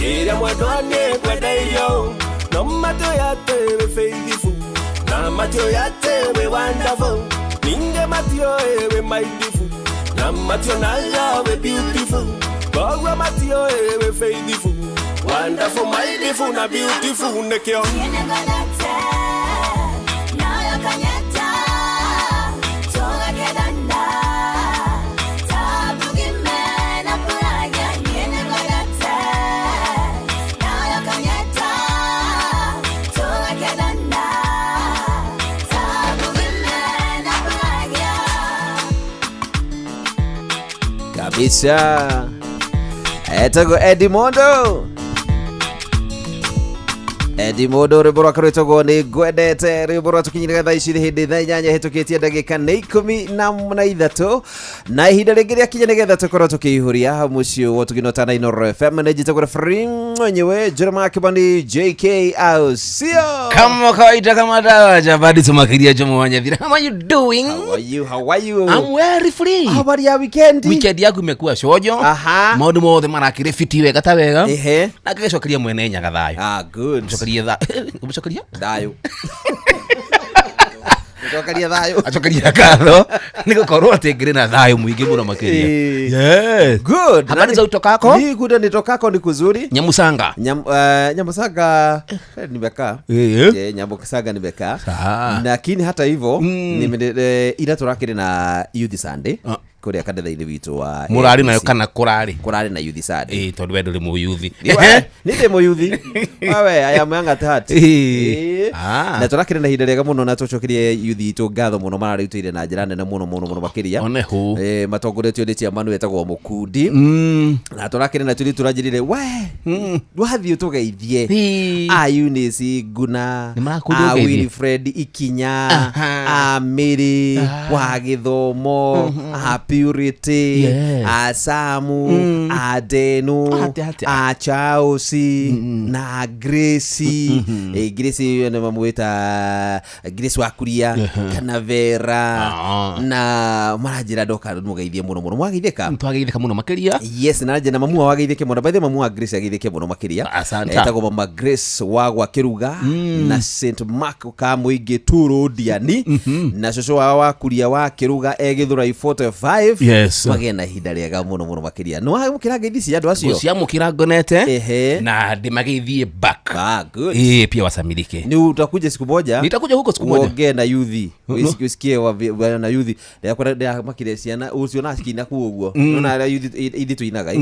Kĩrĩa mwendwa nĩ ngwendeirio no matiũĩ atĩ wĩ faithful na matiũĩ atĩ wĩ wonderful ningĩ matiũĩ wĩ mindful na mationaga wĩ beautiful koguo matiũĩ wĩ faithful wonderful mindful na beautiful nĩkĩo. Kabisa. Etagwo Eddie Mondo. Eddie Mondo rwĩmbo rwake rwĩtagwo nĩ ngwendete. Rwĩmbo rwatũkinyĩrĩra thaa ici nĩ hĩndĩ thaa 8 hĩtũkĩtie ndagĩka nĩ 13 na ihinda rĩngĩ rĩakinya nĩgetha tũkorwo tũkĩihũria mũciĩ wa ũtugino tana Inoro FM. Nĩ njĩtagwo referee mwenyewe Jeremiah Kibani JK Ausio. Kama kawaida, kama dawa jabadi tumakiria jomo wanyathira. How are you doing? How are you? How are you? I'm very free. Habari ya weekend? Weekend yaku imekuwa cojo. Maundu mothe marakire fiti wega ta wega. Na ngicokeria mwene Nyaga thayo. Ah, good. Cokeria tha umucokeria? Thayũ. Njokeria thayũ. Acokeria ngatho nĩ gũkorwo atĩ ngĩrĩ na thayũ mũingĩ mũno makĩria. Yes. Good. Habari za utokako? Ni kuda nitokako ni kuzuri. Nyamusanga. Nyamusaga nimekaa. Nyamusaga nimekaa. Lakini hata hivyo ira turakire na Youth Sunday kuria kanitha-inĩ witũ wa Mũrarĩ nayo APC. kana kũrarĩ? Kũrarĩ na Youth Sunday. Tondũ we ndũrĩ mũyuthi. Nĩ ndĩ mũyuthi. Wewe, I am young at heart. Na tũrakĩrĩ na ihinda rĩega mũno na tũcokerie youth itũ ngatho mũno mararĩutĩire na njĩra nene mũno mũno mũno makĩria. One hũ. Matongoretio nĩ chairman wetagwo Mũkundi. Na tũrakĩrĩ na tũrĩ tũranjĩrire we wathiĩ ũtũgeithie. A Eunice Nguna, Nĩ marakũria a ũgeithie? Wilfred Ikinya, a Mary wa Gĩthomo, a Purity, a Samu, a Denu, Atĩa, atĩa? a Chausi na Grace. Grace nĩ mamwĩta Grace wa Kuria kana Vera na maranjĩra ndoka mũgeithie mũno mũno. Mwageithĩka? Twageithĩka mũno makĩria. Yes, na njĩra mamu wao ageithĩke mũno. By the way, mamu wa Grace ageithĩke mũno makĩria. Asante. Etagwo mama Grace wa gwa Kĩruga na St Mark ka mũingĩ Turundiani na cũcũ wao wa Kuria wa Kĩruga e Gĩthũrai 45. Magĩe na ihinda rĩega mũno mũno makĩria. Nĩ wamũkĩra ngeithi cia andũ acio? Gũciamũkĩra ngonete na ndĩmageithie back. Ah, good. Pia wasamilike. Ni utakuja siku moja? Nitakuja huko siku moja. Uongee na yuthi. Usikie na yuthi. Ndĩramakire ciana uciona cikina kuu ũguo. Nona arĩa yuthi ithuĩ tũinaga.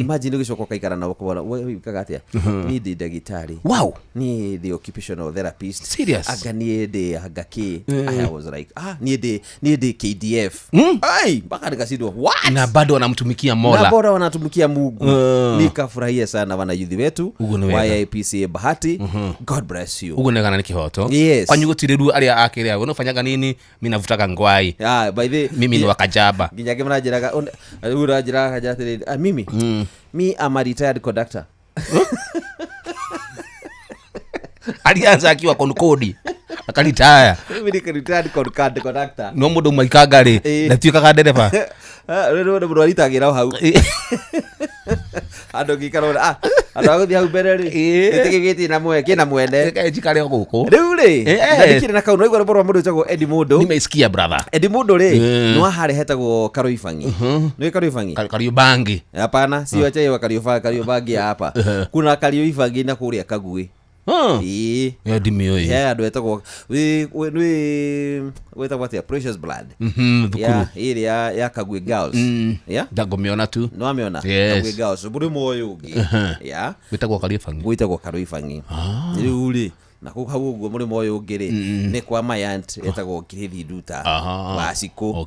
Imagine ũgĩcoka ũkaikara nao ũkona, we wĩkaga atĩa? Niĩ ndĩ ndagĩtarĩ. Wow. Niĩ ndĩ occupational therapist. Serious? Anga niĩ ndĩ anga kĩ. I was like, niĩ ndĩ KDF. Ai, mpaka nikashindwa. What? Na bado wanamtumikia Mola. Na bado wanatumikia Mungu. Nikafurahia sana wana yuthi wetu Ũguo nĩ wega. wa IPCA Bahati. God bless you. Ũguo nĩ kana nĩ kĩhoto. Yes. Kwanyu gũtirĩ ruo arĩa akĩrĩa. We ũfanyaga nini? Mimi navutaga ngwai. Ah, by the Mimi ni wakajaba. Nginya angĩ maranjĩraga, rĩu ũranjĩraga akanjĩra atĩrĩrĩ, mimi, me am a retired conductor. Alianza akiwa konkodi akaritaya. Mimi ni retired conductor. No mũndũ maikanga rĩ, ndatuĩkaga ndereba. Rĩu nĩ mũndũ aritagĩra o hau. Andũ ngĩikara ũrĩa, andũ a gũthiĩ hau mbere rĩ, gĩtĩ gĩkĩ gĩtirĩ na kĩna mwene. Reke njikare o gũkũ. Rĩu rĩ, na ndikĩrĩ na kau, nĩwaigua rwĩmbo rwa mũndũ wĩtagwo Eddie Mũndũ. Nimeisikia brother. Eddie Mũndũ rĩ, nĩ wa harĩa hetagwo Karoibangi. Nĩũĩ Karoibangi? Kariobangi. Hapana, si wacha hiyo Kariobangi ya hapa. Kuna Kariobangi na kũrĩa Kagui. Ĩĩ. Ĩyo ndimĩũĩ. He andũ etagwo, nĩ wĩtagwo atĩa? Precious Blood. Thukuru. Ya, ĩrĩa ya Kagui Girls. Ya? Ndangũmĩona tu. Nĩ wamĩona? Yes. Kagui Girls. Mũrĩmo ũyũ ũngĩ. Ya. Wĩtagwo Kariobangi. Gwĩtagwo Karoibangi. Rĩu rĩ, na kũu hau ũguo mũrĩmo ũyũ ũngĩ rĩ, nĩ kwa Mayant etagwo Kirithi Nduta wa Cikũ.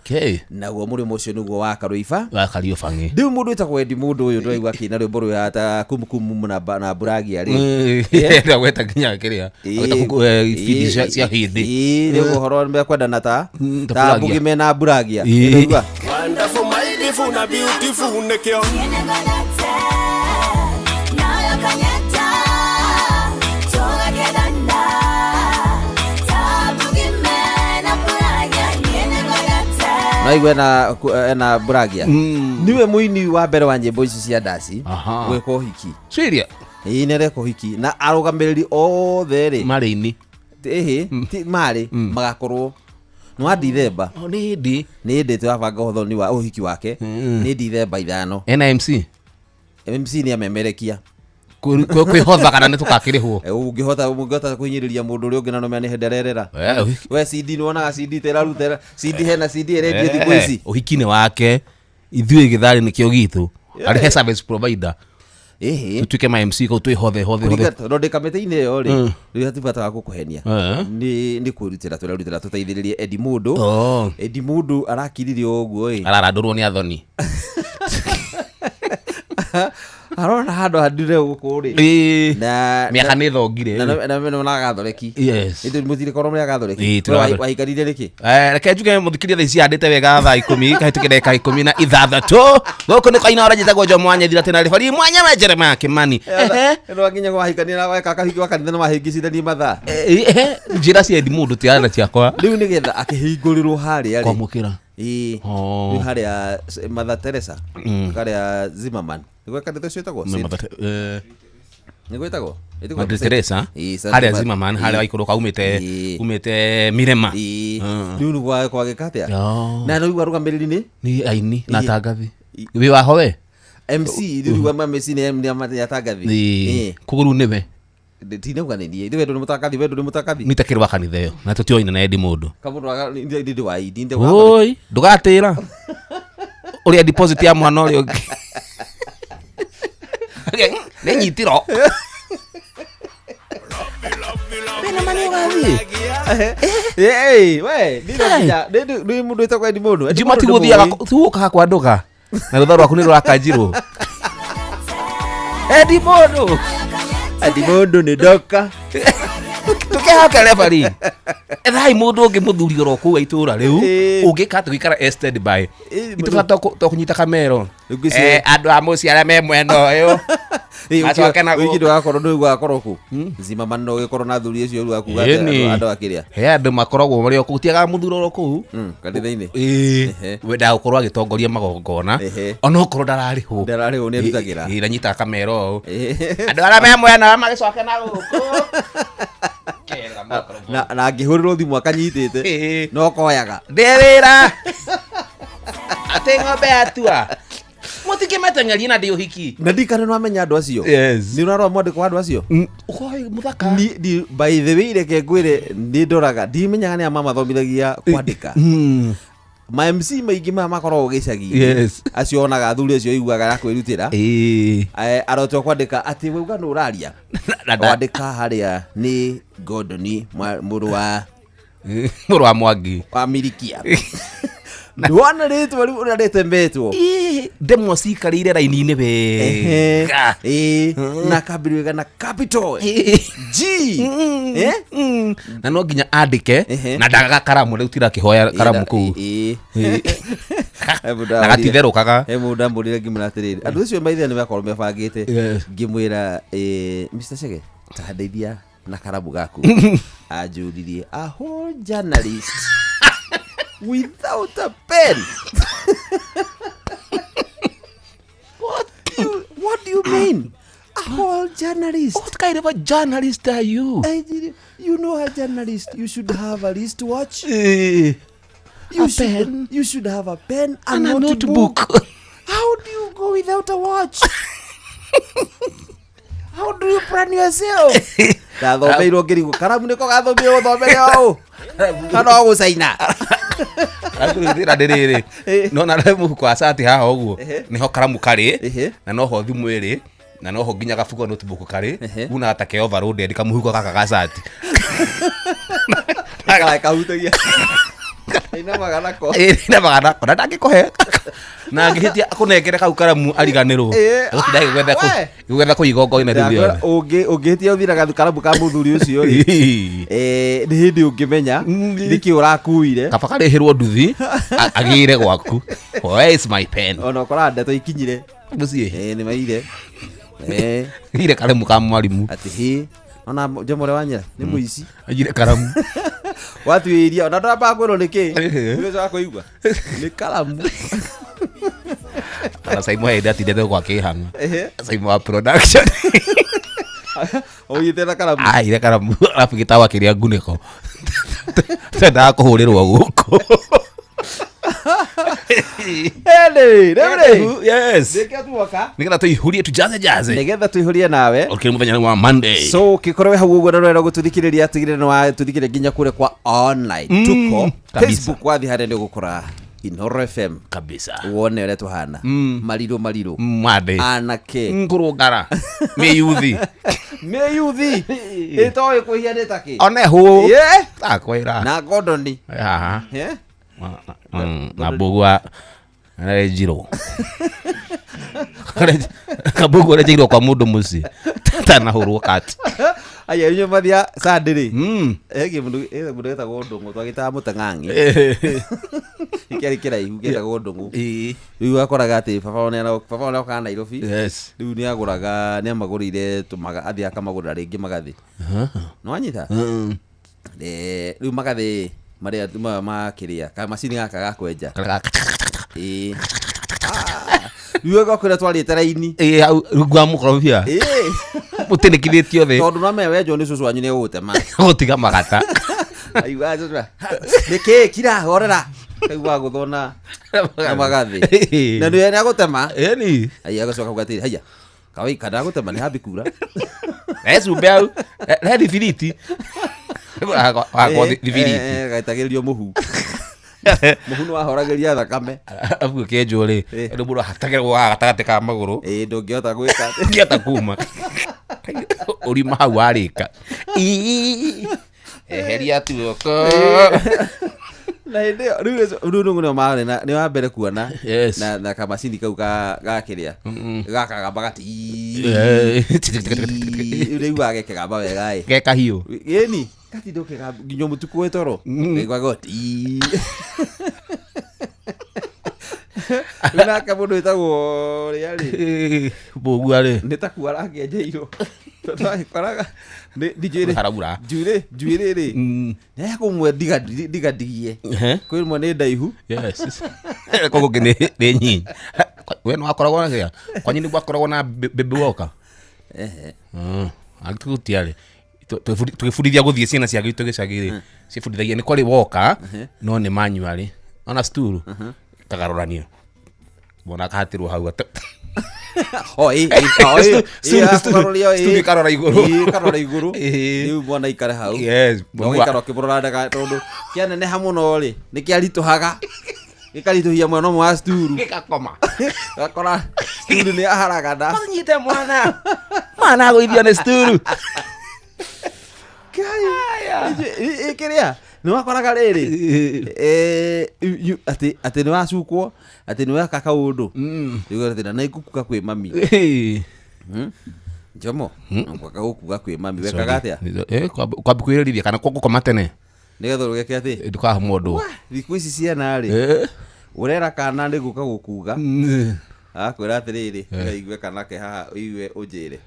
Naguo mũrĩmo ũcio nĩguo wa Karoiba. Wa Kariobangi. Rĩu mũndũ wĩtagwo Eddie Mũndũ ũyũ ndĩraigua akĩina rwĩmbo rũrĩa ta kumukumu na mburagia rĩ. Ndagweta nginya kĩrĩa. Agweta ibindi cia hĩndĩ. Rĩu ũhoro mekwendana Ta ta mburagia. mbugi mena mburagia. Ũraigua? Wonderful, mindful na beautiful nĩkĩo. Naigua ena buragia. Niwe muini wa mbere wa nyĩmbo ici cia ndaci gwĩka ũhiki. Serious? Ĩĩ, nĩ areka ũhiki na arũgamĩrĩri othe rĩ Marĩ ini. Ĩhĩ, ti marĩ magakorwo nĩ wa Dithemba. Oh, nĩ hĩndĩ. Nĩ hĩndĩ tũrabanga ũthoni wa ũhiki wake. Nĩ Dithemba 5. Ena MC? MC nĩ amemerekia. Kwĩhotha kana nĩ tũgakĩrĩhwo? Ũngĩhota kũhinyĩrĩria mũndũ ũrĩa ũngĩ na nũmenya nĩ hĩndĩ arerera. We CD nĩ wonaga CD ta ĩraruta CD, hena CD ĩrendio thikũ ici. Ũhiki nĩ wake, ithuĩ gĩtharĩ nĩkĩo gitũ. Arĩhe service provider. Ĩhĩ. Tũtuĩke ma MC kũu twĩhothe hothe hothe. Kũringa tondũ ndĩ kamĩtĩ-inĩ ĩyo rĩ, rĩu hatibata wa gũkũhenia. Nĩ kwĩrutĩra tũrerutĩra tũteithĩrĩrie Eddie Mũndũ. Eddie Mũndũ arakirire ũguo ĩ. Ararandũrwo nĩ athoni. Arona handũ handire gũkũ rĩ. Na Mĩaka nĩ thongire. Na na Gathoreki. Yes. Ithuĩ mũtirĩ korwo mũrĩ a Gathoreki. Ĩĩ, tũrĩ a Gathoreki. Waikarire nĩkĩ? Reke njuge mũthikĩria thaa ici yandĩte wega thaa 10 kahĩtũkĩre ndagĩka 16. Gũkũ nĩ kwa Inooro, njĩtagwo Jomo wa Nyathira tena ribari mwanya wa Jeremiah Kimani. Ehe. Ĩno wakinya wahikania na weka kahiki wa kanitha na wahĩngĩcithania mathaa. Ehe, njĩra cia Eddie Mũndũ ti ana ciakwa. Rĩu nĩgetha akĩhingũrĩrwo harĩa rĩ. Kwamũkĩra. Ĩĩ. Rĩu harĩa Mother Teresa. Harĩa Zimmerman. Nĩguo kanitha ũcio wĩtagwo? Nĩguo ĩtagwo? Ĩtagwo Mother Teresa. Ĩĩ, Saint Harĩa Mother- Zimmerman, harĩa Ĩĩ. waikũrũka Ĩĩ. umĩte Mirema. Ĩĩ. Rĩu nĩguo kwagĩka atĩa? Na rĩu arũgamĩrĩri nĩ? Nĩ aini na Ĩĩ. atangathi. Wĩ waho we? MC, rĩu rĩu MC nĩ atangathi. Ĩĩ. Ĩĩ. Koguo rĩu nĩwe. Tinauga nĩ niĩ. Rĩu we ndũrĩ mũtangathi, we ndũrĩ mũtangathi. Nĩ takĩrĩ wa kanitha ĩyo, na tũtioine na Eddie Mũndũ. Kamũndũ aga ndĩ wa ID, ndĩ wa Oi, ndũgatĩra. Ũrĩa deposit ya mwana ũrĩa ũngĩ. Nĩ nyitirwo. Wĩna ma nĩ ũgathiĩ? Ĩĩ, we, niĩ no nginya, nĩ mũndũ wĩtagwo Eddie Mũndũ. Eddie Juma Mũndũ ti gũthiaga ndĩmũĩ. ti gũkaga kwa ndũga. Na rũtha rwaku nĩ rũrakanjirwo. Eddie Mũndũ. Eddie Mũndũ nĩ ndoka. Tũkehoke referee. Ethai mũndũ ũngĩ mũthuri oro kũu itũũra rĩu Ĩĩ. ũngĩka atĩ gũikara e stand by. Ĩĩ, Itũbata to kũnyita kamero. Rĩu ngwĩciria- Andũ a mũciĩ arĩa me mwena ũyũ. Ĩĩ, Macoke na ũngĩ gũkũ. ndũgakorwo ndũĩ gwakorwo kũ. Zimmerman no ũgĩkorwo na athuri acio rĩu akuga atĩ Ĩni. andũ akĩrĩa. He andũ makoragwo marĩ o kũu tiagaga mũthuri oro kũu. Kanitha-inĩ. Ĩĩ. Ehe. Wendaga gũkorwo agĩtongoria magongona. Ehe. Onokorwo ndararĩhwo. Ndararĩhwo nĩ arutagĩra. Ĩĩ, nanyitaga kamero ũũ. Ĩĩ. Andũ arĩa me mwena ũyũ magĩcoke na gũkũ. Kera makoragwo. Na angĩhũrĩrwo thimũ akanyitĩte. Ĩĩ. No koyaga. Ndĩ wĩra. Atĩ ng'ombe yatua. Mũtikĩmeteng'erie na ndĩ ũhiki. Na ndikana nĩ wamenya andũ acio. Yes. Nĩ ũrarora mwandĩko wa andũ acio? Ũkoĩ mũthaka. Ni, by the way, reke ngwĩre nĩ ndoraga ndimenyaga nĩ a mamathomithagia kwandĩka. Ma MC maingĩ maya makoragwo gĩcagi-inĩ. Yes. Acio onaga athuri acio aiguaga ya kwĩrutĩra. Ĩĩ. Arotwo kwandĩka atĩ we uga nĩ ũraria. Wandĩka harĩa nĩ Gordon mũrũ wa Mũrũ wa Mwangi. wa Mirikia. Ndwona rĩtwa rĩu ũrĩa rĩtemetwo. Ĩĩ, ndemwa cikarĩire raini-inĩ Ehe. wega. Ĩĩ. Na kambĩrĩria wega na capital Ĩĩ. G. Eh? Na no nginya andĩke Ehe. na ndagaga karamu rĩu tira akĩhoya karamu kũu. Ĩĩ. Ĩĩ. He mũndũ Na amũrire- gatitherũkaga. he mũndũ amũrire ngĩmwĩra atĩrĩrĩ andũ acio maithe nĩ makorwo mebangĩte. Yes. Ngĩmwĩra Mr. Chege ta ndeithia na karamu gaku. Anjũririe a whole journalist without a pen. What do you mean? A whole journalist. What kind of a journalist are you? You know a journalist, you should have a wristwatch. You You A should, pen. You should have a pen And and a notebook. notebook. How do you go without a watch? How do you plan yourself? Ndathomeirwo ngĩrigwo karamu nĩko gathomire gũthomere ũũ kana o gũcaina. Thĩna nĩ rĩrĩ nona rĩ mũhuko wa cati haha ũguo nĩho karamu karĩ Ehe. na noho thimũ ĩrĩ na noho nginya gabuko notebook karĩ Ehe. unaga ta ke overloaded kamũhuko gaka ga cati. Kahutagia inamaga nako. Ĩĩ, inamaga nako na ndangĩkũhe na angĩhĩtia akũnengere kau karamu ariganĩrwo. Ĩĩ. Agũtinda agĩgwetha kũ- We. agĩgwetha kũu igongona rĩu rĩothe. Ũngĩhĩtia ũthiraga karamu ka mũthuri ũcio rĩ, nĩ hĩndĩ ũngĩmenya nĩkĩ ũrakuire. Kaba karĩhĩrwo nduthi agĩre gwaku. Where is my pen? Ona ũkoraga ndeto ikinyire. Mũciĩ. Nĩ maire. Gire karamu ka mwarimu. Atĩ hĩ ona Jomo ũrĩa wanyĩra nĩ mũici. Agire karamu. Watuĩria ona ndũrambaga kwĩrwo nĩ kĩ. Nĩ kũigua nĩ karamu. Ona Saimo hĩndĩ atindĩte gwa kĩhang'a. Ehe. Saimo wa production. Ũnyitĩte na karamu. Aire karamu arabu gĩtawa kĩrĩa ngunĩko. Twendaga kũhũrĩrwo gũkũ. Anyway, rĩu rĩ. Yes. Nĩkĩo tuoka. Nĩgetha tũihũrie tujaze jaze. Nĩgetha tũihũrie nawe. Ũkĩrĩ mũthenya wa Monday. So ũkĩkorwo wĩ hau ũguo na ũrenda gũtũthikĩrĩria tigĩrĩra nĩ watũthikĩrĩria nginya kũrĩa kwa online. Tuko kabisa. Facebook wathiĩ harĩa nĩ ũgũkora Inoro FM. Kabisa. Wone ũrĩa tũhana. Marirũ marirũ. Monday. Anake. Ngũrũngara. Mĩyuthi. Mĩyuthi. Ĩtoĩ kwĩhia nĩ takĩ. One hũ. Yeah. Takwĩra. Na ngondoni. Haha. Yeah. Na mbũgua arenjirwo. Kabũgua arenjeirwo kwa mũndũ mũciĩ. Tanahũrwo kati. Aya inyuĩ mathia Sunday rĩ. Mm. Ĩgiĩ mũndũ ĩ mũndũ wetagwo Ndũng'ũ twagĩtaga mũteng'ang'i. Kĩarĩ kĩraihu gĩtagwo Ndũng'ũ. Ĩĩ. Rĩu wakoraga atĩ baba wao baba wao nĩokaga Nairobi. Yes. Rĩu nĩagũraga nĩamagũrĩire tũmaga athiĩ akamagũrĩra rĩngĩ magathĩ. Nĩwanyita? Mm. Eh, rĩu magathĩ marĩa ma kĩrĩa kamacini gaka ga kwenja. Ĩĩ. Ah, Rĩu ũgakwĩra twarĩte raini. Ĩĩ hau rungu wa mũkorobia. Ĩĩ. Mũtĩnĩkithĩtio thĩ. Tondũ no menya wenjwo nĩ cũcũ wanyu nĩegũgũtema. Gũtiga magata. Aigua cũcũ. Nĩkĩ kira horera. Kaigua gũthwo na na magathĩ. Na nĩ nĩagũtema. Ĩni. Aya agacoka kuga atĩrĩ, haiya. Kawai kana agũtema nĩ hambi kura. He cumbĩ hau. He thibiriti. Wakwo thibiriti. Gaitagĩrĩrio mũhu. Mũhu nĩ wahoragĩria thakame. Arabu ũkĩenjwo rĩ, Ĩĩ. rĩu mũndũ ahatagĩrwo haha gatagatĩ ka magũrũ. Ĩĩ ndũngĩhota gwĩka. Ndingĩhota kuma. Ũrima hau warĩka. Eheria tuoko. Na hĩndĩ ĩyo rĩu rĩu nĩo nĩo marĩ na nĩ wa mbere kuona Yes. na na kamacini kau ga ga kĩrĩa gaka gamba gati rĩu wagekĩgamba wega ĩ Ge kahiũ. ĩni gatinda ũkĩgamba nginya mũtukũ wĩ toro kaiguaga ti rĩu nake mũndũ wĩtagwo ũrĩa rĩ Mbũgua rĩ. nĩ ta kuo arakĩenjeirwo tondũ agĩkoraga njuĩrĩ Haraura. njuĩrĩ njuĩrĩ rĩ Mm. nĩekũmwe ndigandigie Ehe. kwĩ rĩmwe nĩ ndaihu Yes. Koguo ũngĩ nĩ nyinyi. We nĩ wakoragwo na kĩrĩa? Kwanyu nĩ gwakoragwo na baby walker? Ehe. Angĩkorwo gũtiarĩ. Tũgĩbundithia gũthiĩ ciana cia gwitũ gĩcagi rĩ, cibundithagia nĩ kwarĩ walker, no nĩ manual. Ona sturu kagarũranio. Mwana akahatĩrwo hau O, ĩ, ĩ, o, ĩ, ĩ, akũgarũria, ĩ. Sturu ĩkarora igũrũ. Ĩ, ĩkarora igũrũ Ĩ. rĩu mwana aikare hau Yes. na ũgaikara ũkĩmũrora ndaga tondũ kĩaneneha mũno rĩ nĩ kĩaritũhaga gĩkaritũhia mwena ũmwe wa sturu Gĩgakoma. gakora sturu nĩ aharagana Nyite mwana. Mwana agũithio nĩ sturu. kĩrĩa nĩ wakoraga rĩrĩ eh, atĩ atĩ nĩ wacukwo atĩ nĩ weka kaũndũ rĩu atĩ na nĩngũkuga kwĩ mami Njomo ngwaka gũkuga kwĩ mami wekaga atĩa Kwambi kwĩrĩrithia kana gũkoma tene nĩgetha ũgeke atĩ ndũkaha mũndũ. thikũ ici ciana rĩ ũrera kana nĩ gũka gũkuga agakwĩra atĩrĩrĩ ũigue kana ke haha ũigue ũnjĩre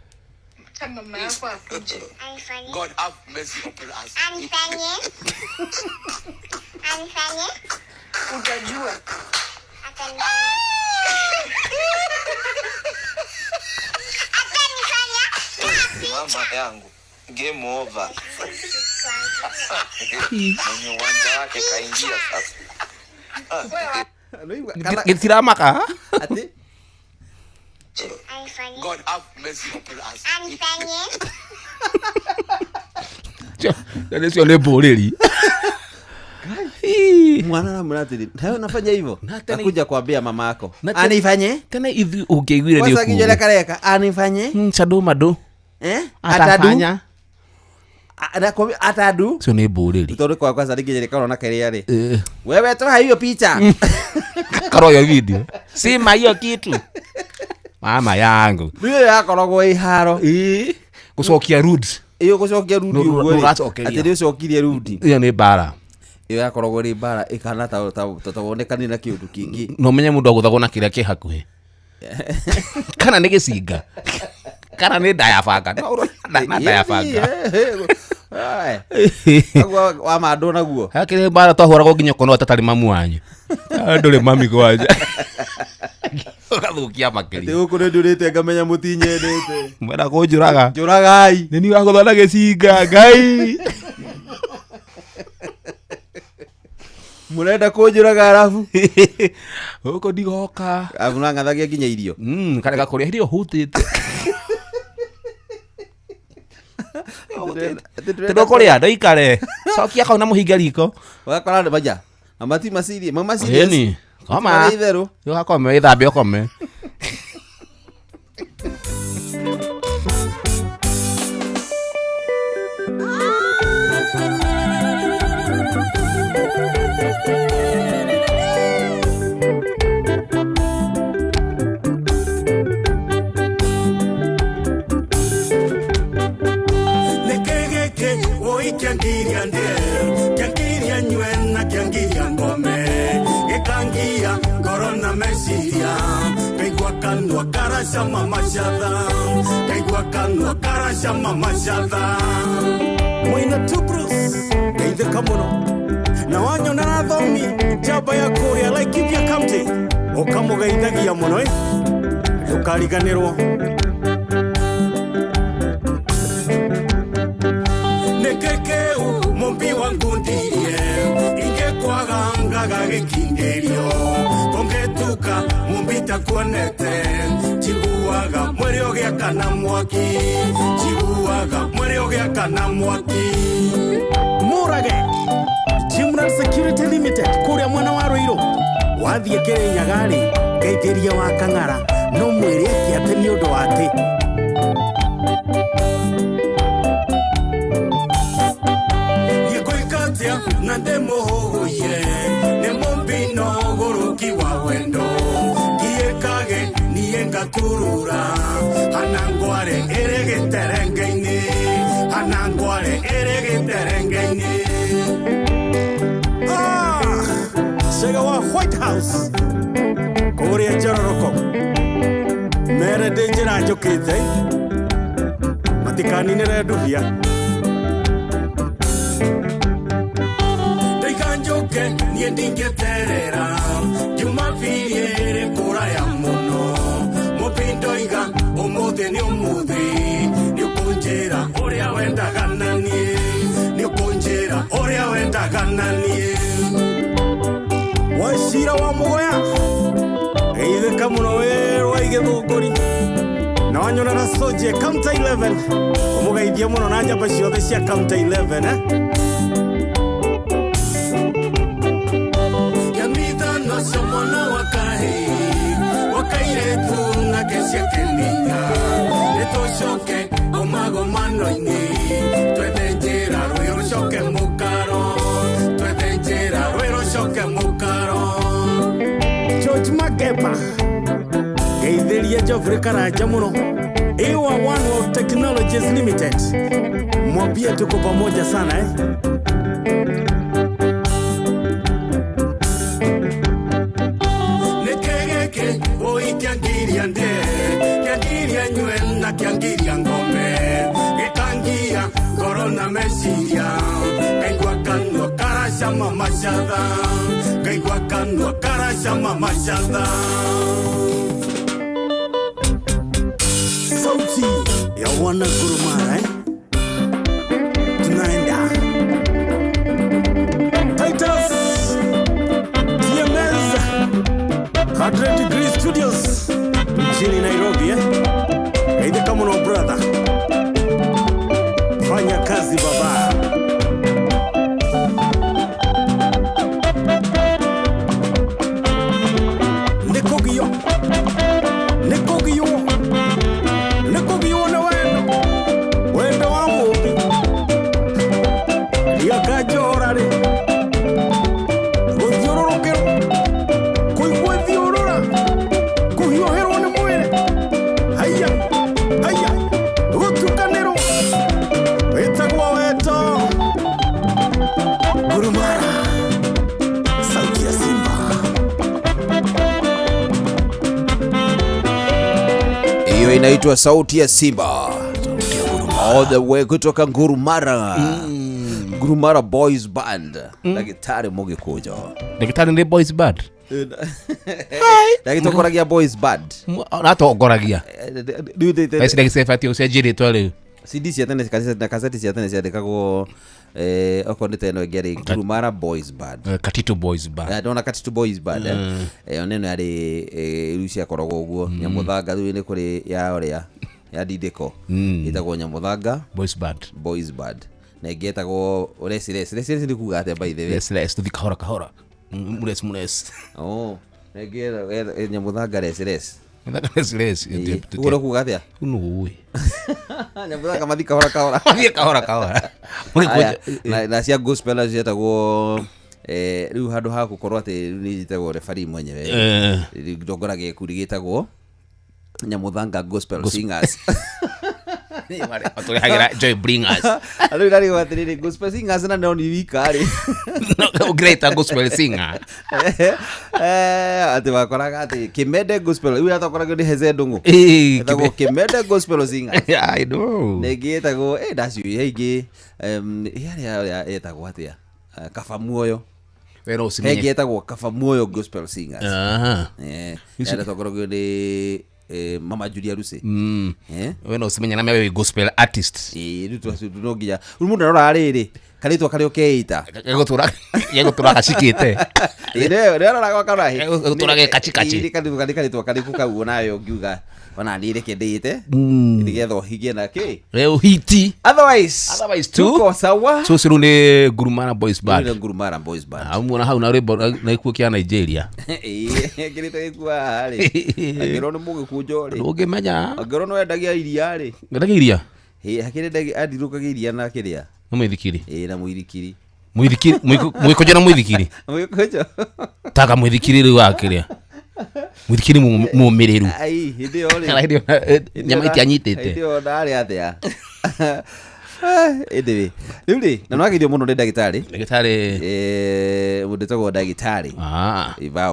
Mama yako akuje. Anifanye. God have mercy upon us. Anifanye. Anifanye. Utajua. Atanifanya. Atanifanya. Mama yangu game over. Mwenye uwanja wake kaingia sasa. Kana- Gĩtiramaka. atĩ Anifanye. God have mercy upon us. Anifanye. Nĩcio nĩ mbũrĩri. mwana aramwĩra atĩrĩ nawe unafanya hivyo Na tena- akuja kuambia mama yako Na tena- anifanye Tena ithuĩ ũngĩaiguire nĩ kwanza kinywa ũkuga. kareka anifanye Chandũ mandũ. eh atadu Atafanya. Nakwambia atadu Cio nĩ mbũrĩri. tondũ kwa kwanza rĩngĩ karona kĩrĩa rĩ wewe toa hiyo picha Karoyo video. Sima hiyo kitu. Mama yangu. rĩu ĩyo yakoragwo ĩ haro Gũcokia roots. ĩyo gũcokia rudi ũguo rĩ Nũracokeria. atĩ nĩ ũcokirie rudi Ĩyo nĩ mbara. ĩyo yakoragwo ĩrĩ mbara ĩkahana ta wonekanire na kĩũndũ kĩngĩ No menye mũndũ agũthagwo na kĩrĩa kĩ hakuhĩ. Kana nĩ gĩcinga. Kana nĩ ndayabanga. No ũrona na ndayabanga. Aguo wa mandũ naguo. Hakĩrĩ mbara twahũragwo nginya ũkona tatarĩ mamu wanyu. Ndũrĩ mami kwanja. Ũgathũkia Atĩ makĩria. gũkũ nĩ ndũrĩte ngamenya mũtinyendete. Mwenda kũnjũraga. Njũragai. Nĩ niĩ wagũthwo na gĩcinga Ngai. Mũrenda kũnjũraga arabu. Gũkũ ndigoka. Arabu nang'athagia nginya irio. Karega kũrĩa hĩndĩ ĩyo hũtĩte. Tũndũkũrĩa ndũikare. Cokia kau na mũhinge riko. Ũgakora nĩ maja. Na mati macirie, ma macirie. Ĩni. Koma. Itherũ. Ũgakome wĩthambe ũkome. Nĩkĩ gĩkĩ wũi kĩangiria ndĩe kĩangiria nyue na kĩangiria ngome gĩkangia ngoro na meciria ngaigua kanua karacama macatha ngaigua kanua karacama macatha Mwina Tubrus ngeithĩka mũno na wanyona na thomi njamba ya kũrĩa Laikipia County ũkamũgeithagia mũno ĩ ndũkariganĩrwo. Nĩkĩ kĩu mũmbi wa ngundirie ingĩkwaga ngaga gĩkindĩrio kũngĩtuka mũmbi takuonete njiguaga mwĩrĩ ũgĩakana mwaki njiguaga mwĩrĩ ũgĩakana mwaki. Mũrage Jimran Security Limited kũrĩa mwena wa Ruiru wathiĩ Kĩrĩnyaga-rĩ ngeithĩria wa Kang'ara no mwĩre eke atĩ nĩ ũndũ wa atĩ Niĩ ngwĩka atĩa na ndĩmũhũgũire nĩ mũmbi no ũgũrũki wa wendo ngiĩkage niĩ ngaturura hana ngware ĩrĩ gĩterenge-inĩ hana ngware ĩrĩ gĩterenge-inĩ. Ah, Cega wa White House kũrĩa Njororoko mere ndĩ njĩra njũkĩte matikaninĩre ndubia. Ndaiga njũke niĩ ndingĩterera Jumapili ĩrĩ kũraya mũno mũmbi ndoiga ũmũthĩ nĩ ũmũthĩ nĩ ũkũnjĩra ũrĩa wendaga na niĩ nĩ ũkũnjĩra ũrĩa wendaga na niĩ. Wacira wa Mũgoya geithĩka mũno wĩ rwa Gĩthũngũri na wanyona na Soje County 11 ũmũgeithie mũno na njamba ciothe cia County 11 eh? Kĩamithano cio mwana wa kahĩĩ wa kairĩtu nake ciakeninya nĩ tũcoke ũmagomano-inĩ twethe njĩra rwĩ rũcoke mũkaro twethe njĩra rwĩ rũcoke mũkaro. George Magepa geithĩria Geoffrey Karanja mũno Iwa One World Technologies Limited mwambie tuko pamoja sana eh? Nĩkĩ gĩkĩ wũi kĩangiria ndĩe kĩangiria nyue na kĩangiria ngome gĩkangia ngoro na meciria ngaigua kanua karacama macatha ngaigua kanua karacama macatha. Sauti ya wana Gurumara eh? Tunaenda Titus TMS 100 Degree Studios mjini Nairobi eh? Geithĩka mũno brother, fanya kazi baba. Nĩkũgio nĩkũgio nĩkũgio nĩ wendo wendo wa mũmbi ndiakanjohora rĩ gũthiũrũrũkĩrwo kũigua thiũrũra kũhiũhĩrwo nĩ mwĩrĩ haiya haiya gũtukanĩrwo wĩtagwo wendo. Gurumara sauti ya Simba. Hiyo inaitwa sauti ya Simba. All the way kutoka Ngurumara. Ngurumara Boys Band. Ndagĩtarĩ Mũgĩkũnjo. Ndagĩtarĩ nĩ boys band. Ndagĩtongoragia Boys Band. Natongoragia. Rĩu Thaa ici ndagĩcebati ũcenjie rĩtwa rĩu. CD cia tene na kaseti cia tene ciandĩkagwo okorwo nĩ ta ĩno ĩngĩ yarĩ Ngurumara Boys Band. Katito Boys Band. Ndona Katito Boys Band. Ona ĩno yarĩ rĩu ciakoragwo ũguo. Nyamũthanga rĩu nĩ kũrĩ ya ũrĩa ya Dideko. Ĩtagwo Nyamũthanga Boys Band. Boys Band. Na ĩngĩ ĩtagwo Resi Resi. Resi Resi nĩ kuga atĩa by the way? Less less, tuthi kahora kahora. Mures mures. Oh, na ĩngĩ Nyamũthanga Resi Resi. Less less. Ũguo nĩ kuga atĩa? Nũĩ. Nyamũthanga mathi kahora kahora. Thiĩ kahora kahora. Aya, na cia gospel nacio cietagwo rĩu handũ ha gũkorwo atĩ rĩu nĩ njĩtagwo referee mwenyewe. Rĩu ndongoragia gĩkundi gĩtagwo Nyamũthanga Gospel Singers. Tũrehagĩra joy bringers. Rĩu ndarigwo atĩrĩrĩ, gospel singers na no ni wika rĩ. Ũngĩreita gospel singer. Atĩ wakoraga atĩ Kimende Gospel rĩu yatongoragio nĩ Heze Ndung'u. Ĩtagwo Kimende Gospel Singers. I know. Na ĩngĩ ĩtagwo ndaciũĩ ĩngĩ yarĩ ĩtagwo atĩa? Kaba Muoyo. We no He ũcimenye. ĩngĩ ĩtagwo Kaba Muoyo Gospel Singers. Aha. Yatongoragio nĩ Mama Julia Lucy. We no ũcimenye na mewe gospel artist. Ĩĩ, rĩu no nginya rĩu mũndũ arora rĩrĩ karĩtwa karĩa ũkeita. Gegũtũra gacikĩte. Gegũtũra ge kachikachi. Nĩ karĩtwa karĩkũ kau onayo ngiuga ona niĩ reke ndĩĩte nĩgetha ũhigie na kĩ. Rĩu hiti. Otherwise, Otherwise tu. tuko sawa. So rĩu nĩ Ngurumara Boys Band. Rĩu nĩ Ngurumara Boys Band. Amuona hau na rwĩmbo na gĩkuo kĩa Nigeria. Ĩĩ, ngĩrĩte gĩkuo haha rĩ. Angĩrwo nĩ mũgĩkũnjo rĩ. Ndũngĩmenya. Angĩrwo nĩ wendagia iria rĩ. Wendagia iria? Ĩĩ, hakĩrĩ andirũkagia iria na kĩrĩa. Na mũithikiri. Ĩĩ, na mũithikiri. Mũithikiri, mũgĩkũnjo na mũithikiri. Mũgĩkũnjo. Taka mũithikiri rĩu wakĩrĩa. Mũithikiri mũmĩrĩru. Ai, hĩndĩ ĩyo rĩ. Kana hĩndĩ ĩyo, nyama itianyitĩte. Hĩndĩ ĩyo ndarĩ atĩa. Ĩndĩ rĩu rĩ, na nĩwageithio mũno nĩ ndagĩtarĩ. Ndagĩtarĩ. Mũndũ wĩtagwo ndagĩtarĩ.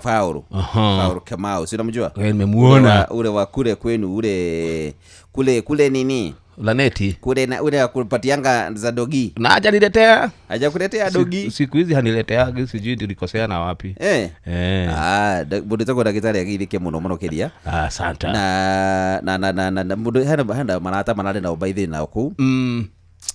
Faulu. Faulu Kamau, si unamjua? Nimemuona. Ule wa kule kwenu ule kule kule nini? Laneti. Kule na ule wa kupatianga za dogi. Na hajaniletea. Hajakuletea dogi. Siku hizi hanileteagi, sijui nilikosea na wapi. Mũndũ wĩtagwo ndagĩtarĩ ageithĩke mũno mũno kĩria. Asante. Na na na na na mũndũ hena marata mararĩ nao by the nao kũu.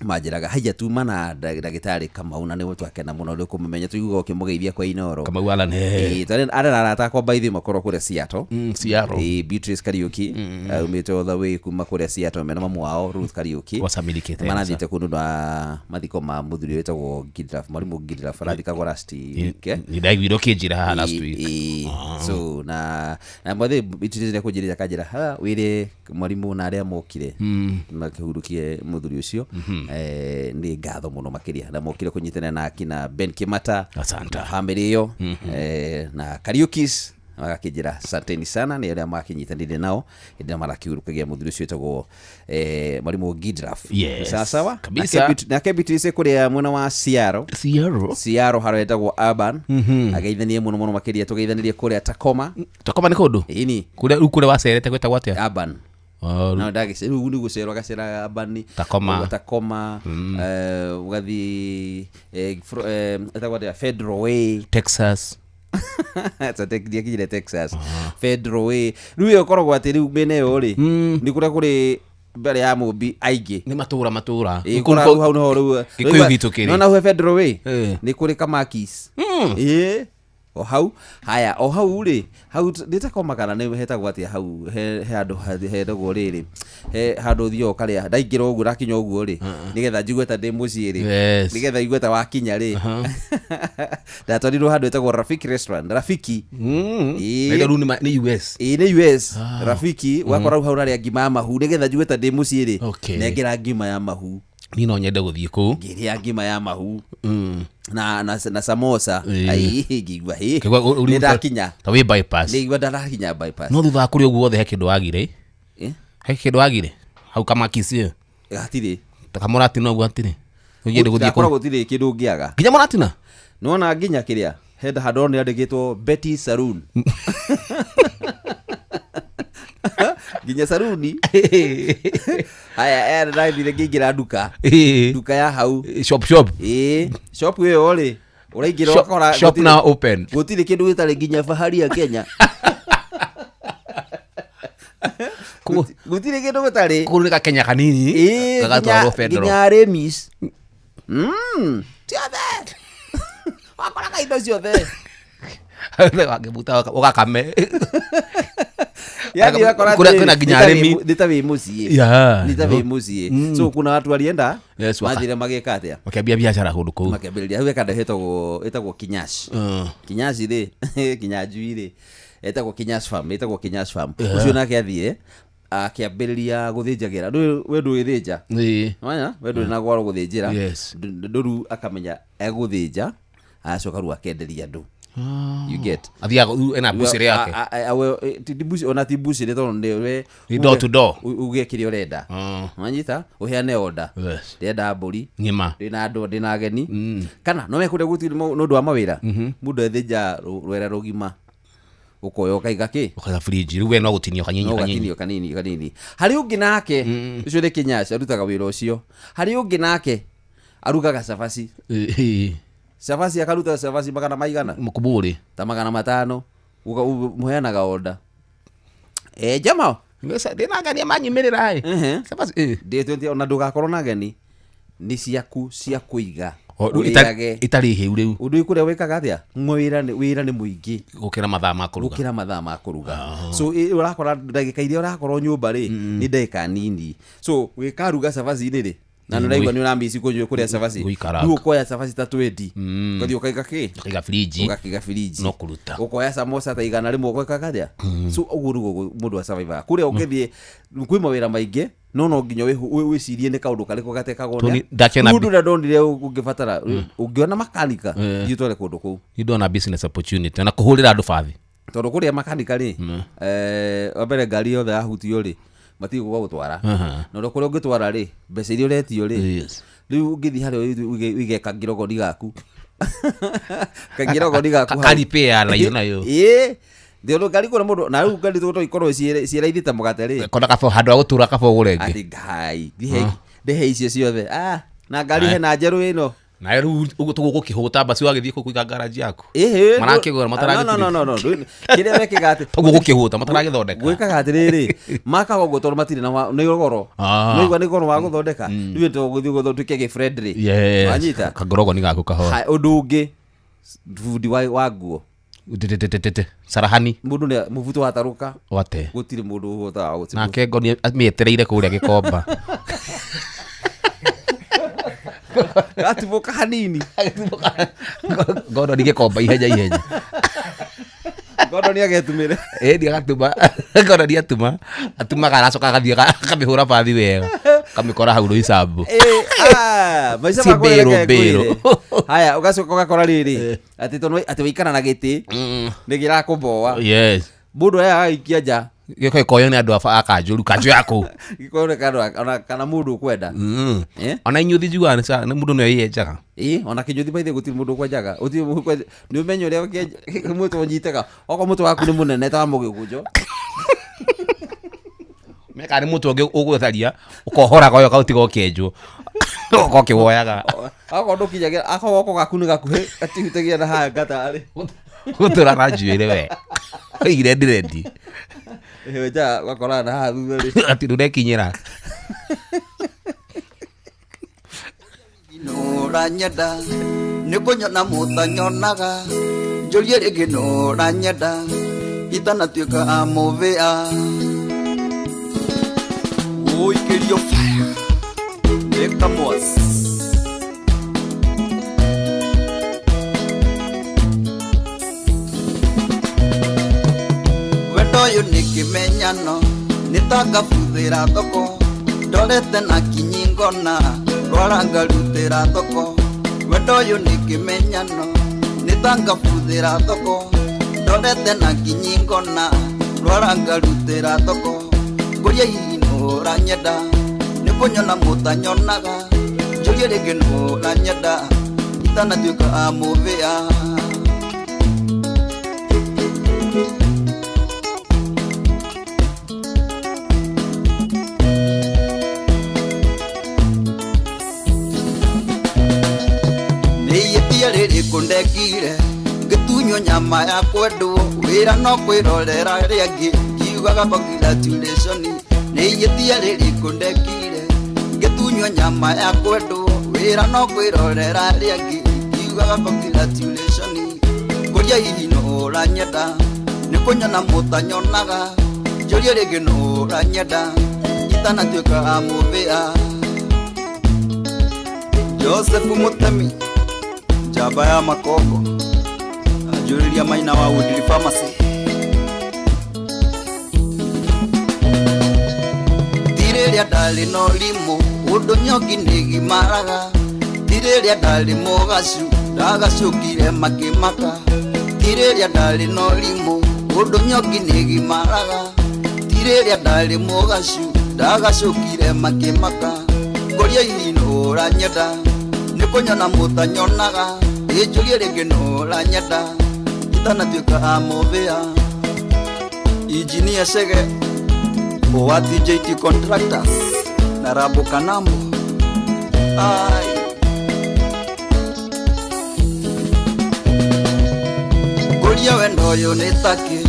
Manjĩraga haiya tuma na ndagĩtarĩ Kamau na nĩ twakena mũno nĩ kũmũmenya tũiguaga ũkĩmũgeithia kwa Inooro. Kamau Alan, Ĩĩ, tondũ arĩ na arata akwa by the makorwo kũrĩa Seattle. Seattle. Ĩĩ, Beatrice Kariuki aumĩte all the way kuma kũrĩa Seattle mena mamu wao Ruth Kariuki. Wasamilike tena. Marathiĩte kũndũ na mathiko ma mũthuri wĩtagwo Gidraf, mwarimũ Gidraf arathikagwo last week. Nĩ ndaiguire ũkĩnjĩra haha last week. So na mwathe Beatrice nĩ akũnjĩrĩra akanjĩra ha wĩre mwarimũ na arĩa mokire makĩhurukie mũthuri ũcio. Nĩ ngatho mũno makĩria na mokire kũnyitanĩra na akina Ben Kimata. Asante. Na family ĩyo na Kariukis magakĩnjĩra asanteni sana nĩ arĩa makĩnyitanĩire nao hĩndĩ ĩrĩa marakĩhurukagia mũthuri ũcio wĩtagwo mwarimũ Gidraf. Yes. Sawa sawa. Kabisa. Nake Beatrice kũrĩa mwena wa Seattle. Seattle. Seattle harĩa hetagwo Urban. Ageithanie mũno mũno makĩria tũgeithanĩrie kũrĩa Tacoma. Tacoma nĩ kũndũ? Ĩni. Kũrĩa rĩu kũrĩa wacerete gwĩtagwo atĩa? Urban. No ndagĩce rĩu nĩ gũcerwo agacera Urban. Tacoma. Tacoma. Ũgathiĩ ĩtagwo atĩa? Federal Way. Texas. Ndiakinyire Texas. Federal Way. Rĩu ĩyo ĩkoragwo atĩ rĩu mĩena ĩyo rĩ, nĩ kũrĩa kũrĩ mbere ya mũmbi aingĩ. Nĩ matũra matũra. Ĩĩ, kũrĩa hau hau nĩho rĩu. Gĩkũyũ gitũ kĩrĩ. Nĩwona hau he Federal Way? Nĩ kũrĩ Kamakis. Ĩĩ. O hau haya o hau rĩ hau nĩ Tacoma kana nĩ hetagwo atĩa hau he handũ hetagwo rĩrĩ he handũ ũthiaga ũkarĩa ndaingĩra ũguo ndakinya ũguo rĩ nĩgetha njigue ta ndĩ mũciĩ rĩ nĩgetha igue ta wakinya rĩ ndatwarirwo handũ hetagwo Rafiki Restaurant. Rafiki. Na rĩu nĩ US. Ĩĩ nĩ US. Rafiki wakora hau ũrarĩa ngima ya mahu nĩgetha njigue ta ndĩ mũciĩ rĩ nengera ngima ya mahu. Niĩ no nyende gũthiĩ kũu. Ngĩrĩa ngima ya mahu na samosa. Ai, ngĩigua hĩ nĩ ndakinya. Ta wĩ bypass. Nĩigua ndarakinya bypass. No thutha wa kũrĩa ũguo wothe he kĩndũ wagire. He kĩndũ wagire hau Kamakisi ĩyo. Hatirĩ. Ta kamũratina ũguo hatirĩ. Ũngĩenda gũthiĩ Ndakora kũu. gũtirĩ kĩndũ ũngĩaga. Nginya mũratina? Nĩwona nginya kĩrĩa henda handũ nĩ andĩkĩtwo Betty Saloon. Nginya saruni. Haya, ndathire ngĩingĩra nduka. Nduka ya hau. Shop shop. Ĩĩ, shop ĩyo rĩ, ũraingĩra Shop, ũgakora shop now open. Gũtirĩ kĩndũ gĩtarĩ nginya fahari ya Kenya. Gũtirĩ kĩndũ gĩtarĩ. Kũu nĩ gakenya kanini Ĩĩ, gagatwarwo federal. nginya remis. Ciothe. Wakoraga indo ciothe. Wangĩbuta ũgakame. Yani ũgakora Kũrĩa atĩrĩrĩ, kwĩna nginya nĩ ta arĩmi. nĩ ta wĩ mũciĩ. Yeah. Nĩ ta wĩ mũciĩ. So kuna watu walienda Yes, waka- mathire magĩka atĩa? Makĩambia biacara kũndũ kũu. Makĩambĩrĩria hau kanda ĩtagwo Kinyash. Kinyash rĩ, Kinyanjui rĩ, ĩtagwo Kinyash Farm, ĩtagwo Kinyash Farm. Ũcio nake athire akĩambĩrĩria gũthĩnjagĩra. Ndũĩ we ndũgĩthĩnja. Ĩĩ. Wanya, we ndũrĩ na gwaro gũthĩnjĩra. Yes. Ndũru akamenya egũthĩnja, agacoka rĩu akenderia andũ. You get. Athiaga rĩu ena mbucĩrĩ yake. Ona ti mbucĩrĩ tondũ nĩ we Ni door to door. uge kĩrĩa ũrenda. Wanyita, ũheane order. Yes. Ndĩrenda mbũri. Ng'ima. Ndĩna andũ, ndĩna ageni. Kana no mekũrĩa gũtirĩ nĩ ũndũ wa mawĩra. Mũndũ ethĩnja rwere rũgima. Ũkoya ũkaiga kĩ? Ũkaiga fridge rĩu we no gũtinio kanini No kanini. gatinio kanini kanini. Harĩ ũngĩ nake, ũcio nĩ Kinyash arutaga wĩra ũcio. Harĩ ũngĩ nake arugaga cabaci. Ĩĩ. Cabaci akaruta cabaci magana maigana? Mũkũbũrĩ. Ta 500. Mũheanaga order. Jama. Ndĩna ageni manyumĩrĩra ĩ. Cabaci ĩ. Ndĩ 20 ona ndũgakorwo na ageni. Nĩ ciaku cia kũiga. O, rĩu Ũrĩage. itarĩ hĩu rĩu. Ũndũ ũyũ kũrĩa wĩkaga atĩa? Wĩra nĩ mũingĩ. Gũkĩra mathaa ma kũruga. Gũkĩra mathaa ma kũruga. So ũrakora ndagĩka iria ũrakorwo nyũmba rĩ, nĩ ndagĩka nini. So wĩkaruga cabaci-inĩ rĩ, na nĩ ũraigua nĩ ũramici kũnyua kũrĩa cabaci. Gũikara. Rĩu ũkoya cabaci ta 20. Ũgathiĩ ũkaiga kĩ? Ũkaiga fridge. Ũgakĩiga fridge. No kũruta. Ũkoya samosa ta 100 ũgekaga atĩa? So ũguo nĩguo mũndũ asurvivaga. Kũrĩa ũngĩthiĩ kwĩ mawĩra maingĩ, no nginya wĩcirie nĩ kaũndũ karĩkũ gatekagwo Tony, nĩ- ndakĩona Rĩu ũndũ ũrĩa ndonire ũngĩbatara, ũngĩona makanika, thiĩ ũtware kũndũ kũu. Nĩ ndona business opportunity na kũhũrĩra andũ bathi. Tondũ kũrĩa makanika rĩ, wa mbere ngari yothe yahutio rĩ, matirĩ gũka gũtwara. Na ũrĩa kũrĩa ũngĩtwara rĩ, mbeca iria ũretio rĩ, rĩu ũngĩthiĩ harĩa ũige kangirogoni gaku. Kangirogoni gaku hau. Ka repair nayo nayo. Ĩĩ. Tondũ ngari kũrĩa mũndũ, na rĩu ngari tondũ ikorwo ciĩraithĩ ta mũgate rĩ. Kona kaba handũ ha gũtũra kaba ũgũre ĩngĩ. Atĩ ngai, ndihe icio ciothe. Na ngari hena njerũ ĩno. Na rĩu ũguo tũgũkĩhũta mbaci wagĩthiĩ kũu kũiga garage yaku. Ĩhĩ, Marakĩgũra, mataragĩtirĩ. No, no, no, no, no. Kĩrĩa mekĩga atĩ Tũgũgũkĩhũta, mataragĩthondeka. Gwĩkaga atĩrĩrĩ, makaga ũguo tondũ matirĩ na nĩ goro. Nĩ igua nĩ goro wa gũthondeka. Rĩu tũgũthiĩ ũguo tuĩke gĩ friendly. Yes. Wanyita? Kangorogoni gaku kahora. Hai, ũndũ ũngĩ, bundi wa nguo. Tete. Sarahani. Mũndũ nĩ mũbuto watarũka. Wate. Gũtirĩ mũndũ ũhotaga gũtirĩ. Nake ngoni amĩetereire kũrĩa gĩkomba. Gatibũka hanini. Ngono ni gĩkomba ihenya ihenya. Ngono nĩ agetumĩre. Ĩĩ ni agatuma. Ngono ni atuma. Atumaga aracoka agathiĩ akamĩhũra bathi wega. Akamĩkora hau rũicambu. Maica Si makwa mbĩrũ, reke ngwĩre. mbĩrũ. Haya, ũgacoka ũgakora rĩrĩ, atĩ tondũ atĩ waikara na gĩtĩ, nĩ kĩrakũmboa. Yes. Mũndũ aya agaikia nja. Gĩko gĩkoywo nĩ andũ a kanjũ, kanjũ ya kũu. Gĩkoywo nĩ kanjũ ona kana mũndũ ũkwenda. Ona inyuthi njugaga nĩ mũndũ nĩwe wĩyenjaga. Ĩĩ, ona kĩnyuthi by the way gũtirĩ mũndũ ũkwenjaga. Gũtirĩ mũndũ ũkwenja. Nĩ ũmenye ũrĩa mũtwe ũnyitaga. Okorwo mũtwe waku nĩ mũnene ta wa mũgĩkũnjo. Meka nĩ mũtwe ũngĩ ũgũtharia, ũkohoraga ũyũ ũkaũtiga ũkĩenjwo. Ũgoka ũkĩwoyaga. Okorwo ndũkinyagĩra, akorwo guoko gaku nĩ gakuhĩ, gatihutagia na haha ngata-rĩ. Gũtũra na njuĩrĩ we. Oigire ndirendi. Wenjaga ũgakorana na haha thutha rĩ. Atĩ ndũrekinyĩra. Nũranyenda nĩ kũnyona mũtanyonaga njũrie rĩngĩ nũranyenda itanatuĩka mũbĩa ũikĩrio fire nĩ kamwas. Wendo ũyũ nĩ kĩmenyano nĩ ta ngabuthĩra thoko ndorete na kinyi ngona rwara ngarutĩra thoko. Wendo ũyũ nĩ kĩmenyano nĩ ta ngabuthĩra thoko ndorete na kinyi ngona rwara ngarutĩra thoko. Ngũria hihi nũranyenda nĩ kũnyona mũtanyonaga njũrie rĩngĩ nũranyenda itanatuĩka mũbĩa. rĩrĩkũ ndekire ngĩtunywo nyama ya kwendwo wĩra no kwĩrorera arĩa angĩ ngiugaga congratulation nĩ ihĩtia rĩrĩkũ ndekire ngĩtunywo nyama ya kwendwo wĩra no kwĩrorera arĩa angĩ ngiugaga congratulation ngũria hihi nũ ũranyenda nĩ kũnyona mũtanyonaga njũrie rĩngĩ nũ ũranyenda itanatuĩka mũthĩa. Joseph Mutemi njamba ya makongo anjũrĩria maina wa Woodley Pharmacy. Ti rĩrĩa ndarĩ na ũrimũ ũndũ nyongi nĩgimaraga ti rĩrĩa ndarĩ mũgacu ndagacũkire makĩmaka ti rĩrĩa ndarĩ na ũrimũ ũndũ nyongi nĩgimaraga ti rĩrĩa ndarĩ mũgacu ndagacũkire makĩmaka ngũria hihi nũ ũranyenda nĩ kũnyona mũtanyonaga ĩnjũrie rĩngĩ nũ ũranyenda itanatuĩka mũthĩa. Injinia Chege wa TJT Contractors na Rabo Kanambo. Ai ngũria wendo ũyũ nĩ takĩ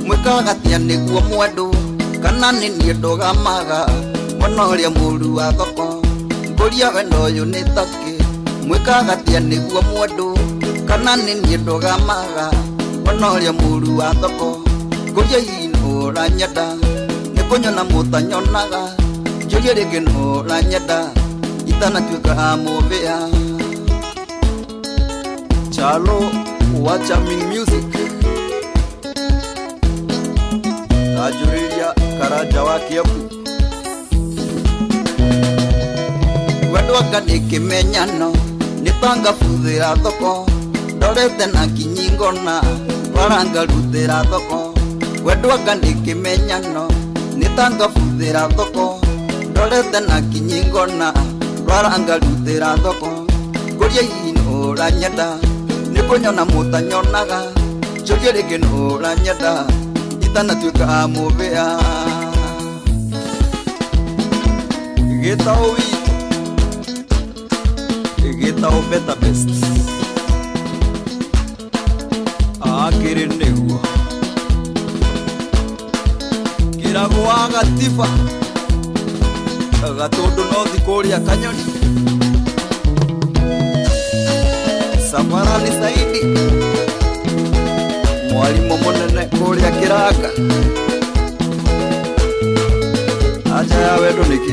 mwĩkaga atĩa nĩguo mwendwo kana nĩ niĩ ndũgamaga mwena ũrĩa mũru wa thoko ngũria wendo ũyũ nĩ takĩ mwĩkaga atĩa nĩguo mwendwo kana nĩ niĩ ndũgamaga mwena ũrĩa mũru wa thoko ngũria hihi nũ ũranyenda nĩ kũnyona mũtanyonaga njũrie rĩngĩ nũ ũranyenda itanatuĩka mũthĩa. Chalo wa Charming Music anjũrĩria Karanja wa Kiambu. Wendo anga nĩ kĩmenyano nĩ tangabuthĩra thoko ndorete na nginyi ngona warangarutĩra thoko wendo anga nĩ kĩmenyano nĩ tangabuthĩra thoko ndorete na nginyi ngona warangarutĩra thoko ngũria hihi nũ ũranyenda nĩ kũnyona mũtanyonaga njũrie rĩngĩ nũ ũranyenda itanatuĩka mũthĩa. Gĩtaũ witũ gĩtaũ better best akĩrĩ nĩguo kĩragũ wa gatiba gatũndũ nothi kũrĩa kanyoni Safarani Saidi mwarimũ mũnene kũrĩa kĩranga aja ya wendo nĩkĩ.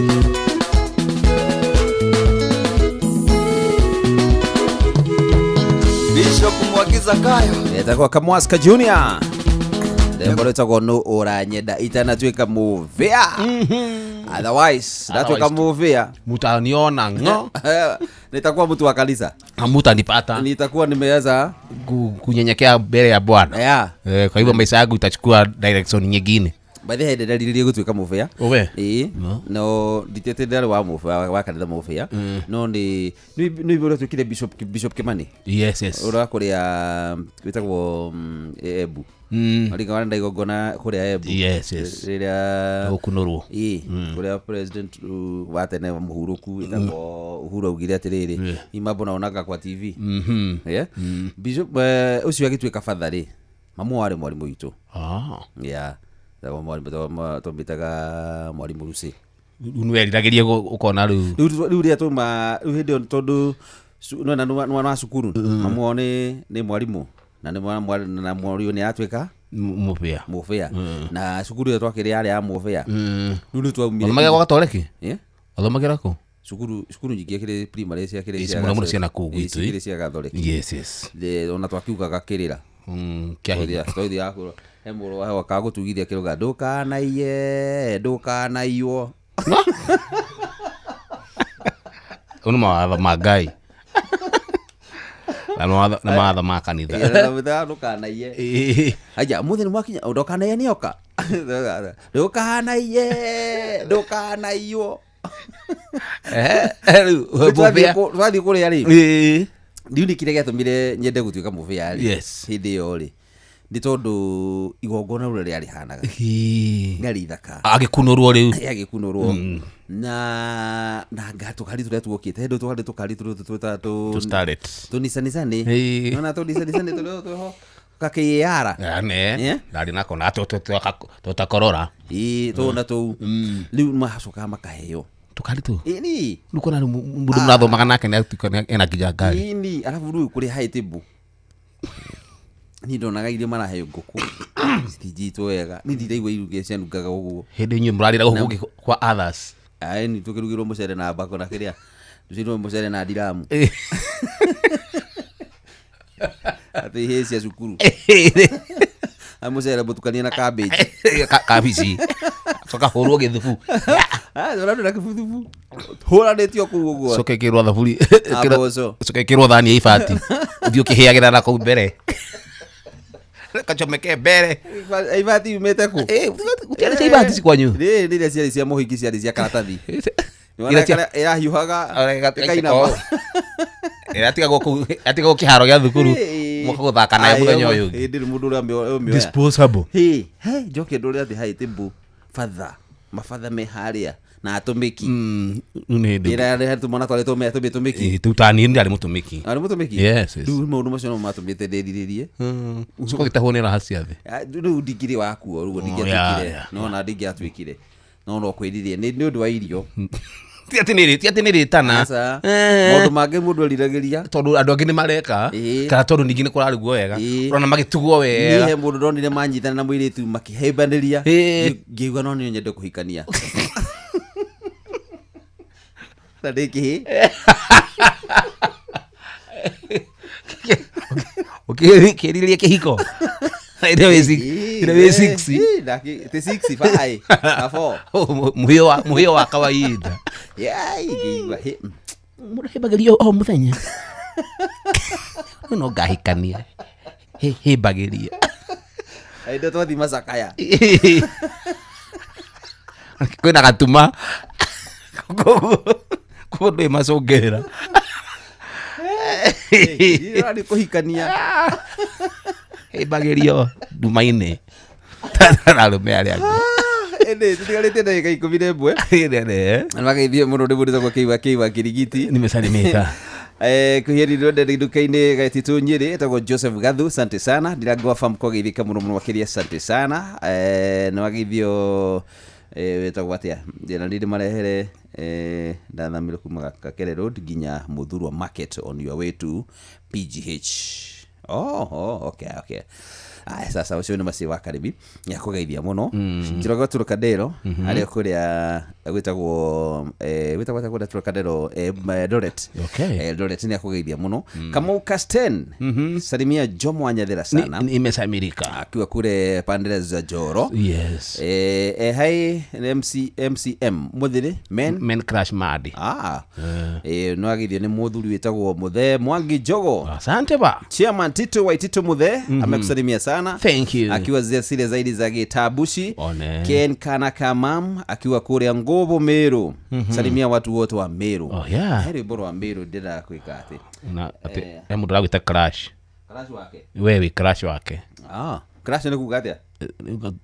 Bishop Mwangi Zakayo etagwo Kamwaska Junior rwĩmbo rwĩtagwo nũ ũranyenda itanatuĩka mũthĩa. Otherwise ndatuĩka mũthĩa mutaniona ng'o nitakuwa mtu wa kanisa mutanipata nitakuwa nimeweza kunyenyekea mbele ya Bwana. Yeah. Kwa hivyo maisha yangu itachukua direction nyingine. By the way ndariririe gũtuĩka mũbĩa. Owe. Ĩĩ no nditete ndarĩ wa mũbĩa wa kanitha mũbĩa no nĩ nĩ ũrĩa tuĩkire Bishop Kimani. Yes yes. Ũrĩa kũrĩa wĩtagwo Embu. Aringa wana igongona kũrĩa Embu. Yes yes. Rĩrĩa gũkunũrwo. Ĩĩ kũrĩa president wa tene Mũhurũku wĩtagwo Uhuru augire atĩrĩrĩ imambo naonaga kwa TV. Yeah. Bishop ũcio agĩtuĩka father rĩ mamu warĩ mwarimũ witũ. Yeah. Twamwĩtaga mwarimũ Lucy. Rĩu nĩweriragĩria ũkona rĩu rĩu rĩrĩa twauma rĩu hĩndĩ ĩyo tondũ nĩwona nĩ wa cukuru mamu wao nĩ mwarimũ na nĩ na mwarimũ nĩ atuĩka mũbĩa mũbĩa na cukuru ĩyo twakĩrĩ yarĩ ya mũbĩa rĩu nĩ twaumire. Wathomagĩra gwa Gatoreki? Wathomagĩra kũ? Cukuru nyingĩ akĩrĩ primary ciakĩrĩ cia mũno mũno ciana kũu gwitũ cikĩrĩ cia Gatoreki. Yes yes. Ona twakiugaga kĩrĩra kĩa twathia kũrĩa he mũrũ wa hewa kagũtugithia kĩrũga ndũkanaiye ndũkanaiywo. Ũyũ nĩ mawatho ma Ngai na mawatho ma kanitha. Ndũkanaiye aja mũthĩ nĩ mwakinya ndũkanaiye nĩoka ndũkanaiye ndũkanaiywo. Twathiĩ kũrĩa rĩ rĩu nĩ kĩrĩa gĩatũmire nyende gũtuĩka mũbĩa rĩ hĩndĩ ĩyo rĩ Nĩ tondũ igongona rĩu rĩarĩhanaga rĩarĩ ithaka. Agĩkunũrwo rĩu. Agĩkunũrwo na tũkari tũrĩa tuokĩte hĩndĩ tũkarĩ tũkari tũrĩa twĩtaga To start it. tũnicanicani. Ĩĩ. Nona tũnicanicani tũrĩa twĩho kakĩara. Ne. Yeah. Ndarĩ nako na tũtakorora. Ĩĩ, tũna tũu rĩu macokaga makaheo. Tũkari tũ. Ĩni. Rĩu kona rĩu mũndũ mũrathomaga nake nĩ atuĩka ena nginya ngari. Ĩni, arabu rĩu kũrĩ high table niĩ ndonaga irio maraheo ngũkũ citinjitwo wega, niĩ ndiraigua iruge cianungaga ũguo. Hĩndĩ inyuĩ mũrarĩra gũkũ kũngĩ kwa others. Aĩ, tũkĩrugĩrwo mũcere na mbako na kĩrĩa tũcirwo mũcere na ndiramu atĩ ihĩĩ cia cukuru a mũcere mũtukanie na cabbage. Kabici coka hũrwo gĩthubu. Ũrandũ na kĩbuthubu hũranĩtio kũu ũguo. Coka ĩkĩrwo thaburi. Na mboco. Coka ĩkĩrwo thani ya ibati ũthiĩ ũkĩhĩagĩra na kũu mbere kachomeke mbere. Ibati yumĩte kũ? Gũtiarĩ cia ibati cikwanyu? Rĩrĩ rĩrĩa ciarĩ cia mũhiki ciarĩ cia karatathi. Iria cia- Ĩrahiũhaga ĩkainama. Ĩratigagwo kũu, ĩratigagwo kĩharo gĩa thukuru mũka gũthaka nayo mũthenya ũyũ ũngĩ. Ĩndĩ mũndũ ũrĩa ũmĩoya. Disposable. Hĩ, he njoke ndũre atĩ high table batha mabatha me harĩa na atũmĩki. Rĩu nĩ hĩndĩ Ĩrĩa tũmwana twarĩtwo me atũmĩki. Ĩ, rĩu ta niĩ ndarĩ mũtũmĩki. Arĩ mũtũmĩki? Yes. Rĩu maũndũ macio no matũmĩte ndĩrirĩrie. Coka ũgĩtahwo nĩ raha cia thĩ. Ah, rĩu ndingĩrĩ wakuo rĩu Oh, ndingĩatuĩkire. yeah. No na ndingĩatuĩkire no kwĩrirĩria nĩ ũndũ wa irio. Ti atĩ nĩ ti atĩ nĩ rĩtana. Aca. Maũndũ mangĩ mũndũ eriragĩria. Tondũ andũ angĩ nĩ mareka Ĩĩ. kana tondũ ningĩ nĩ kũrarugwo wega. Ĩĩ. Ũrona magĩtugwo Niĩ wega. he mũndũ ndonire manyitana na mũirĩtu makĩhĩmbanĩria. Ĩĩ. Ngĩigua no nĩ nyende kũhikania na ndĩ kĩhĩ. Ũkĩrirĩria kĩhiko ĩrĩa wĩ ĩrĩa wĩ six. Ĩĩ, ti six, five na four. Mũhĩo wa kawaida. Yai, ngĩigua hĩ, Mũndũ hĩmbagĩrio o mũthenya. Rĩu no ngahikania hĩmbagĩria. Hĩndĩ twathi macakaya. Kwĩna gatuma koguo ndwĩ macũngĩrĩra. Nĩ kũhikania. Hĩmbagĩrio nduma-inĩ na arũme arĩa angĩ. Ĩndĩ tũtigarĩtie ndagĩka 11. Nĩmageithio mũno nĩ mũndũ wĩtagwo Kĩiwa Kĩiwa Kĩrigiti. Nimesalimika. Kuhieri rwende nduka-inĩ Gaititũ Nyĩrĩ etagwo Joseph Gathu, asante sana. Ndirango fam kwageithĩka mũno mũno makĩria, asante sana. Nĩwageithio wĩtagwo atĩa na nĩ ndĩmarehere ndathamire kuma Gakere Road nginya Muthurwa Market on your way to PGH. Oh, okay. Aya, sasa ũcio nĩ maciĩ wa Karĩmi nĩakũgeithia mũno. Njoroge Trocadero harĩa kũrĩa gwĩtagwo gwĩtagwo atĩa kũrĩa Trocadero, Eldoret. Okay. Eldoret nĩakũgeithia mũno. Kamau Casten, salimia Jomo Wanyathera sana. Nimesamirika. Akiwa kule pande za Joro. Yes. Hai MC MCM muthiri men Men crash mad. No ageithio nĩ mũthuri wĩtagwo Muthe Mwangi Jogo. Asante ba. Chairman Tito Waitito Muthe amekusalimia sana. Thank you. Akiwa zile zaidi za Gitabushi. One. Ken Kana Kamam akiwa kũrĩa Ngũbũ Meru. Salimia watu wote wa Meru. Oh, yeah. He rwĩmbo rwa Meru ndĩraga kwĩka atĩ. Na atĩ he mũndũ ũragwĩta crash. Crash wake. We wĩ crash wake. Crash nĩ kuga atĩa?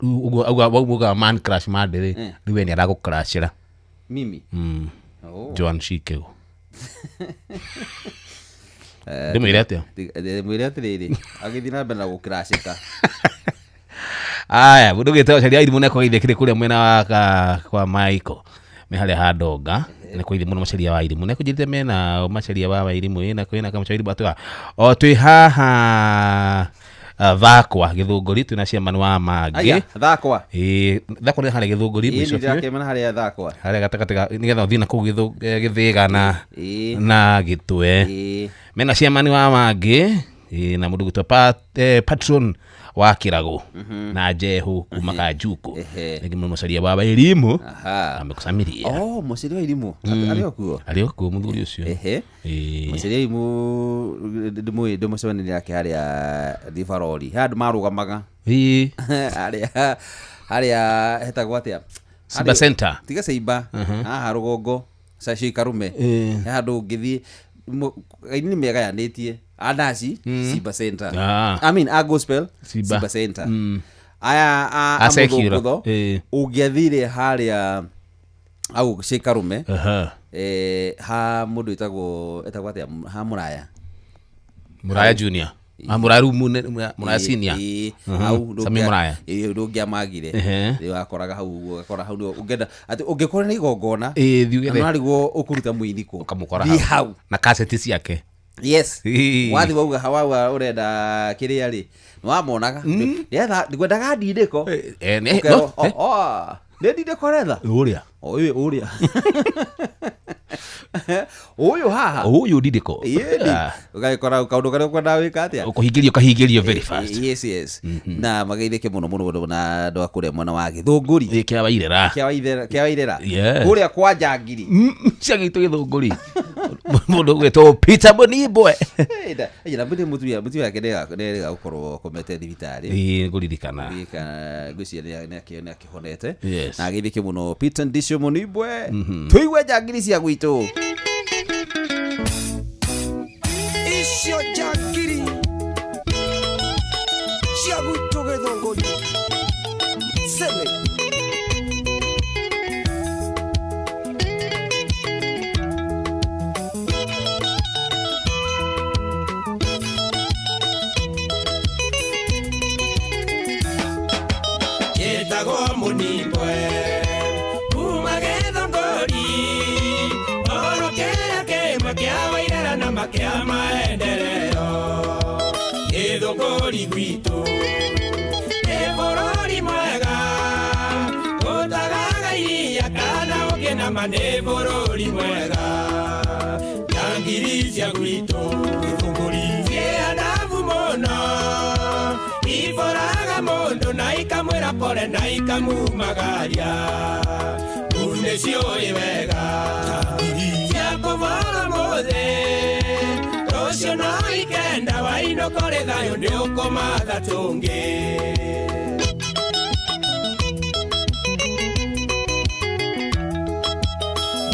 Ũguo uga man crash mad rĩ rĩu we nĩ aragũcrashĩra. Mimi. Oh. Joan Shikego. Ndĩmwĩre atĩa? Mwĩre atĩrĩrĩ agĩthiĩ na mbere na gũcrashĩka. Aya, mũndũ ũgĩtagwo Caria Irimũ nĩakũgeithia kĩrĩ kũrĩa mwena wa kwa Michael me harĩa ha Ndonga nĩkũgeithia mũno Macharia wa Irimũ nĩakũnjĩrĩte mena Macharia wa Irimũ ĩna kwĩna Kamacharia wa Irimũ atũga o twĩ haha Thakwa Gĩthũngũri twĩna chairman wa Mangĩ. Aya, Thakwa. Ĩĩ, Thakwa nĩ harĩa Gĩthũngũri Ĩĩ, mũico biũ. nĩndĩrakĩmena harĩa Thakwa. Harĩa gatagatĩ ga nĩgetha ũthiĩ na kũu Gĩthĩga Ĩĩ. na Gĩtwe. Ĩĩ. Mena chairman wa Mangĩ na mũndũ gwĩtwo patron wa Kĩragũ na Jehu kuma Kanjuku. Rĩngĩ mũno Macharia wa Irimũ amekũcamiria. Oh, Macharia wa Irimũ arĩ o kuo? Arĩ o kuo mũthuri ũcio. Ĩĩ. Macharia wa Irimũ ndĩmũĩ ndĩmũcemanirie nake harĩa Rivaroli handũ marũgamaga. Ĩĩ. Harĩa harĩa hetagwo atĩa? Simba Center. Tiga Simba. Haha rũgongo Caci Karume. Ĩĩ. He handũ ũngĩthiĩ Aini nĩ megayanĩtie anaci Simba Center. Ah. I mean a gospel Simba. Simba Center aya a A secular. mũthũngũtho Eh. ũngĩathire harĩa au Cĩkarume Aha. ha mũndũ wĩtagwo etagwo atĩa ha mũraya. Muraya junior. Ah, Muraya rĩu Muraya senior. Ĩĩ, Mhm. hau Sami Muraya. ndũngĩamagire. Ehe. Rĩu wakoraga hau ũguo, ũgakora hau nĩho ũngĩenda atĩ ũngĩkorwo nĩ igongona Ĩĩ, thiĩ ũgethe. na nĩwarigwo ũkũruta mũini kũ Ũkamũkora thiĩ hau na kaseti ciake. Yes. Ĩĩ. Wathi wauga wauga ũrenda kĩrĩa rĩ nĩwamonaga ndĩretha ngwendaga ndindĩko. Eh, eh, Ũkerwo, no, eh. "Oh, oh, nĩ ndindĩko ũretha Ũrĩa. ũyũ ũrĩa ũyũ haha Ũyũ ndindĩko. Ĩĩ, Ah. ũgagĩkora kaũndũ karĩa ũkwendaga wĩka atĩa. Ũkũhingĩrio ũkahingĩrio very fast. Yes, na mageithĩke mũno mũno mũno na andũ a kũrĩa mwena wa Gĩthũngũri. Ĩ, kĩa Wairera. Kĩa Wairera. Yeah. Kũrĩa kwa njangiri. Cia gitũ Gĩthũngũri. Mũndũ ũgwĩtwo Peter Mũnimbwe. Na mbũndĩ mũtumia wake nĩerĩga gũkorwo akomete thibitarĩ. Ĩ, ngũririkana. Ngwĩciria nĩ akĩhonete. Yes. Na ageithĩke mũno Peter Ndisho Mũnimbwe. Tũigue njangiri cia gwitũ. Icio njangiri cia gwitũ Gĩthũngũri Sele. Njĩtagwo Mũnimbwe kuma Gĩthũngũri oro kĩrĩa kĩmwe kĩa Wairera na makĩa maendeleo Gĩthũngũri gwitũ nĩ bũrũri mwega ũtagaga iria kana ũngĩ nama nĩ bũrũri mwega njangiri cia gwitũ Gĩthũngũri ciĩ andabu mũno iboraga mũndũ na ikamwĩra pole na ikamumagaria nĩ ciũĩ wega cia kũbora mũthĩ rũciũ no ikenda wainũka ũrĩ thayũ nĩ ũkũmatha tũngĩ.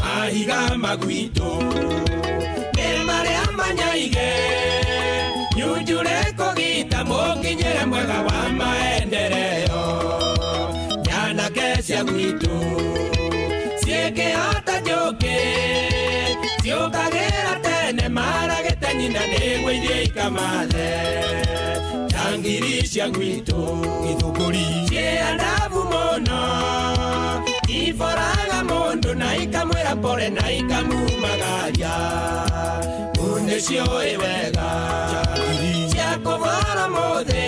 Mahiga magwitũ nĩ marĩa manyaige nyunjure kũgita mũkinyĩre mwega wa maendeleo nyanake cia gwitũ ciĩkĩhota njũkĩ ciũkagĩra tene maragĩte nyina nĩguo ithiĩ ikamathe njangiri cia gwitũ Gĩthũngũri ciĩ andabu mũno iboraga mũndũ na ikamwĩra pole na ikamumagaria nĩ ciũĩ wega cia kũbora mũthĩ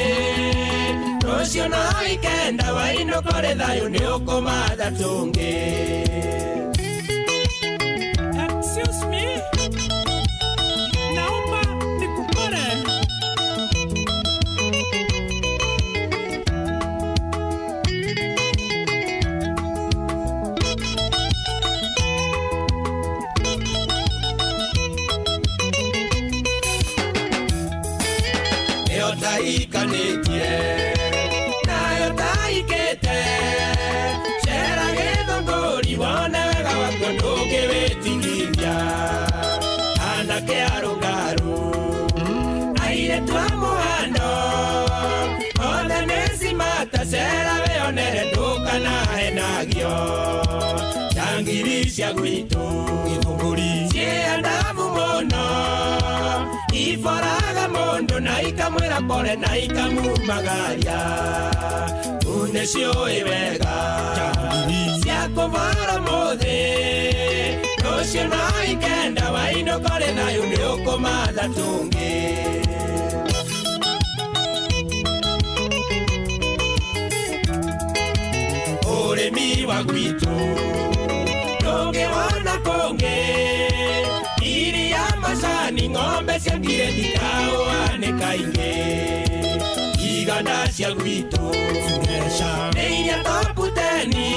rũciũ no ikenda wainũka ũrĩ thayũ nĩ ũkũmatha tũngĩ. Excuse me, naomba nikupore. Ĩyo taikanĩtie nayo taikĩte cera Gĩthũngũri wone wega wakuo ndũngĩwĩtigithia anake arũngarũ airĩtu a mũhando othe nĩ cimata cera wĩonere ndũkanahenagio njangiri cia gwitũ Gĩthũngũri ciĩ andabu mũno iboraga mũndũ na ikamwĩra pole na ikamumagaria nĩ ciũĩ wega cia kũbora mũthĩ rũciũ no ikenda wainũka ũrĩ thayũ nĩ ũkũmatha tũngĩ. Ũrĩmi wa gwitũ ndũngĩwona kũngĩ iria macani ng'ombe cia ngirĩndi kaũa nĩ kaingĩ iganda cia gwitũ nĩ iria toputeni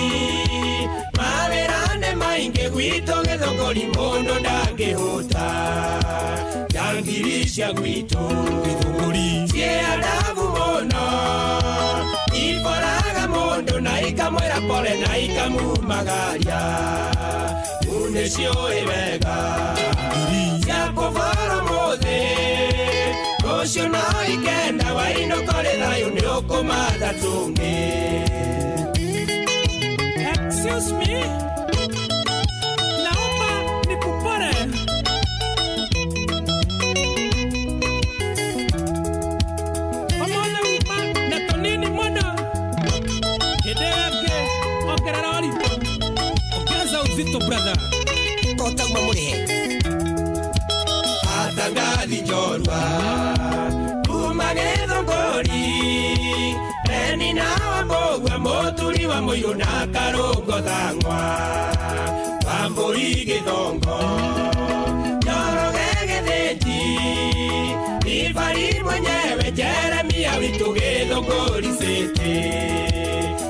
mawĩra nĩ maingĩ gwitũ Gĩthũngũri mũndũ ndangĩhũta njangiri cia gwitũ Gĩthũngũri ciĩ andabu mũno iboraga mũndũ na ikamwĩra pole na ikamumagaria nĩ ciũĩ wega cia kũbora Rũciũ no ikenda wainũka ũrĩ thayũ nĩ ũkũmatha tũngĩ. Excuse me. Naomba nikupore. Omothe uma na tũnini mũno. Hĩndĩ ĩyo ĩngĩ ongerera ũritũ. Ongeza uzito brother. Kotauma mũrĩhe. Atangathi njorua kuma Gĩthũngũri Penina wa Mbũgua mũturi wa mũirũ na Karũngo Thang'wa Wambũi Gĩthongo Njoroge Gĩthĩnji Ibari mwenyewe Jeremia witũ Gĩthũngũri City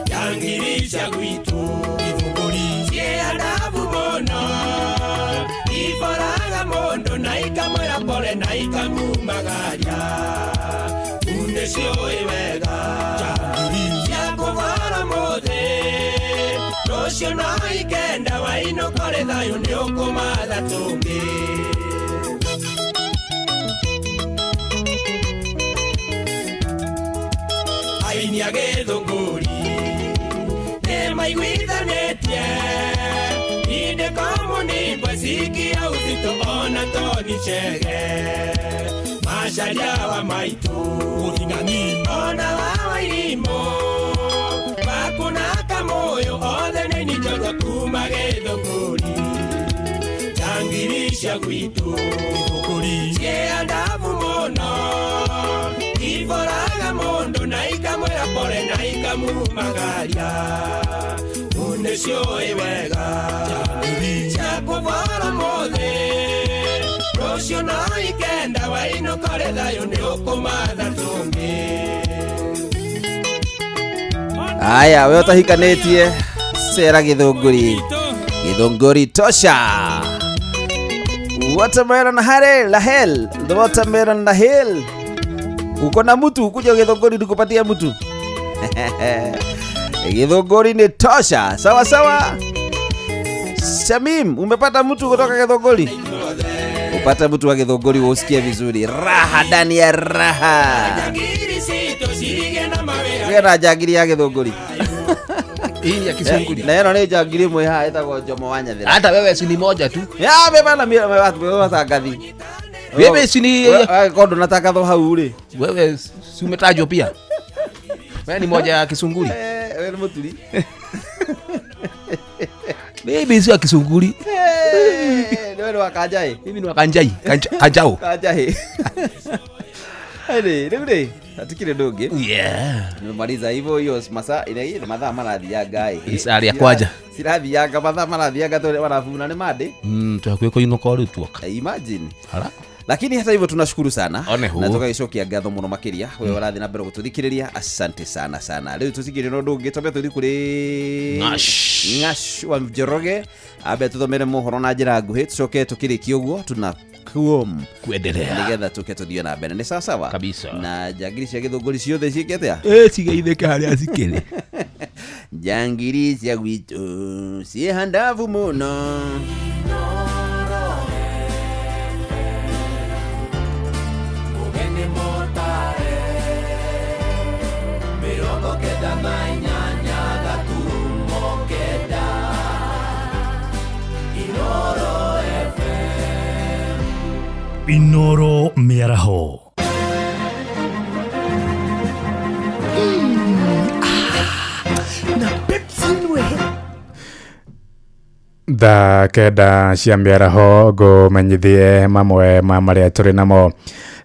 Njangiri cia gwitũ Gĩthũngũri ciĩ andabu mũno iboraga mũndũ na ikamwĩra pole na ikamumagaria nĩciũĩ wega cia kũbora mũthĩ rũciũ no ikenda wainũka ũrĩ thayũ nĩ ũkũmatha tũngĩ. Aini a Gĩthũngũri nĩ maiguithanĩtie inde komunibwe sikia uzito ona Tony Chege macaria wa maitũ ona wa Wairimũ Makuna Kamũyũ othe nĩ njojo kuma Gĩthũngũri njangiri cia gwitũ ciĩ andabu mũno iboraga mũndũ na ikamwĩra pole na ikamumagaria nĩciũĩ wega cia kũbora mũthĩ rũciũ no ikenda wainũka ũrĩ thayũ nĩ ũkũmatha tũngĩ. Aya, we ũtahikanĩtie cera Gĩthũngũri. Gĩthũngũri tosha. Watermelon hare lahel, the watermelon lahel. Uko na mtu kuja Gĩthũngũri nikupatia mtu. Gĩthũngũri ni tosha. Sawa sawa. Shamim, umepata mtu kutoka Gĩthũngũri? Upata mtu wa Gĩthũngũri usikie vizuri. Raha ndani ya raha. Njangiri citũ cigĩe na mawĩra Wena njangiri ya Gĩthũngũri. Hii ya Kisunguri. Na ĩno nĩ njangiri ĩmwe haha ĩtagwo Jomo wa Nyathira. Hata wewe si ni moja tu. Ya beba na mimi watangathi. Wewe si ni Ko ndũnatangathwo hau rĩ. Wewe si umetajwa pia. Wewe ni moja ya Kisunguri. Wewe ni mũturi. Mimi si wa Kisunguri. Wewe ni wa Kanjai. Mimi ni wa Kanjai. Kanjao. Kanjai. Rĩ, rĩu rĩ, hatikĩrĩ ũndũ ũngĩ. Yeah. Nimemaliza hivyo hiyo masaa ile ile mathaa marathianga ĩ. Isaa rĩa kwanja. Cirathianga mathaa marathianga tũrĩ warabuna nĩ mandĩ. Twakuĩ kũinũka rĩu tuoka. Imagine. Hala. Lakini hata hivyo tunashukuru sana One hu. na tũgagĩcokia ngatho mũno makĩria we ũrathiĩ na mbere gũtũthikĩrĩria, asante sana sana. Rĩu tũtigĩrĩ na ũndũ ũngĩ, twambe tũthiĩ kũrĩ Ng'ash. Ng'ash wa Njoroge ambe tũthomere mohoro na njĩra nguhĩ tũcoke tũkĩrĩkie ũguo tuna kuom kuendelea nĩgetha tũke tũthiĩ na mbere. Nĩ sawa sawa kabisa. Na njangiri cia Gĩthũngũri ciothe ciĩke atĩa? Cigeithĩke harĩa cikĩrĩ. Njangiri cia gwitũ ciĩ handabu mũno. Inoro mĩaraho. Na Pepsi nwe. Thaa 9 cia mĩaraho ngũmenyithie mamwe ma marĩa tũrĩ namo.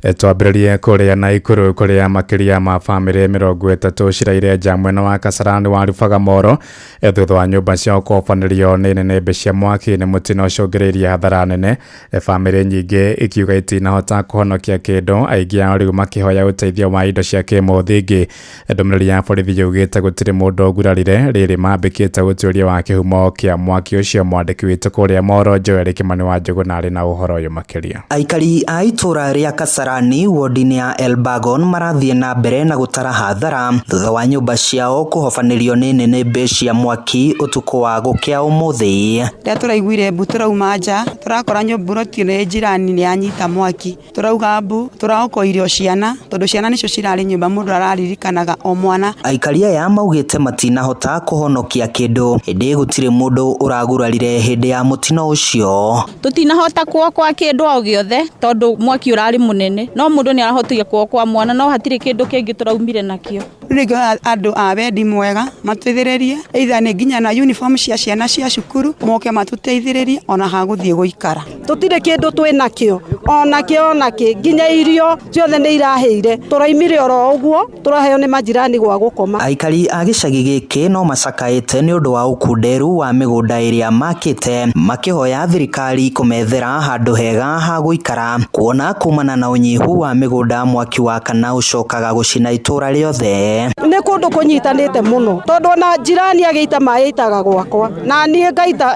Twambĩrĩrie kũrĩa Naikuru kũrĩa makĩria ma bamĩrĩ 30 ciraire nja mwena wa Kasarani wa Rubagamboro thutha wa nyũmba ciao kũhobanĩrio nĩ nĩnĩmbĩ cia mwaki nĩ mũtino ũcũngĩrĩirie hathara nene. Bamĩrĩ nyingĩ ikiuga itinahota kũhonokia kĩndũ, aingĩ ao rĩu makĩhoya ũteithio wa indo cia kĩmũthingi. Ndũmĩrĩri ya borithi yugĩte gũtirĩ mũndũ ũgurarire rĩrĩ mambĩkĩte ũtuĩria wa kĩhumo kĩa mwaki ũcio. Mwandĩki witũ kũrĩa Moro Joel Kĩmani wa Njũgũna arĩ na ũhoro ũyũ makĩria. Aikari a itũra rĩa Kasarani Kasarani wodi-inĩ ya Elbagon marathiĩ na mbere na gũtara hathara thutha wa nyũmba ciao kũhobanĩrio nĩ nĩnĩmbĩ cia mwaki ũtukũ wa gũkĩa ũmũthĩ. Rĩrĩa tũraiguire mbu tũrauma nja tũrakora nyũmba nĩ jirani nĩ yanyita mwaki, tũrauga mbu tũraokoire o ciana tondũ ciana nĩcio cirarĩ nyũmba, mũndũ araririkanaga o mwana. Aikari aya maugĩte matinahota kũhonokia kĩndũ ĩndĩ gũtirĩ mũndũ ũragurarire hĩndĩ ya mũtino ũcio. Tũtinahota kuokoa kĩndũ o gĩothe tondũ mwaki ũrarĩ mũnene, no mũndũ nĩ arahotire kuokoa mwana, no hatirĩ kĩndũ kĩngĩ tũraumire nakĩo. Rĩu andũ a wendi mwega matũteithĩrĩrie either nĩ nginya na uniform cia ciana cia cukuru moke matũteithĩrĩrie ona ha gũthiĩ gũikara. Tũtirĩ kĩndũ twĩ nakĩo onakĩo onakĩ, nginya irio ciothe nĩ irahĩire, tũraimire oro ũguo tũraheo nĩ majirani gwa gũkoma. Aikari a gĩcagi gĩkĩ no macakaĩte nĩ ũndũ wa ũkunderu wa mĩgũnda ĩrĩa makĩte, makĩhoya thirikari kũmethera handũ hega ha gũikara kuona kumana na ũnyihu wa mĩgũnda mwaki wa kana ũcokaga gũcina itũra rĩothe. Nĩ kũndũ kũnyitanĩte mũno tondũ ona jirani agĩita maĩ aitaga gwakwa na niĩ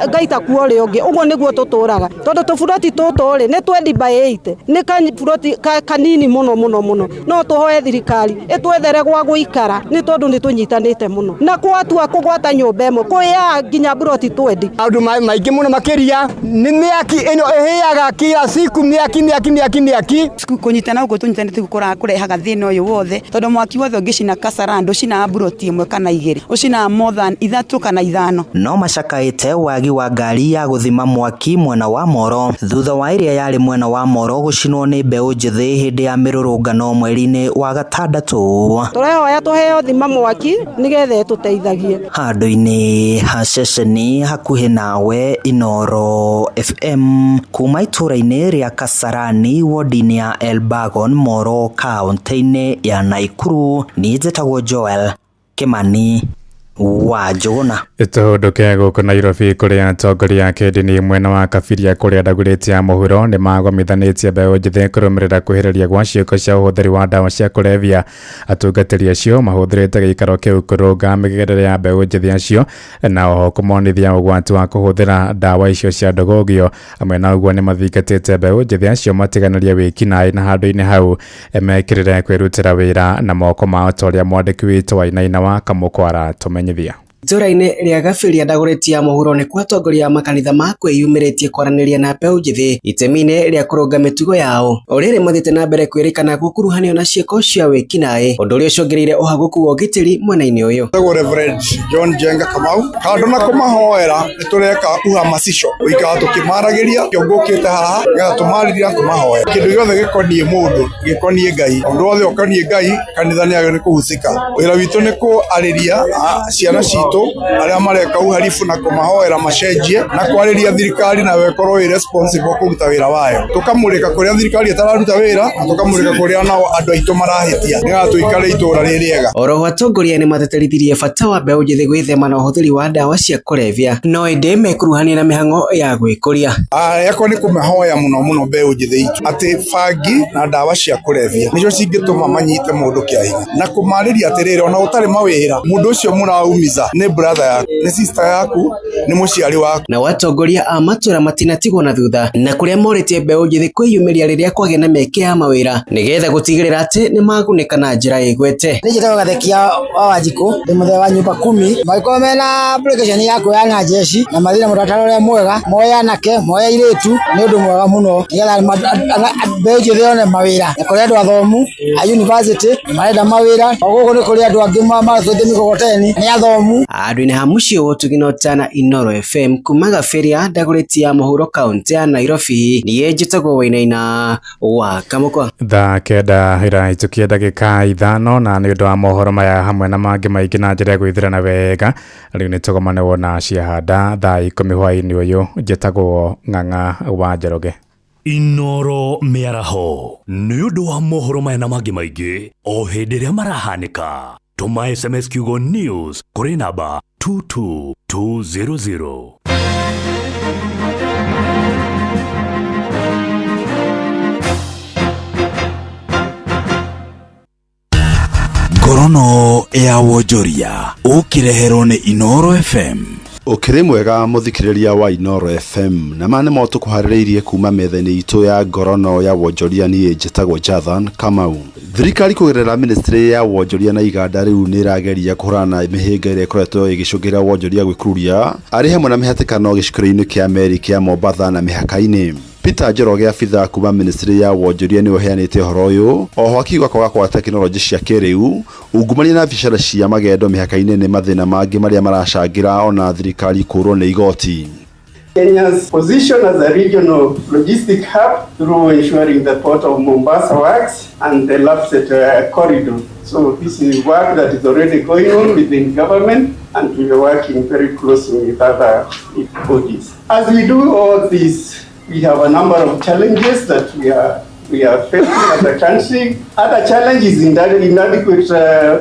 ngaita kuo ũrĩa ũngĩ, ũguo nĩguo tũtũraga tondũ tũburoti tũtũ rĩ nĩ 20 by 8 nĩ kaburoti kanini mũno mũno mũno, no tũhoe thirikari ĩtwethere gwa gũikara nĩ tondũ nĩ tũnyitanĩte mũno na gwatua kũgwata nyũmba ĩmwe kwĩyaa nginya buroti 20. Maũndũ maingĩ mũno makĩria nĩ mĩaki ĩno ĩhĩaga kila siku, mĩaki mĩaki mĩaki mĩaki. Kũnyitana gũkũ tũnyitanĩte kũrehaga thĩna ũyũ wothe tondũ mwaki wothe ũngĩcina Kasarani ndũcinaga buroti ĩmwe kana igĩrĩ, ũcinaga more than 3 kana 5. No macakaĩte wagi wa ngari ya gũthima mwaki mwena wa Moro thutha wa ĩrĩa yarĩ mwena wa Moro gũcinwo nĩ mbeũ njĩthĩ hĩndĩ ya mĩrũrũngano mweri-inĩ wa gatandatũ. Tũrehoya tũheo thima mwaki nĩgetha ĩtũteithagie. Handũ-inĩ ha ceceni hakuhĩ nawe Inooro FM kuma itũra-inĩ rĩa Kasarani wodi-inĩ ya Elbagon Moro kaũntĩ-inĩ ya Naikuru, niĩ njĩtagwo Joel Kimani wa Njũgũna. Tũhũndũke gũkũ Nairobi kũrĩa atongoria a kĩndini mwena wa Kabiria kũrĩa Dagoretti ya mũhuro nĩ magomithanĩtie mbeũ njĩthĩ kũrũmĩrĩra kwĩhĩrĩria gwa ciĩko cia ũhũthĩri wa ndawa cia kũrebia. Atungatĩri acio mahũthĩrĩte gĩikaro kĩu kũrũnga mĩgerere ya mbeũ njĩthĩ acio na oho kũmonithia ũgwati wa kũhũthĩra ndawa icio cia ndũgũgio. Hamwe na ũguo nĩ mathingatĩte mbeũ njĩthĩ acio matiganĩrie wĩkinaĩ na handũ-inĩ hau mekĩrĩre kwĩrutĩra wĩra na moko mao ta ũrĩa mwandĩki witũ Wainaina wa Kamũkũ aratũmenyithia. Itũra-inĩ rĩa Gabiria Dagoretti ya mũhuro nĩkuo atongoria a makanitha ma kwĩyumĩrĩtie kwaranĩria na mbeũ njĩthĩ itemi-inĩ rĩa kũrũnga mĩtugo yao o rĩrĩ mathiĩte na mbere kwĩrĩkana gũkuruhanio na ciĩko cia wĩkinaĩ, ũndũ ũrĩa ũcũngĩrĩire ũhagũku wa ũgitĩri mwena-inĩ ũyũ. Njĩtagwo Reverend John Jenga Kamau. Kando na kũmahoera nĩ tũreka uhamasisho, gũikara tũkĩmaragĩria kĩo ngũkĩte haha nĩgetha tũmarĩrie na tũmahoere. Kĩndũ gĩothe gĩkoniĩ mũndũ gĩkoniĩ Ngai, ũndũ wothe ũkoniĩ Ngai kanitha nĩ agĩrĩirwo nĩ kũhusika. Wĩra witũ nĩ kũarĩria ciana citũ arĩa mareka uhalifu na kũmahoera macenjie na kwarĩria thirikari nayo ĩkorwo ĩ responsible kũruta wĩra wayo, tũkamũrĩka kũrĩa thirikari ĩtararuta wĩra na tũkamũrĩka kũrĩa nao andũ aitũ marahĩtia nĩgetha tũikare itũra rĩ rĩega. Oroho atongoria nĩ mateterithirie bata wa mbeũ njĩthĩ gwĩthema na ũhũthĩri wa ndawa cia kũrebia no ĩndĩ mekuruhania na mĩhang'o ya gwĩkũria. Yakwa nĩ kũmahoya mũno mũno mbeũ njĩthĩ itũ atĩ bangi na ndawa cia kũrebia nĩcio cingĩtũma manyite mũndũ kĩa hinya na kũmarĩria atĩrĩrĩ, ona ũtarĩ mawĩra mũndũ ũcio mũraumiza nĩ brother yaku, nĩ sister yaku, nĩ mũciari waku. Nao atongoria a matũra matinatigwo na thutha na kũrĩa morĩtie mbeũ njĩthĩ kwĩyumĩria rĩrĩa kwagĩa na mĩeke ya mawĩra nĩgetha gũtigĩrĩra atĩ nĩmagunĩka na njĩra ĩgwete. Niĩ njĩtagwo Gathekia wa Wanjikũ, ndĩ mũthee wa nyũmba kumi. Mangĩkorwo mena application ya kuoyana jeshi na mathiĩ na mũtaratara ũrĩa mwega, moe anake moe airĩtu, nĩ ũndũ mwega mũno nĩgetha mbeũ njĩthĩ yone mawĩra. Na kũrĩ andũ athomu a university marenda mawĩra, o gũkũ nĩ kũrĩ andũ angĩ maratũithia mĩkokoteni nĩ athomu. Andũ-inĩ ha mũciĩ wa ũtugi na ũtana Inooro FM kuma Gabiria Dagoretti ya mũhuro kaũntĩ ya Nairobi, niĩ njĩtagwo Wainaina wa Kamũkwa. Thaa 9 ĩrahĩtũkia ndagĩka 5 na nĩ ũndũ wa mohoro maya hamwe na mangĩ maingĩ na njĩra ya gwĩthĩrana wega rĩu nĩ tũgomane wona ciahanda thaa 10 hwaĩ-inĩ ũyũ. Njĩtagwo Ng'ang'a wa Njoroge. Inooro mĩaraho nĩ ũndũ wa mohoro maya na mangĩ maingĩ o hĩndĩ ĩrĩa marahanĩka. Tũma SMS kiugo news kũrĩ namba 22200. Ngorono ya wonjoria ũkĩreherwo nĩ Inooro FM. Ũkĩrĩ mwega mũthikĩrĩria wa Inoro FM, na maya nĩmo tũkũharĩrĩirie kuma metha-inĩ itũ ya ngorono ya wonjoria. Niĩ njĩtagwo Jathan Kamau. Thirikari kũgerera ministry ya wonjoria na iganda rĩu nĩ ĩrageria kũhũrana na mĩhĩnga ĩrĩa ĩkoretwo ĩgĩcũngĩrĩria wonjoria gwĩkururia arĩ hamwe na mĩhatĩkano gĩcukĩro-inĩ kĩa meri kĩa Mombatha na mĩhaka-inĩ. Peter Njoroge, abitha kuma ministry ya wonjoria, nĩwe ũheanĩte ũhoro ũyũ, oho akiuga kwaga kwa tekinoronjĩ cia kĩrĩu, ungumania na biacara cia magendo mĩhaka-inĩ nĩ mathĩna mangĩ marĩa maracangĩra ona thirikari kũũrwo nĩ igoti. Kenya's position as a regional logistic hub through ensuring the port of Mombasa works and the LAPSSET corridor. So this is work that is already going on within government, and we are working very closely with other bodies. As we do all this, we have a number of challenges that we are facing as a country. Other challenges in inadequate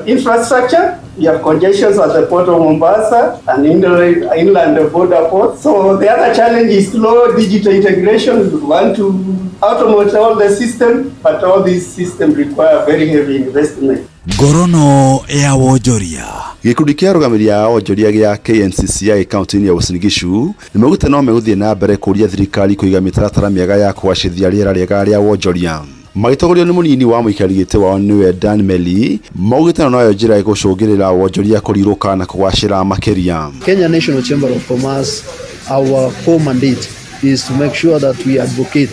infrastructure. We have congestions at the port of Mombasa and inland border ports. So the other challenge is slow digital integration. We want to automate all the system, but all these systems require very heavy investment. Ngorono ya wonjoria. Gĩkundi kĩa arũgamĩrĩri a wonjoria gĩa KNCCI kaunti-inĩ ya Uasin Gishu nĩmaugĩte no megũthiĩ na mbere kũũria thirikari kũiga mĩtaratara mĩega ya kũgacĩrithia rĩera rĩega rĩa wonjoria. Magĩtongorio nĩ mũnini wa mũikarĩri gĩtĩ wao nĩwe Dan Meli, maugĩte ĩno noyo njĩra ĩgũcũngĩrĩra wonjoria kũrirũka na kũgacĩra makĩria. Kenya National Chamber of Commerce, our core mandate is to make sure that we advocate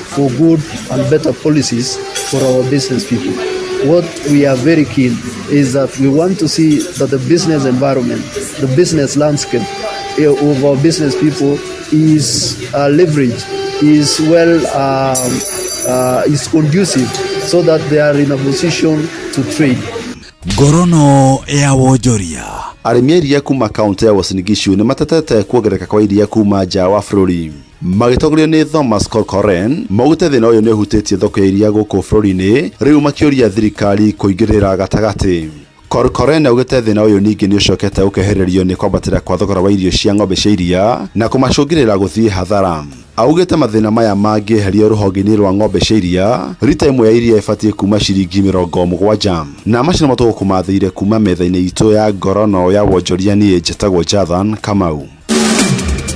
for good and better policies for our business people. What we are very keen is that we want to see that the business environment, the business landscape of our business people is leveraged, is well, is conducive so that they are in a position to trade. Ngorono ya wonjoria. Arĩmi a iria kuma kaunti ya Uasin Gishu nĩ matetete kuongerereka kwa iria kuma nja wa bũrũri. Magĩtongorio nĩ Thomas Corcoran, maugĩte thĩna ũyũ nĩ ũhutĩtie thoko ya iria gũkũ bũrũri-inĩ, rĩu makĩũria thirikari kũingĩrĩra gatagatĩ. Corcoran augĩte thĩna ũyũ ningĩ nĩ ũcokete ũkehererio nĩ kwambatĩra kwa thogora wa irio cia ng'ombe cia iria na kũmacũngĩrĩra gũthiĩ hathara. Augĩte mathĩna maya mangĩeherio rũhonge-inĩ rwa ng'ombe cia iria, rita ĩmwe ya iria ĩbatiĩ kuma ciringi 70. Na macio nĩmo tũgũkũmathĩire kuma metha-inĩ itũ ya ngorono ya wonjoria. Niĩ njĩtagwo Jathan Kamau.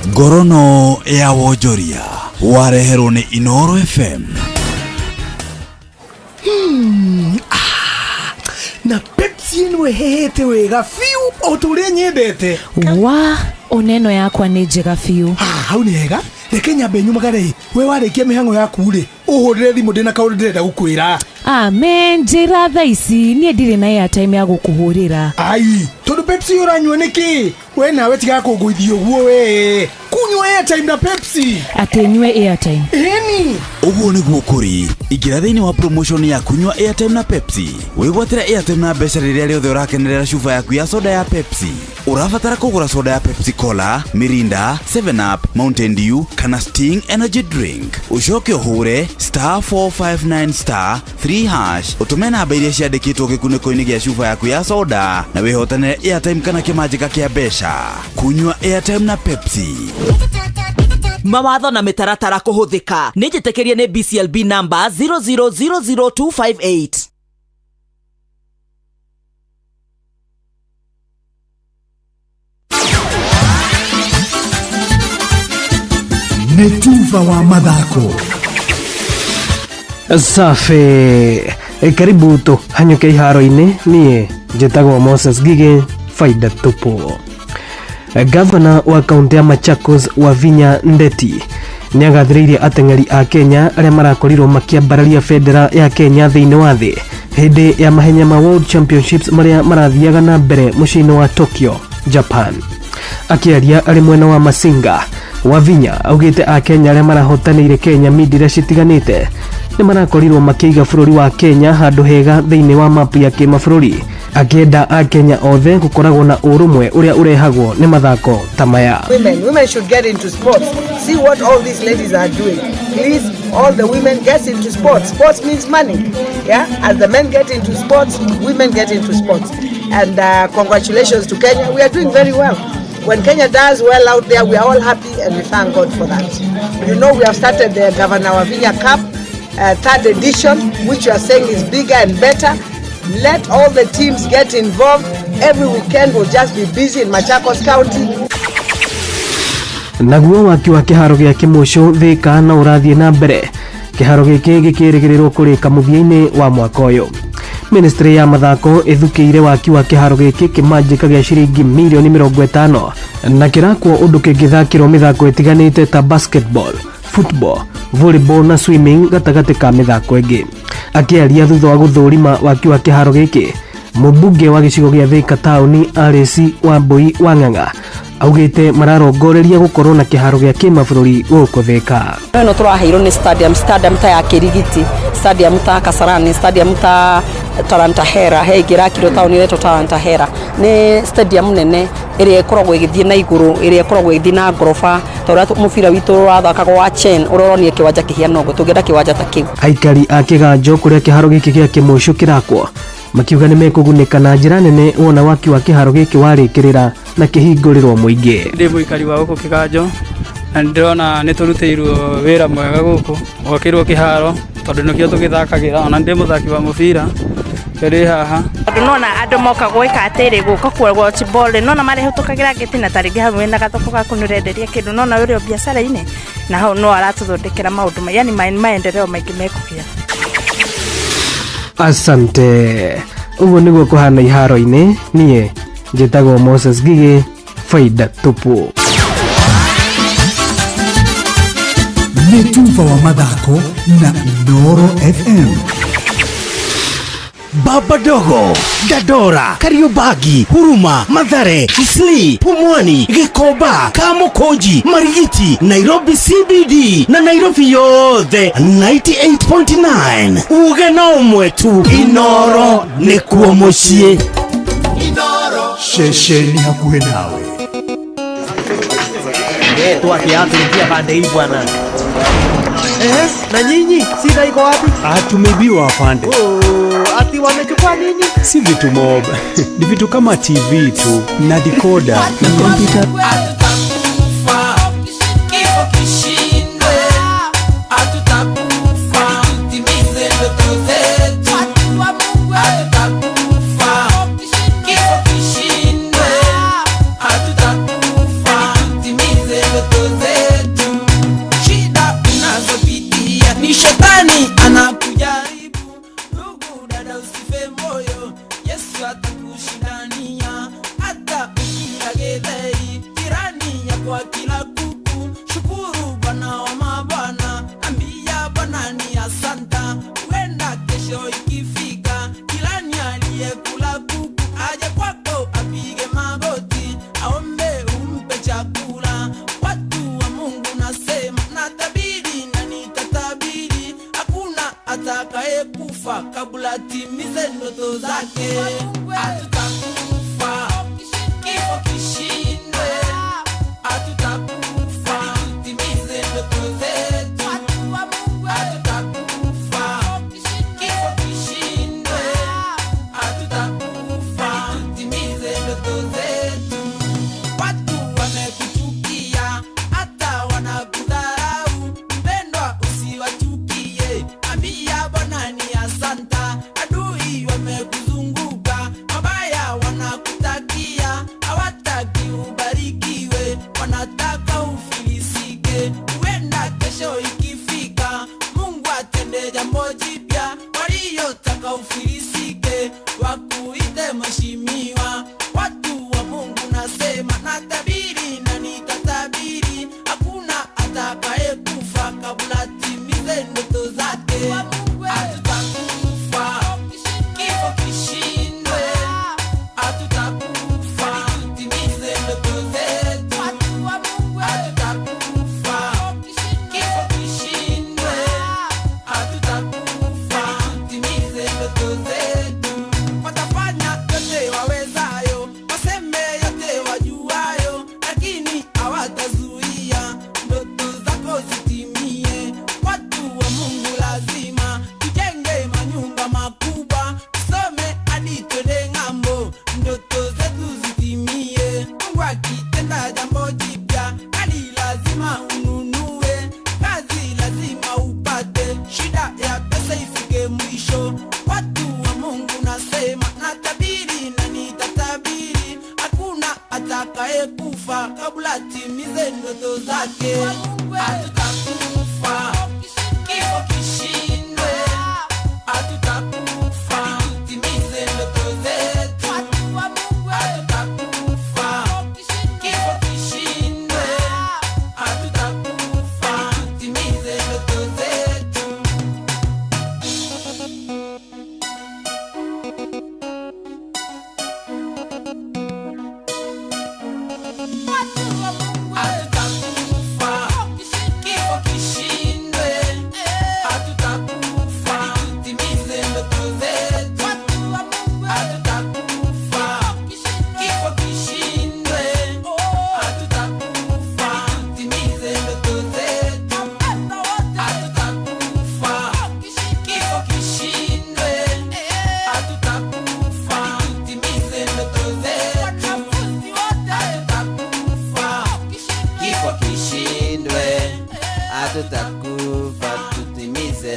Ngorono ya wonjoria wareherwo nĩ Inoro FM. Ah, na Pepsi ĩno ĩhĩhĩte wega biũ o ta ũrĩa nyendete. Wa ona ĩno yakwa nĩ njega biũ. Ah, hau nĩ hega. Reke nyambe nyumagare. We warĩkia mĩhang'o yaku rĩ, ũhũrĩre thimũ, ndĩna kaũndũ ndĩrenda gũkwĩra. Amen, njĩra thaa ici, niĩ ndirĩ na airtime ya gũkũhũrĩra. Ai, tondũ Pepsi ũranyua nĩkĩ? We nawe tiga kũngũithia ũguo, we kunyua airtime na Pepsi. Atĩ nyue airtime? Ĩni. Ũguo nĩguo kũrĩ. Ingĩra thĩinĩ wa promotion ya kunyua airtime na Pepsi, wĩgwatĩre airtime na mbeca rĩrĩa rĩothe ũrakenerera cuba yaku ya soda ya Pepsi. Ũrabatara kũgũra soda ya Pepsi Cola, Mirinda, 7 Up, Mountain Dew kana Sting Energy Drink, ũcoke ũhũre *459*3# ũtũme namba iria ciandĩkĩtwo gĩkunĩko-inĩ gĩa cuba yaku ya soda na wĩhotanĩre airtime kana kĩmanjĩka kĩa mbeca. Kunyua airtime na Pepsi. Mawatho na mĩtaratara kũhũthĩka. Nĩ njĩtĩkĩrie nĩ BCLB number 0000258. Nĩ tuba wa mathako. Safi. Karibu tuhanyũke iharo-inĩ. Niĩ njĩtagwo Moses Gige, faida tupu. Gavana wa kaunti ya Machakos Wavinya Ndeti nĩagathĩrĩirie ateng'eri a Kenya arĩa marakorirwo makĩambararia bendera ya Kenya thĩinĩ wa thĩ hĩndĩ ya mahenya ma World Championships marĩa marathiaga na mbere mũciĩ-inĩ wa Tokyo, Japan. Akĩaria arĩ mwena wa Masinga, Wavinya augĩte akenya arĩa marahotanĩire Kenya mindira citiganĩte nĩ marakorirwo makĩiga bũrũri wa Kenya handũ hega thĩinĩ wa mapu ya kĩmabũrũri, akĩenda akenya othe gũkoragwo na ũrũmwe ũrĩa ũrehagwo nĩ mathako ta maya. Women should get into sports. See what all these ladies are doing. Please, all the women, get into sports. Sports means money. Yeah, as the men get into sports, women get into sports. And congratulations to Kenya. We are doing very well. When Kenya does well out there, we are all happy and we thank God for that. We have started the Governor Wavinya Cup, third edition, which we are saying is bigger and better. Let all the teams get involved. Every weekend we'll just be busy in Machakos County. Naguo waki wa kĩharo gĩa Kĩmũcũ Thĩka no ũrathiĩ na mbere, kĩharo gĩkĩ gĩkĩrĩgĩrĩrwo kũrĩka mũthia-inĩ wa mwaka ũyũ. Ministry ya mathako ĩthukĩire waki wa kĩharo gĩkĩ kĩmanjĩka gĩa ciringi mirioni 50 na kĩrakwo ũndũ kĩngĩthakĩrwo mĩthako ĩtiganĩte ta basketball, football, volleyball na swimming gatagatĩ ka mĩthako ĩngĩ. Akĩaria thutha wa gũthũrima waki wa kĩharo gĩkĩ, mũmbunge wa gĩcigo gĩa Thĩka taũni Alice Wambui Wang'ang'a augĩte mararongoreria gũkorwo na kĩharo gĩa kĩmabũrũri gũkũ Thĩka. Ĩno tũraheirwo nĩ stadium, stadium ta ya Kĩrigiti, stadium ta Kasarani, stadium ta Talanta Hera, he ĩngĩ ĩrakirwo taũni ĩretwo Talanta Hera. Nĩ stadium nene ĩrĩa ĩkoragwo ĩgĩthiĩ na igũrũ, ĩrĩa ĩkoragwo ĩgĩthiĩ na ngoroba ta ũrĩa mũbira witũ ũrathakagwo wa Chen, ũrĩa ũronire kĩwanja kĩhiana ũguo, tũngĩenda kĩwanja ta kĩu. Aikari a Kĩganjo kũrĩa kĩharo gĩkĩ gĩa Kĩmũcũ kĩrakwo makiuga nĩ mekũgunĩka na njĩra nene wona waki wa kĩharo gĩkĩ warĩkĩrĩra na kĩhingũrĩrwo mũingĩ. Ndĩ mũikari wa gũkũ Kĩganjo na nĩ ndĩrona nĩ tũrutĩirwo wĩra mwega gũkũ, gwakĩrwo kĩharo tondũ nĩkĩo tũgĩthakagĩra, ona ndĩ mũthaki wa mũbira ndĩ haha. Tondũ nona andũ moka gwĩka atĩrĩ, gũka ku watch ball rĩ, nona marĩhĩtũkagĩra ngĩti na tarĩngĩ hau wĩna gathoko gaku nĩ ũrenderia kĩndũ, nona ũrĩ o biacara-inĩ na hau no aratũthondekera maũndũ, yani maendeleo maingĩ mekũgĩa. Asante. Ũguo nĩguo kũhana iharo-inĩ. Niĩ njĩtagwo Moses Gigi, faida tupu. Nĩ tuba wa mathako na Inooro FM. Baba Dogo, Dandora, Kariobangi, Huruma, Mathare, Isli, Pumwani, Gikomba, Kamukunji, Marigiti, Nairobi CBD na Nairobi yothe 98.9. Uge no ũmwe tu, Inooro nĩkuo mũciĩ. Ceceni hakuhĩ nawe. Toa kiatu ingia pande hii bwana. Ehe, na nyinyi shida iko wapi? Tumeibiwa afande. Oh, ati wamechukua nini? Si vitu mob, ni vitu kama TV tu na decoder na kompyuta. Kifo kishindwe, hatutakufa, tutimize ndoto zetu. Hatutakufa, kifo kishindwe, hatutakufa, tutimize ndoto zetu. Shida unazopitia ni shetani anakujaribu. Ndugu dada, usife moyo, Yesu atakushindania. Hata ukila gethei, jirani yako akila kuku, shukuru Bwana wa mabwana, ambia Bwana ni asanta. Huenda kesho ikifika, jirani aliyekula kuku aje kwako apige magoti, aombe umpe chakula. Watu wa Mungu nasema, natabiri na nitatabiri, hakuna atakayekufa kabla atimize ndoto zake. Hatutakufa, kifo kishindwe, hatutakufa, tutimize ndoto zetu. Hatutakufa, kifo kishindwe, hatutakufa, tutimize ndoto zetu. Watu wamekuchukia, hata wanakudharau, mpendwa usiwachukie, ambia Bwana ni asanta. Adui wamekuzunguka, mabaya wanakutakia, hawataki ubarikiwe, wanataka ufilisike. Huenda kesho ikifika, Mungu atende jambo jipya, waliotaka ufilisike wakuite mheshimiwa. Watu wa Mungu nasema, natabiri na nitatabiri, hakuna atakayekufa kabla atimize ndoto zake.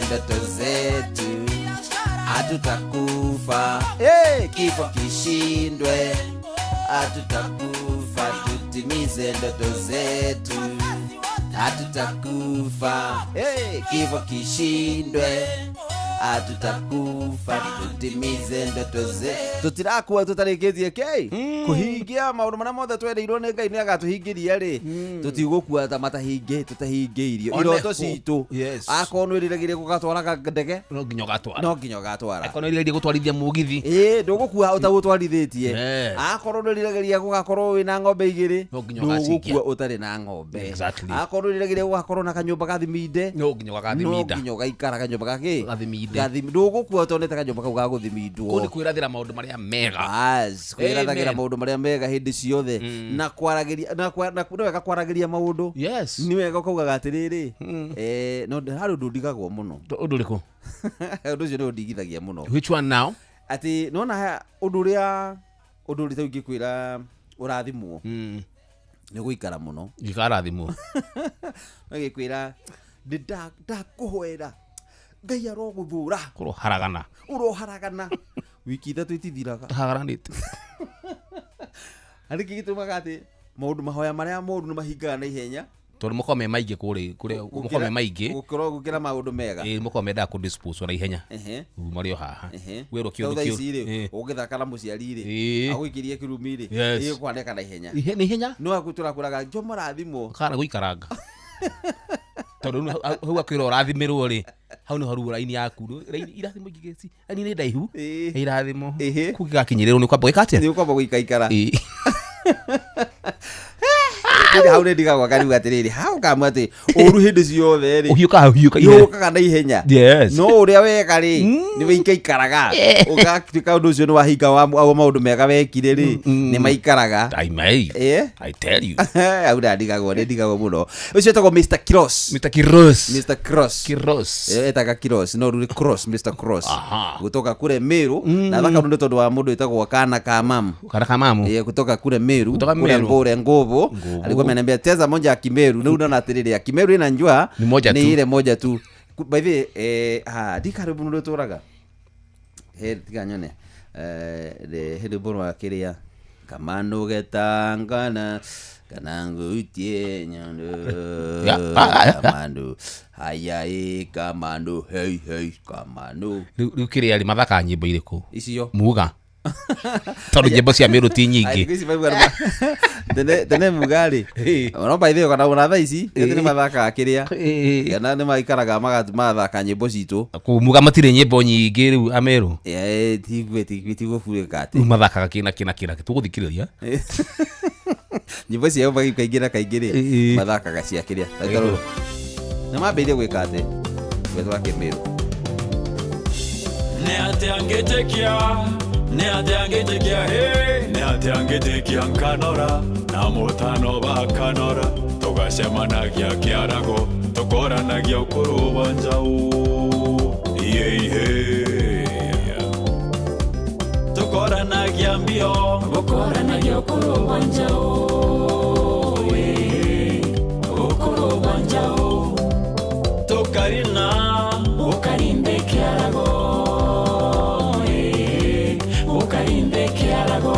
Tutimize ndoto zetu, hatutakufa. Hey, kifo kishindwe, hatutakufa. Tutimize ndoto zetu, hatutakufa. Hey, kifo kishindwe, hatutakufa. Tutimize ndoto zetu. Tutirakua tutarikitie kei kuhingia maundu maria mothe twereirwo ni Ngai ni agatuhingiria ri, tutigukua ta matahingi tutahingĩirio iroto citũ. Akorwo nĩ wĩriragĩria gũgatwara ndege, no nginya ũgatwara, no nginya ũgatwara. Akorwo nĩ wĩriragĩria gũtwarithia mũgithi, ĩĩ, ndũgũkua ũtagũtwarithĩtie. Akorwo nĩ wĩriragĩria gũgakorwo wĩna ng'ombe igĩrĩ, no nginya ũgacikia, ndũgũkua ũtarĩ na ng'ombe. Akorwo wĩriragĩria gũgakorwo na kanyũmba gathiminde, no nginya ũgagathiminda, no nginya ũgaikara kanyũmba gakĩ gathiminde. Ndũgũkua ũtonete kanyũmba kau gagũthimindwo. Kũu nĩ kwĩrathĩra maũndũ marĩa mega. Bas, kwĩrathagĩra maũndũ marĩa mega hĩndĩ ciothe, na kwaragĩria, na nĩ wega kwaragĩria maũndũ. Nĩ wega ũkaugaga atĩrĩrĩ, no harĩ ũndũ ndigagwo mũno. Ũndũ ũrĩkũ? Ũndũ ũcio nĩ ũndigithagia mũno. Which one now? Atĩ nĩwona ũndũ ũrĩa ũndũ ũrĩa ũngĩkwĩra ũrathimwo nĩ gũikara mũno. Gĩkarathimwo. Gĩkwĩra nĩ ndakũhoera Ngai arogũthũra. Kũroharagana. Ũroharagana. Wiki ithatũ itithiraga. Hagaranĩte. Harĩ kĩ gĩtũmaga atĩ maũndũ mahoya marĩa moru nĩ mahingaga na ihenya, tondũ makoragwo me maingĩ kũrĩ makoragwo me maingĩ gũkĩra maũndũ mega. Ĩĩ, makoragwo mendaga kũ dispose na ihenya. Marĩ o haha. Wĩrwo kĩũndũ kĩu rĩ, ũgĩthaka na mũciari rĩ, agũikĩrie kĩrumi rĩ, ĩgũkwanĩka na ihenya. Nĩ ihenya? No aku tũrakũraga njo marathimwo. Kana gũikaranga. Tondũ hau akwĩra ũrathimĩrwo rĩ, hau nĩ haruo raini yaku. Irathimo ingĩ ci, raini nĩ ndaihu. Irathimo. Kũu gĩgakinyĩrĩrwo nĩ ũkwamba gwĩka atĩa? Nĩ ũkwamba gũikaikara. Hau nĩ ndigagwo akariuga atĩrĩrĩ, hau kamwe atĩ ũru hĩndĩ ciothe rĩ, ũhiũkaga na ihenya. No ũrĩa wega rĩ, nĩ wĩikaikaraga. Ũgatuĩka ũndũ ũcio nĩ wahinga wa maũndũ mega wekire rĩ, nĩ maikaraga. I tell you. Hau ndigagwo, nĩ ndigagwo mũno. Ũcio etagwo Mr. Cross. Mr. Cross. Mr. Cross. Cross. Etaga Cross, no rĩu Cross, Mr. Cross. Gũtoka kure Meru, na thaka nĩ tondũ wa mũndũ wĩtagwo Kana ka Mamu. Kana ka Mamu. Kutoka kure Meru, kure Mbure Ngobo. Alikuwa ameniambia cheza moja ya Kimeru. Na unaona atĩrĩrĩ ya Kimeru ina njua ni moja tu, ni ile moja tu. By the way, di karibu ndio turaga. He tiga nyone. De he boro wa kiria kamano getangana kanangu utie nyondo. Kamano haya e kamano hey hey kamano. Rĩu kiria ri mathaka nyimbo irĩkũ? Icio. Muga. Tondũ nyimbo cia Meru ti nyingĩ. Tene muga rĩ, no by the way kana ona thaa ici nĩ mathakaga kĩrĩa kana nĩ maikaraga magathaka nyĩmbo citũ. Kũu muga matirĩ nyĩmbo nyingĩ rĩu Ameru. Tigũburĩka atĩ rĩu mathakaga kĩna kĩna kĩna tũgũthikĩrĩria nyĩmbo ciao kaingĩ na kaingĩ rĩ mathakaga cia kĩrĩa nĩ mambĩrĩirie gwĩka atĩ gwetwa Kĩmeru. Nĩ atĩa ngĩtĩkia, nĩ atĩa ngĩtĩkia, hey, nĩ atĩa ngĩtĩkia nkanora na mũtano bakanora tũgacemanagia kĩarago tũkoranagia ũkũrũ wa njaũ iye tũkoranagia mbio gũkoranagia ũkũrũ wa njaũ ũkũrũ wa njaũ tũkarina ũkarinde kĩarago ukarinde kiarago.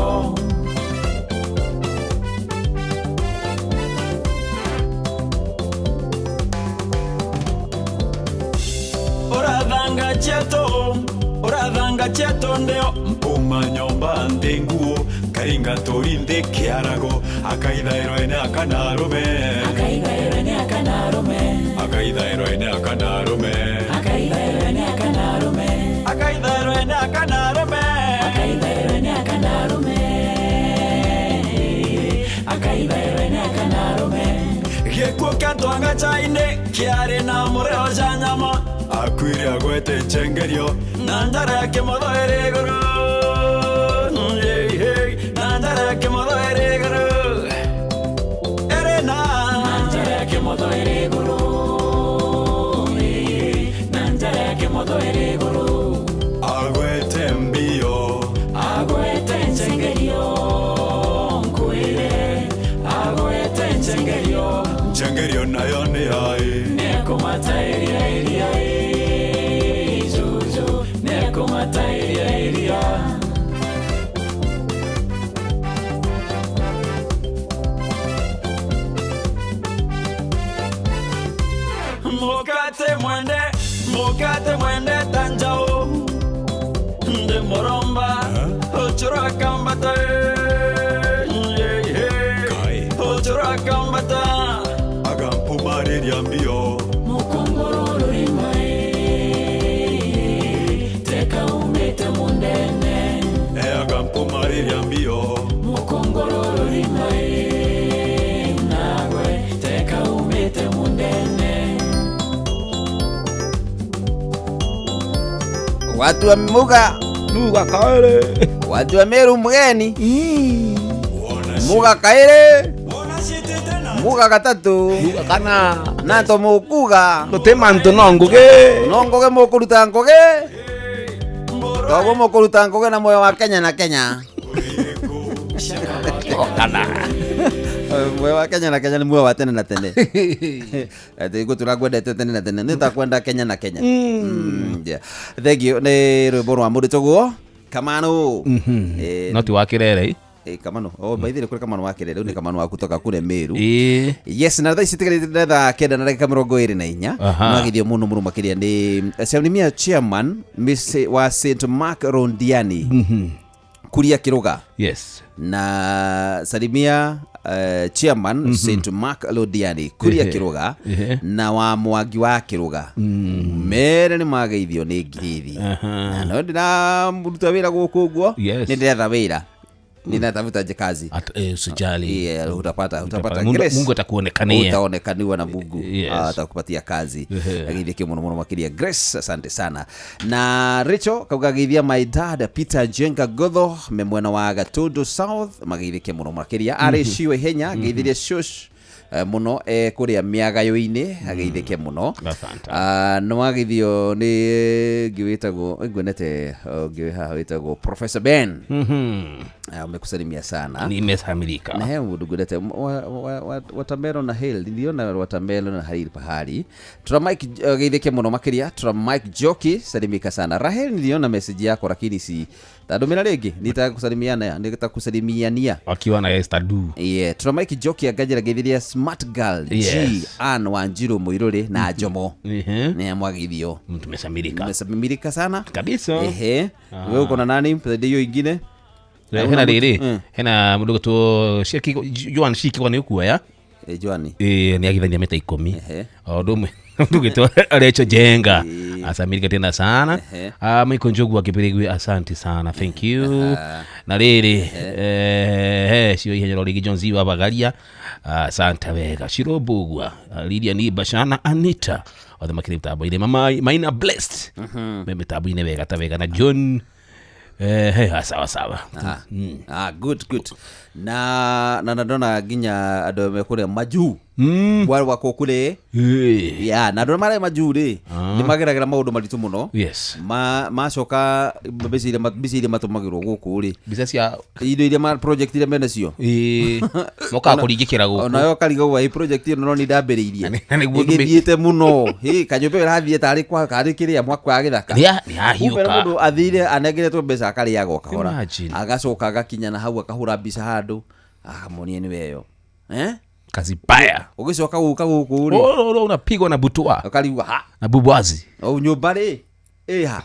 Urathanga cheto ndeo mpuma nyomba ndenguo karinga torinde kiarago akaithairwo ene akanarume akaithairwo ene akanarume akaithairwo ene akanarume akaithairwo ene akanarume akaithairwo ene akanarume akaithairwo ene akanarume akaithairwo ene akanarume gĩkuũ kĩa twanga chaine kĩarĩ na mũrĩo ca nyama akuire agwete ncengerio na njara ya kĩmotho ĩrĩ igũrũ na njara ya kĩmotho ĩrĩ igũrũ ĩrĩ na njara ya kĩmotho ĩrĩ igũrũ na njara ya kĩmotho ĩrĩ igũrũ agwete mbio agwete ncengerio nkwĩre agwete ncengerio ncengerio nayo nĩ yaĩ nĩ kũmata ĩrĩa ĩrĩa Akamba Ochora akambata Ochora akambata Agampumarĩria mbio Mukongororo rimae Teka umete mundene Agampumarĩria mbio Mukongororo rimae Nawe teka umete mundene Watu wa Muga Muga kaere Watu wa Meru mgeni Muga kaere Muga gatatu Muga kana Nanto mukuga Tute manto no nguge No nguge mukuruta nguge Toguo mukuruta nguge na moyo wa Kenya na Kenya Kana Moyo wa Kenya na Kenya ni muoyo wa tene na tene. Ati gutura kwendete tene na tene ni takwenda Kenya na Kenya. Yeah. Thank you ni rwimbo rwa mundu tuguo Kamano. No ti wa Kirere. Kamano. Oh, by the way, kuri Kamano wa Kirere ni Kamano wa kutoka kure Meru. Yes, na thaa ici tigarĩte thaa 9 na ndagĩka 24. Magithio muno muno makiria ni Salimia chairman Miss wa St Mark Rondiani. Kuria Kiruga. Yes. Na Salimia chairman St Mark Lodiani Kuria Kiruga na wa Mwangi wa Kiruga. Mere ni mageithio ni ngithi. Na no ndira muruta wira guku uguo ni ndiretha wira. Ninatafuta kazi. Usijali. Yeah, utapata Grace. Mungu atakuonekania. Utaonekaniwa na Mungu. Atakupatia kazi. Lakini kile muno muno makiria Grace, asante sana. Na Rachel kaugageithia my dad Peter Jenga Godho me mwena wa Gatundu South mageithike muno makiria ari ciwe henya geithirie shush muno kuria miagayo-ini ageithike muno. No wageithio ni ngiwitagwo ngwenete ngiwe haha witagwo Professor Ben. Amekusalimia sana. Nimesalimika. Na he mundu ngwenete watermelon na hail niliona watermelon na hail pahali. Tura Mike geithike muno makiria tura Mike Joki salimika sana. Rahel niliona message yako lakini si tandumira ringi nitakusalimiana nitakusalimiania akiwa na Esther Du. Yeah, tura Mike Joki angajira geithiria Smart Girl G Ann Wanjiru Muiruri na Jomo. Ni amwagithio. Tumesamirika. Tumesamirika sana. Kabisa. Ehe. Wewe uko na nani? Ndio ingine. Hena riri. Hena mundu gutwo Shiki Joan Shiki kwa ni ukuoya. Joan. Ni agithania meta 10. O ndu mundu gitwo Recho Jenga. Asamirika tena sana. Michael Njogu akipirigwe asante sana. Thank you. Na riri cio ihenya rigi John Ziwa Bagaria. Asante wega. Shirobugwa. Lydia ni Bashana Anita. Othe makiri mtambo ile mama Maina Blessed. Meme tabu ine wega ta wega na John. Sawa sawa. Good good. Na ndona nginya andu me kuria majuu. Wale wako kule. Yeah, na ndona mare majuu ri. Ni mageragira maundu maritu muno. Yes. Ma macoka mbeca iria matumagirwo guku ri. Mbeca cia indo iria ma project iria mena cio. Moka kuringikira guku. Onayo karigagwo ai project ino no ni ndambiriirie. Igithiite muno. Kanyumba irathie tari kwa kari kiria mwaka wa githaka. Ni ahiuka. Mundu athire anengeretwo mbeca akariaga o kahora. Agacoka agakinya na hau akahura mbica handu akamuonia ni weyo. Kazi baya. Ugicoka guka guku ri. Unapigwa na butwa. Ukarigwa ha. Na bubwazi. O nyumba ri. Ha.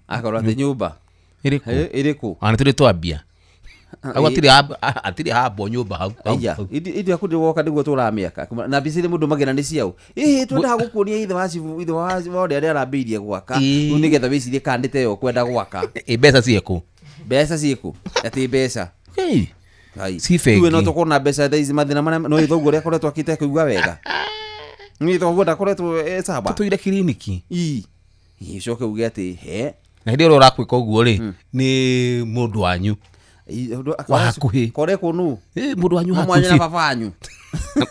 Akorwo ati nyumba. Iriku. Iriku. Ana tuli twambia. Au atiri habo nyumba hau. Aya, idi aku ndiwoka niguo turamiaka. Na mbica iria mundu magena ni ciau. Twendaga gukuonia ithe wa cibu ithe wa uria arambiirie gwaka. Riu nigetha wicirie kana nĩ teyo kwenda gwaka. Mbeca ciĩkũ? Mbeca ciĩkũ? Ati mbeca. Si fake. Tuwe no tukorwo na mbeca thaa ici mathĩna marĩa no ithoguo ũrĩa akoretwo akĩte kũigua wega. Ni ithoguo ndakoretwo e saba. Tũtũire kiriniki. Ucoke uge atĩ he. Na hĩndĩ ĩrĩa ũrakwĩka ũguo rĩ nĩ mũndũ wanyu. Wa hakuhĩ. Korekwo nũ? Mũndũ wanyu Hamwe na hakuhĩ. baba wanyu.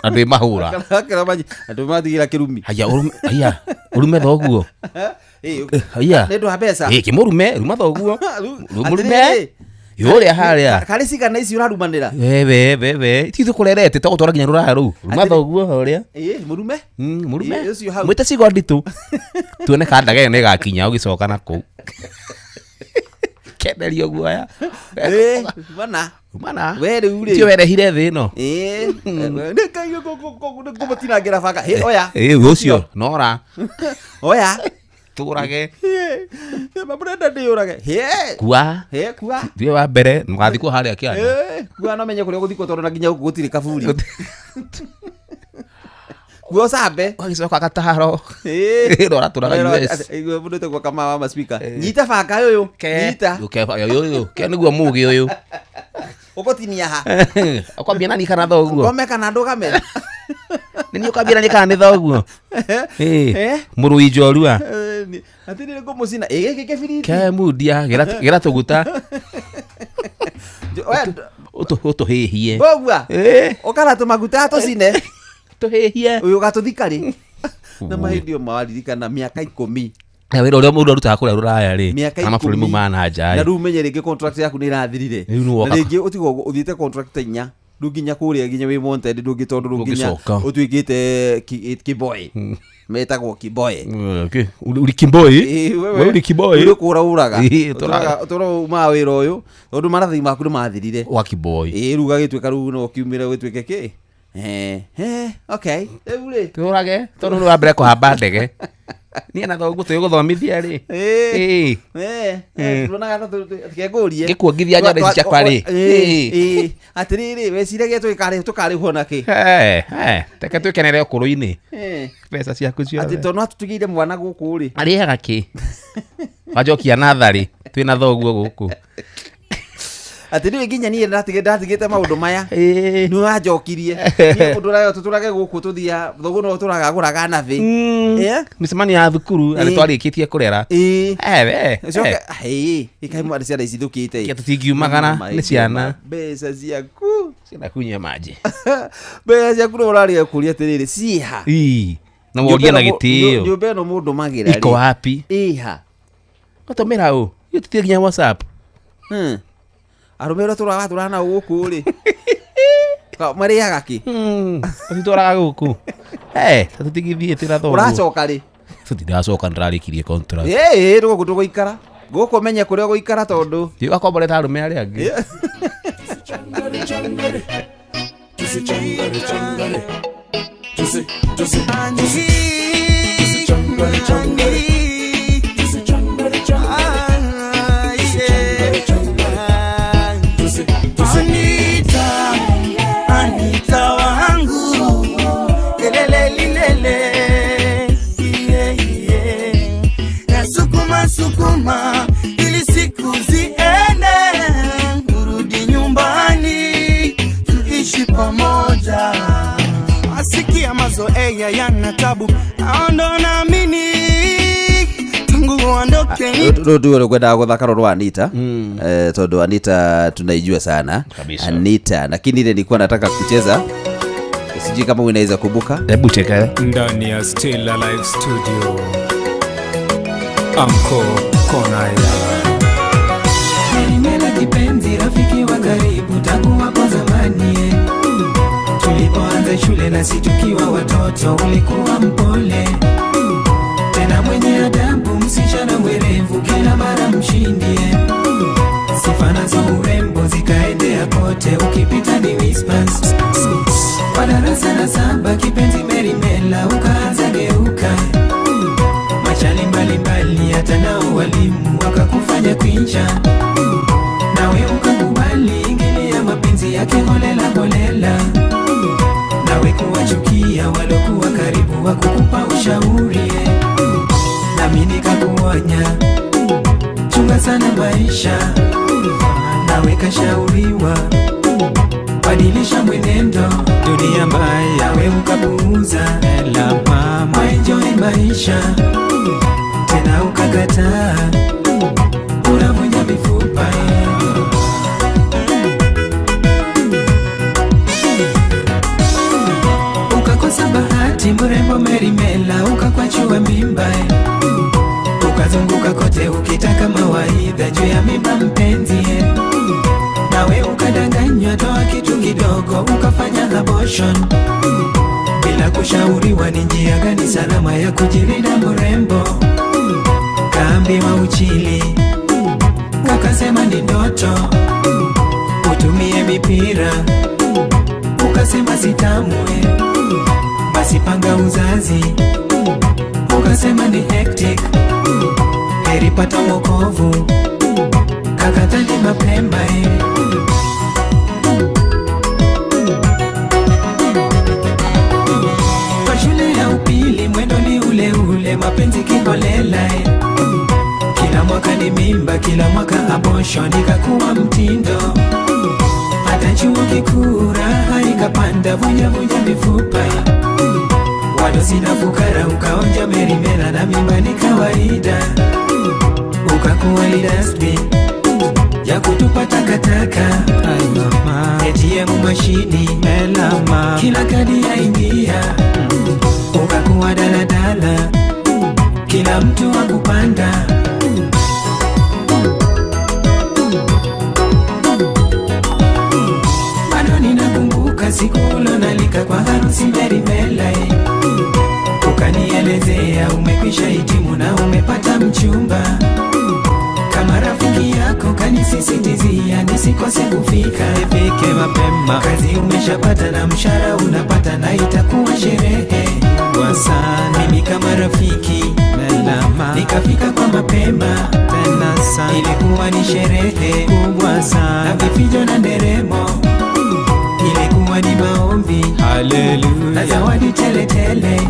Andũ mahũra. Andũ matigĩra kĩrumi. Haya haya ũrume thoguo. Haya. Nĩ ũndũ wa mbeca. Kĩmũrume ruma thoguo. Mũrume. Yũrĩa harĩa. Karĩ cigana ici ũrarumanĩra? We. Ti tũkũrerete tũgũtwara nginya rũraya rũu. Ruma thoguo harĩa. Mũrume. Mũrume. Ũcio hau. Mwĩte cigo nditũ. Tuone kana ndaga ĩyo nĩĩgakinya ũgĩcoka na kũu. Kenerio guoya. Mana. Mana. We rĩu rĩ. Tio werehire thĩ ĩno. Nĩ ngũmũtinangĩra banga. Oya. Ũcio nora. Oya. Tũrage. Mabũrenda ndĩyũrage. Hĩ. Kua. Hĩ, kua. Thiĩ wa mbere ndũgathikwo harĩa kĩanda. Kua no menye kũrĩa ũgũthikwo tondũ na nginya gũkũ gũtirĩ kaburi. Kua ũcambe. Ũgagĩcoka gataro. Rora tũraga US. Mũndũ wĩtagwo Kamau wa maspika. Nyita banga ũyũ. Nyita. Ũyũ. Ke nĩguo mũgĩ ũyũ. Ũgũtinia ha. Ũkwambia nani kana thoguo? Ngome kana ndũgame. Nĩ niĩ ũkwambia nani kana nĩ thoguo? Mũrũi njorua. Atĩ nĩ ngũmũcina. Ĩ gĩkĩ kĩbiriti. Ke mundia gĩra tũguta. Ũtũhĩhie. Mbogua. Ũkara tũmaguta tũcine. Tũhĩhie. Ũyũ ũgatũthika rĩ. Na mahĩndĩ ĩyo mawaririkana mĩaka 10. Na wĩra ũrĩa mũndũ arutaga kũrĩa rũraya rĩ, Mĩaka kana mabũrũri 10. mau ma na nja Na rĩ. rĩu ũmenye rĩngĩ contract yaku nĩ ĩrathirire. Rĩu nĩ woka. Na rĩngĩ ũtigwo ũthiĩte contract ta 4. Rĩu nginya kũrĩa nginya wĩ wanted ndũngĩ tondũ rĩu nginya Ndũngĩcoka. ũtuĩkĩte kĩboy. Metagwo kĩboy. Okay. Uri kĩboy? We uri kĩboy? Uri kũra ũraga. Tũraga. Ũtũraga umaga wĩra ũyũ tondũ maratathi maku nĩ mathirire. Wa kĩboy. Rĩu gagĩtuĩka rĩu no ũkiumĩre ũgĩtuĩke kĩ? Okay. Rĩu rĩ. Tũrage tondũ nĩ wa mbere kũhamba ndege. Niĩ na thoguo tũgũthomithia rĩ. Tuonaga ta tũkengũrie. Ngĩkuongithia nyondo ici ciakwa rĩ. Atĩrĩrĩ, weciragia tũkarĩhwo na kĩ? Reke twĩkenere ũkũrũ-inĩ. Mbeca ciaku ciothe. Atĩ tondũ no atũtigĩire mwana gũkũ rĩ. Arĩaga kĩ? Wanjokia natharĩ twĩna thoguo gũkũ. Atĩ rĩu nginya niĩ ndatigĩte maũndũ maya. Nĩ wanjokirie. Niĩ ũndũ tũtũrage gũkũ tũthia thoguo no tũraga gũraga nathĩ. Mĩcemanio ya thukuru arĩ twarĩkĩtie kũrera. Ũcoke, ĩkaĩ mwana ciana ici thũkĩte. Kĩa tũtingiumagara nĩ ciana. Mbeca ciaku. Ciana kunyua maji. Mbeca ciaku no ũrarĩa kũria atĩrĩrĩ, ciĩha. Na woria na gĩtĩo. Nyũmba ĩno mũndũ magĩra rĩ. Iko wapi? Ĩha. Ũtũmĩra ũ? Ithuĩ tũtirĩ nginya WhatsApp. Arũme ũrĩa tũraga tũraga nao gũkũ rĩ. Marĩaga kĩ? Tũtitwaraga gũkũ. Tũtigithie twĩna thoguo. Ũracoka rĩ? Tũtiracoka nĩrarĩkirie contract. Gũkũ tũgũikara. Gũkũ menye kũrĩa ũgũikara tondũ. Thiĩ ũgakomborete arũme arĩa angĩ. Anita, Anita wangu, lelele lelele, yeah, yeah. Nasukuma sukuma ili siku ziende, urudi nyumbani tuishi pamoja. Asikia mazoea yana tabu, aondo naamini Rĩu ngwendaga gũthaka rũrũ rwa Anita. Tondũ Anita tunaijua sana. Kabisa. Anita, lakini ile nilikuwa nataka kucheza. Sijui kama unaweza kumbuka. Hebu cheka. Ndani ya Still Alive Studio. Anko Konaya. Nilimela kipenzi rafiki wa karibu tangu hapo zamani. Tulipoanza shule na si tukiwa watoto ulikuwa mpole. Tena mwenye adabu msichana mwerevu kila mara mshindie. Sifa nazo urembo zikaendea kote ukipita ni whispers. Kwa darasa la 7 kipenzi Merimela ukaanza geuka. Machali mbalimbali hata nao walimu wakakufanya kuincha. Nawe ukakubali ingilia mapenzi yake holela holela. Nawe kuwachukia walokuwa karibu wakukupa ushauri. Nami nikakuonya chunga sana maisha. Nawe kashauriwa badilisha mwenendo. Dunia mbaya we ukapuuza. Ela mama enjoy maisha. Tena ukakataa unavunja mifupa. Ukakosa bahati mrembo Merimela ukakwachua mimba. Ukazunguka kote ukitaka mawaidha juu ya mimba mpenzi. Nawe ukadanganywa toa kitu kidogo ukafanya abortion. Bila kushauriwa ni njia gani salama ya kujilinda mrembo. Kaambiwa uchili kakasema ni ndoto. Utumie mipira ukasema sitamwe. Basi panga uzazi ukasema ni hectic. Ulipata wokovu kakatani mapema eh. Kwa shule ya upili mwendo ni ule ule, mapenzi kiholela eh. Kila mwaka ni mimba, kila mwaka abortion ikakuwa mtindo. Hata chuo kikuu raha ikapanda, vunja vunja mifupa. Wadosi na fukara ukaonja merimela na mimba ni kawaida. Ukakuwa ni dustbin ya kutupa takataka. Ai mama, ATM mashini melama, kila kadi yaingia. Ukakuwa daladala, kila mtu wa kupanda. Bado ninakumbuka siku ulonalika kwa harusi Merimela eh. Ukanielezea umekwisha hitimu na umepata mchumba. Kama rafiki yako kanisisitizia nisikose kufika, nifike mapema. Kazi umeshapata na mshahara unapata na itakuwa sherehe kubwa sana. Mimi kama rafiki melama nikafika kwa mapema tena sana. Ilikuwa ni sherehe kubwa sana na vifijo na nderemo, ilikuwa ni maombi haleluya na zawadi tele tele,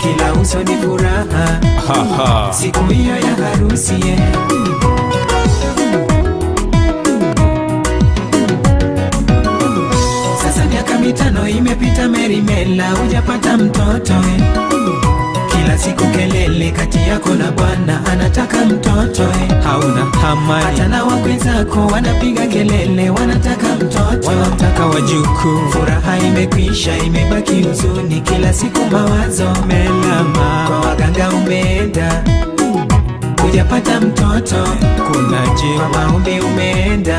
kila uso ni furaha siku hiyo ya harusi yeah. Sasa miaka 5 imepita Merimela, hujapata mtoto eh. Kila siku kelele kati yako na bwana, anataka mtoto eh. Hauna amani, hata na wakwe zako wanapiga kelele, wanataka mtoto, wanataka wajukuu. Furaha imekwisha, imebaki huzuni, kila siku mawazo melama. Kwa waganga umeenda, hujapata mtoto. Kuna jibu, kwa maombi umeenda,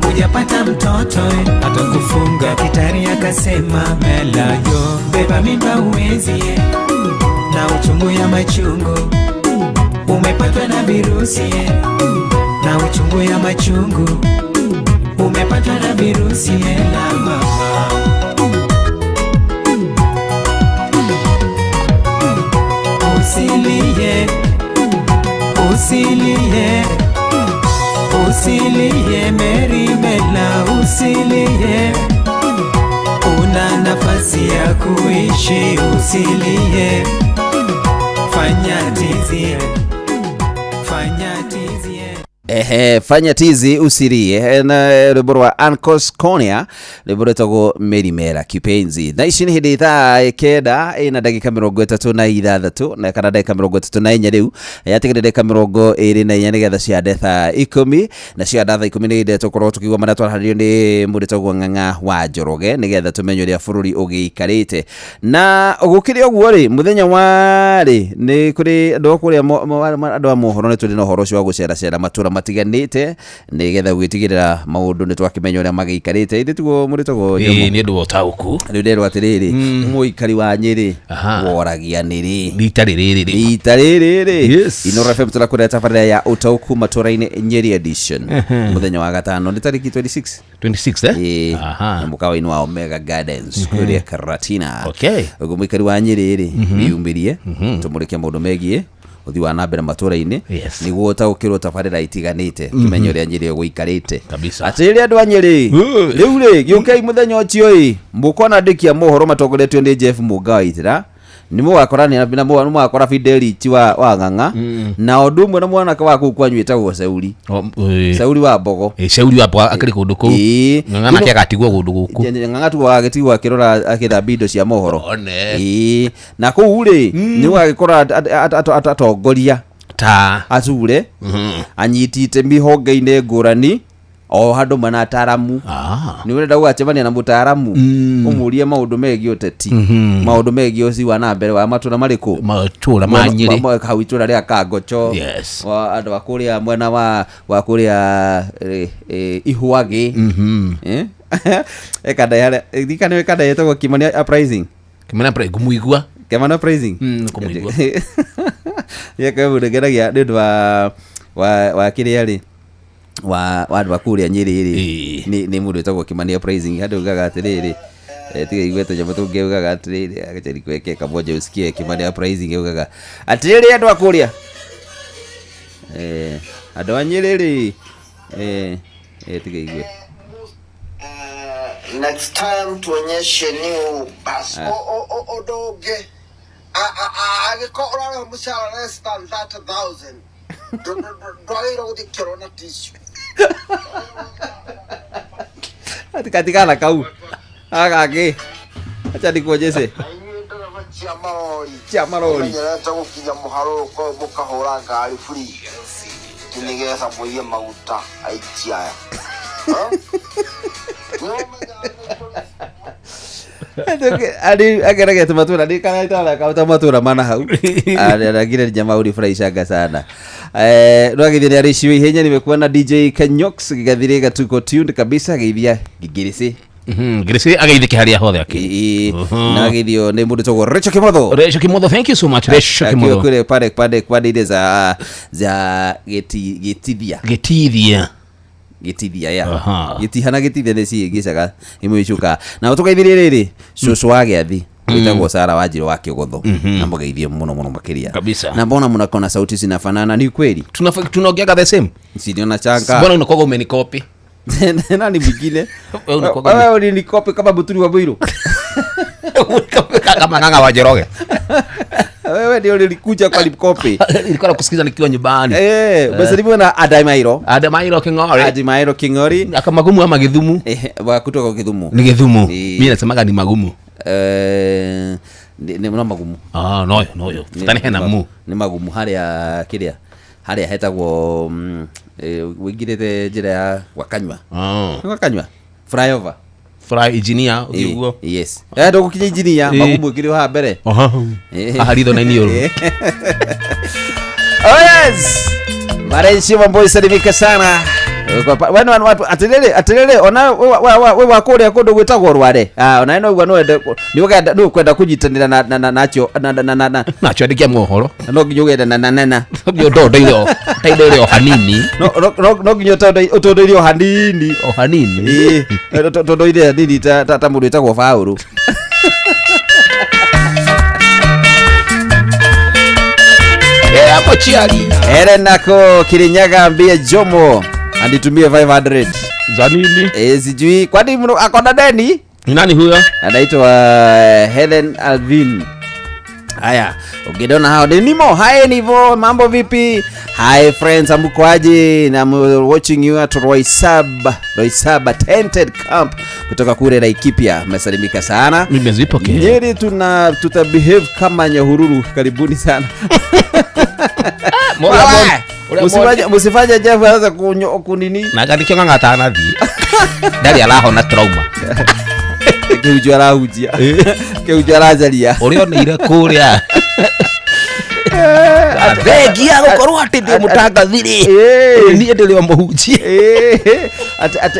hujapata mtoto eh. Atakufunga. Daktari akasema mela yo, beba mimba huwezi eh. Na uchungu ya machungu, umepatwa na virusi eh. Na uchungu ya machungu, umepatwa na virusi eh. La mama usilie, usilie, usilie Merimela, usilie, una nafasi ya kuishi, usilie, fanya tizi, fanya tizi. Ehe, fanya tizi usirie na rwimbo rwa Ancos Konia, rwimbo rwĩtagwo Merimela kipenzi. Thaa ici nĩ hĩndĩ thaa 9 ĩna ndagĩka 36 na kana ndagĩka 34 rĩu yatigĩrĩre ndagĩka 24 nĩgetha ciande thaa 10 na cianda thaa 10 nĩ hĩndĩ tũkorwo tũkĩigua marĩa twarahanĩrio nĩ mũndũ wĩtagwo Ng'ang'a wa Njoroge nĩgetha tũmenye ũrĩa bũrũri ũgĩikarĩte. Na gũkĩrĩ ũguo rĩ, mũthenya wa rĩ nĩ kũrĩ andũ a kũrĩa andũ a mohoro nĩ tũrĩ na ũhoro ũcio wa gũceracera matũra matiganĩte nĩgetha gwĩtigĩrĩra maũndũ nĩ twakĩmenya ũrĩa magĩikarĩte. Ithe tiguo mũrĩtagwo Ĩĩ, nĩ ũndũ wa ũtaũku. Rĩu nderwo atĩrĩrĩ, mũikari wa Nyĩrĩ woragia nĩrĩ rita rĩrĩ rita rĩrĩ rĩ. Inooro FM tũrakũrera tabarĩra ya ũtaũku matũra-inĩ Nyeri edition mũthenya wa gatano nĩ tarĩki 26 26 eh? Na mũkawa-inĩ wa Omega Gardens kũrĩa Karatina. Okay. Ũguo mũikari wa Nyĩrĩ rĩ wĩyumĩrie tũmũrĩke maũndũ megiĩ uthi wa na mbere matũra-inĩ nĩguo ũtaũkĩrwo tabarĩra itiganĩte kĩmenye ũrĩa Nyĩrĩ ũgũikarĩte. Atĩrĩrĩ andũ a Nyĩrĩ, rĩu rĩ gĩũkei mũthenya ũcio ĩ mũkona andĩki a mohoro matongoretio nĩ Jeff Mũnga Waithera, nĩ mũgakora nĩ mũgakora Fidelichi wa Ng'ang'a na ũndũ ũmwe na mwanake wa kũu kwanyu wĩtagwo Sauli, Sauli wa Mbogo. Sauli wa Mbogo akĩrĩ kũndũ kũu. Ng'ang'a nake agatigwo kũndũ gũkũ. Ng'ang'a tu agagĩtigwo akĩrora akĩthambia indo cia mohoro. Na kũu rĩ nĩ ũgagĩkora atongoria ta ature anyiti itemi honge-inĩ ngũrani o handũ mana ataramu. Nĩ ũrenda gũgacemania na mũtaaramu ũmũrie maũndũ megiĩ ũteti, maũndũ megiĩ ũthii wa na mbere wa matũra marĩkũ, matũra ma Nyĩrĩ, hau itũra rĩa Kangocho, andũ a kũrĩa mwena wa kũrĩa Ihwagĩ. Eka kanda ĩtagwo Kimani Uprising. Kimani Uprising ngũmũigua. Kimani Uprising ngũmũigua. Yeka ngeragia nĩ ũndũ wa kĩrĩa rĩ wa andũ a kũrĩa Nyĩrĩ rĩ nĩ mũndũ wĩtagwo Kimani Uprising. Handũ ugaga atĩrĩrĩ, tiga igue tũnyamũ tũngĩ ugaga atĩrĩrĩ, acha nikuweke kamoja usikie Kimani Uprising ugaga atĩrĩrĩ andũ a kũrĩa Andũ a Nyĩrĩ rĩ, tiga igue. Next time tuonyeshe new bus. Ũndũ ũngĩ, angĩkorwo ũrarĩhwo mũcara less than 30,000, ndwagĩrĩirwo gũthiĩ kĩoro na tissue. Katikana kau agagĩ, acha nikuonyeshe cia marori, cia marori. Menyerete gũkinya mũharũrũko ũyũ mũkahũra ngari free atĩ nĩgetha mũiye maguta aici aya. Ageragete matũra nĩ kana itara matũra mana hau aragire jamaa ulifurahishaga sana. Rwagithia nĩ arĩciwe ihenya. Nimekuwa na DJ Kenyox gigathire gatuko tuned kabisa geithia gigirisi. Ngirisi ageithike haria hothe aki. Na ageithio nĩ mũndũ togwo Rachel Kimotho. Rachel Kimotho, thank you so much Rachel Kimotho. Kule pale pale pale ile za gitithia. Gitithia. Gitithia ya. Gitihana gitithia nĩ ciĩgicaga imwe icuka. Na tũgeithirie rĩrĩ cũcũ wa gĩathi wĩtagwo Sara Wanjiru wa Kĩogotho. Na mũgeithie mũno mũno makĩria. Kabisa. Na mbona mnakona sauti zinafanana ni kweli? Tunaongeaga the same. Si ndio changa. Mbona unakoga umenikopi? Nani mwingine? Wewe ulinikopi kama Buturi wa Bwiru. Kama Ng'ang'a wa Njoroge. Wewe ndio ulikuja kwa lipkopi. Nilikuwa nakusikiza nikiwa nyumbani. Basi na Adamairo. Adamairo King'ori. Adamairo King'ori. Aka magumu ama Githumu? Wa kutoka Githumu. Ni Githumu. Mimi nasemaga ni magumu. Ni magumu. Ah, no no. Tani hena mu. Ni magumu haria kiria. Haria hetagwo wĩingĩrĩte njĩra ya Gwakanyua. Gwakanyua. Flyover. Fly engineer ũguo. Yes. Ndũgũkinya engineer magumu ĩkĩrĩ haha mbere. Haha ritho na iniũrũ. Oh yes. Mareishi mambo isalimika sana. Wena watu atirere ona we wa kũrĩa kũndũ gwĩtagwo Rware. Ona no igua no ende nĩ ũgenda nĩ ũkwenda kũnyitanĩra na nacho na na na nacho andikia mohoro. No nginya ũgenda na na na na. No nginya ũtondoire ũteithĩre o hanini. No nginya ũtondoire o hanini. O hanini. Ũtondoire hanini ta mũndũ wĩtagwo Paũlũ. Hapo chiari. Erenako Kirinyaga mbie Jomo anitumie 500. Za nini? Sijui kwani akona deni? Ni nani huyo? Anaitwa Helen Alvin. Haya, ukidona hao ni nimo. Hi Nivo, mambo vipi? Hi friends, amkoaje? Na I'm watching you at Roysaba Tented Camp kutoka kule Laikipia. Mmesalimika sana. Nimezipokea. Nyeri tuta behave kama Nyahururu. Karibuni sana. Musifanye Jeff anza kunini. Na gani kionga ngata nathi. Ndari arahona trauma. Kĩhunjio arahunjia. Kĩhunjio aracaria. Ũrĩa oneire kũrĩa. Thengia gũkorwo atĩ ndĩ mũtangathi rĩ. Niĩ ndĩrĩ o mũhunjia.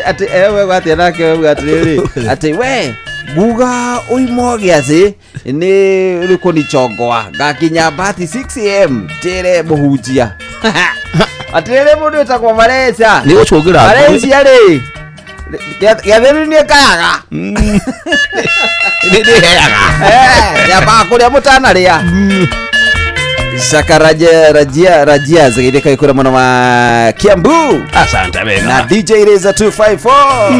Atĩ ewe atĩ nake we atĩrĩrĩ. Atĩ we nguga uimo gĩathĩ nĩ rĩkũnichongoa ngakinya mbati 6 am ndĩre mũhunjia. Atĩrĩrĩ mũndũ wĩtagwo Valencia. Nĩ gũcũngĩra. Valencia rĩ. Gĩathĩ rĩu nĩ kayaga. Nĩ heaga. Nyambaga kũrĩa mũtanarĩa. Shaka Rajia zigithika ikura muno wa Kiambu. Asante wega. Na DJ Reza 254.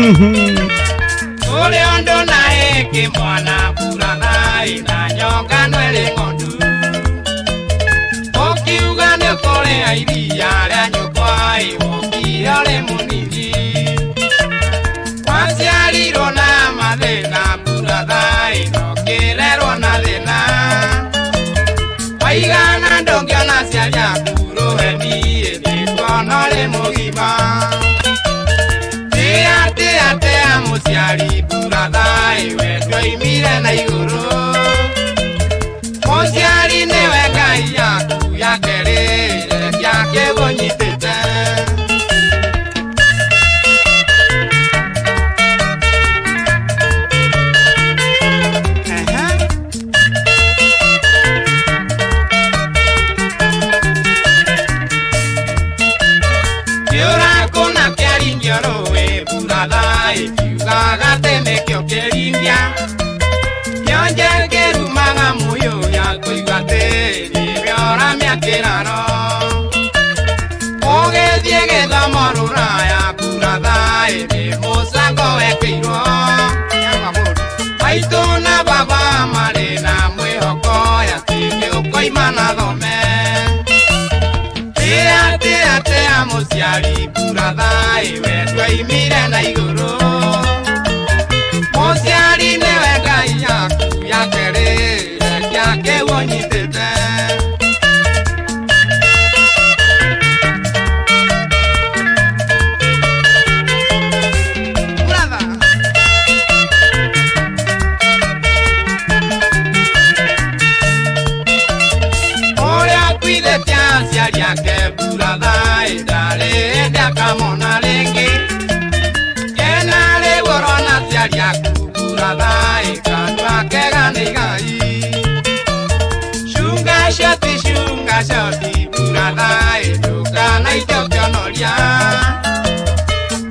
Ule ondo na eke mwana kura na nyonga nwere ng'ondu. Okiuga nĩ ũkũrĩa iria rĩa nyũkwa ĩwokire ũrĩ mũnini. Waciarirwo na mathĩna mbura thaĩ na ũkĩrerwo na thĩna. Waigana ndũngĩona aciari aku rũheni ĩthĩkuona ũrĩ mũgima. Tĩa tĩa tĩa mũciari mbura thaĩ we ndwoimire na igũrũ. Mũciari nĩwe Ngai yaku ya kerĩ rekia kĩgũnyitĩte. wĩkĩirwo maitũ na baba marĩ na mwĩhoko atĩ nĩũkoima na thome tĩa tĩa tĩa mũciari buratha ĩwe twaimire na igũrũ mũciari nĩwe ngai yaku ya kerĩ rekia kĩu ũnyitĩte. Ũrĩa akuithĩtie aciari ake buratha ĩ ndarĩ hĩndĩ akamona rĩngĩ kena rĩu ũrona aciari aku buratha ĩ kanua kega nĩ igai cunga coti cunga coti buratha ĩ ndũkanaite ũkĩonoria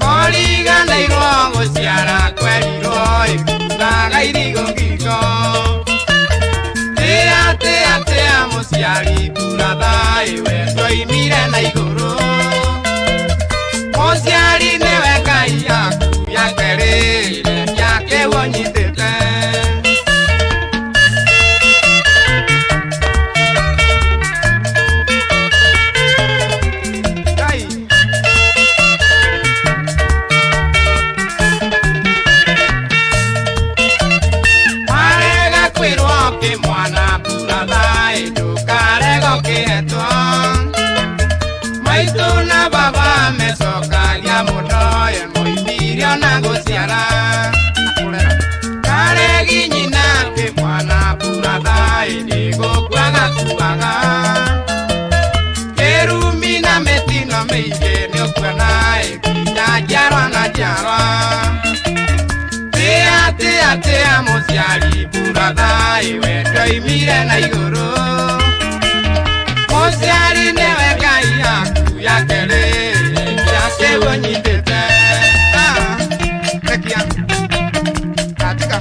kũriganĩirwo gũciara kwerirwo ĩkuaga irigũ ngingo tĩa tĩa tĩa mũciari buratha ĩwe twaimire na igũrũ mũciari nĩwe ngai yaku ya kerĩ rekia kĩu ũnyitĩte. Ngai. Warega kwĩrwo kĩmwana buratha ĩ ndũkarega ũkĩhetwo maitũ na baba mecokagia mũno ĩ moimire ona gũciara karegi nyina kĩmwana buratha ĩ nĩgũkua gakuaga kĩrumi na mĩtino mĩingĩ nĩũkuona ĩ nginya njiarwa na njiarwa tĩa tĩa tĩa mũciari buratha ĩwe twaimire na igũrũ mũciari nĩwe ngai yaku ya kerĩ rekia kĩu ũnyitĩte. Ah, rekia katika.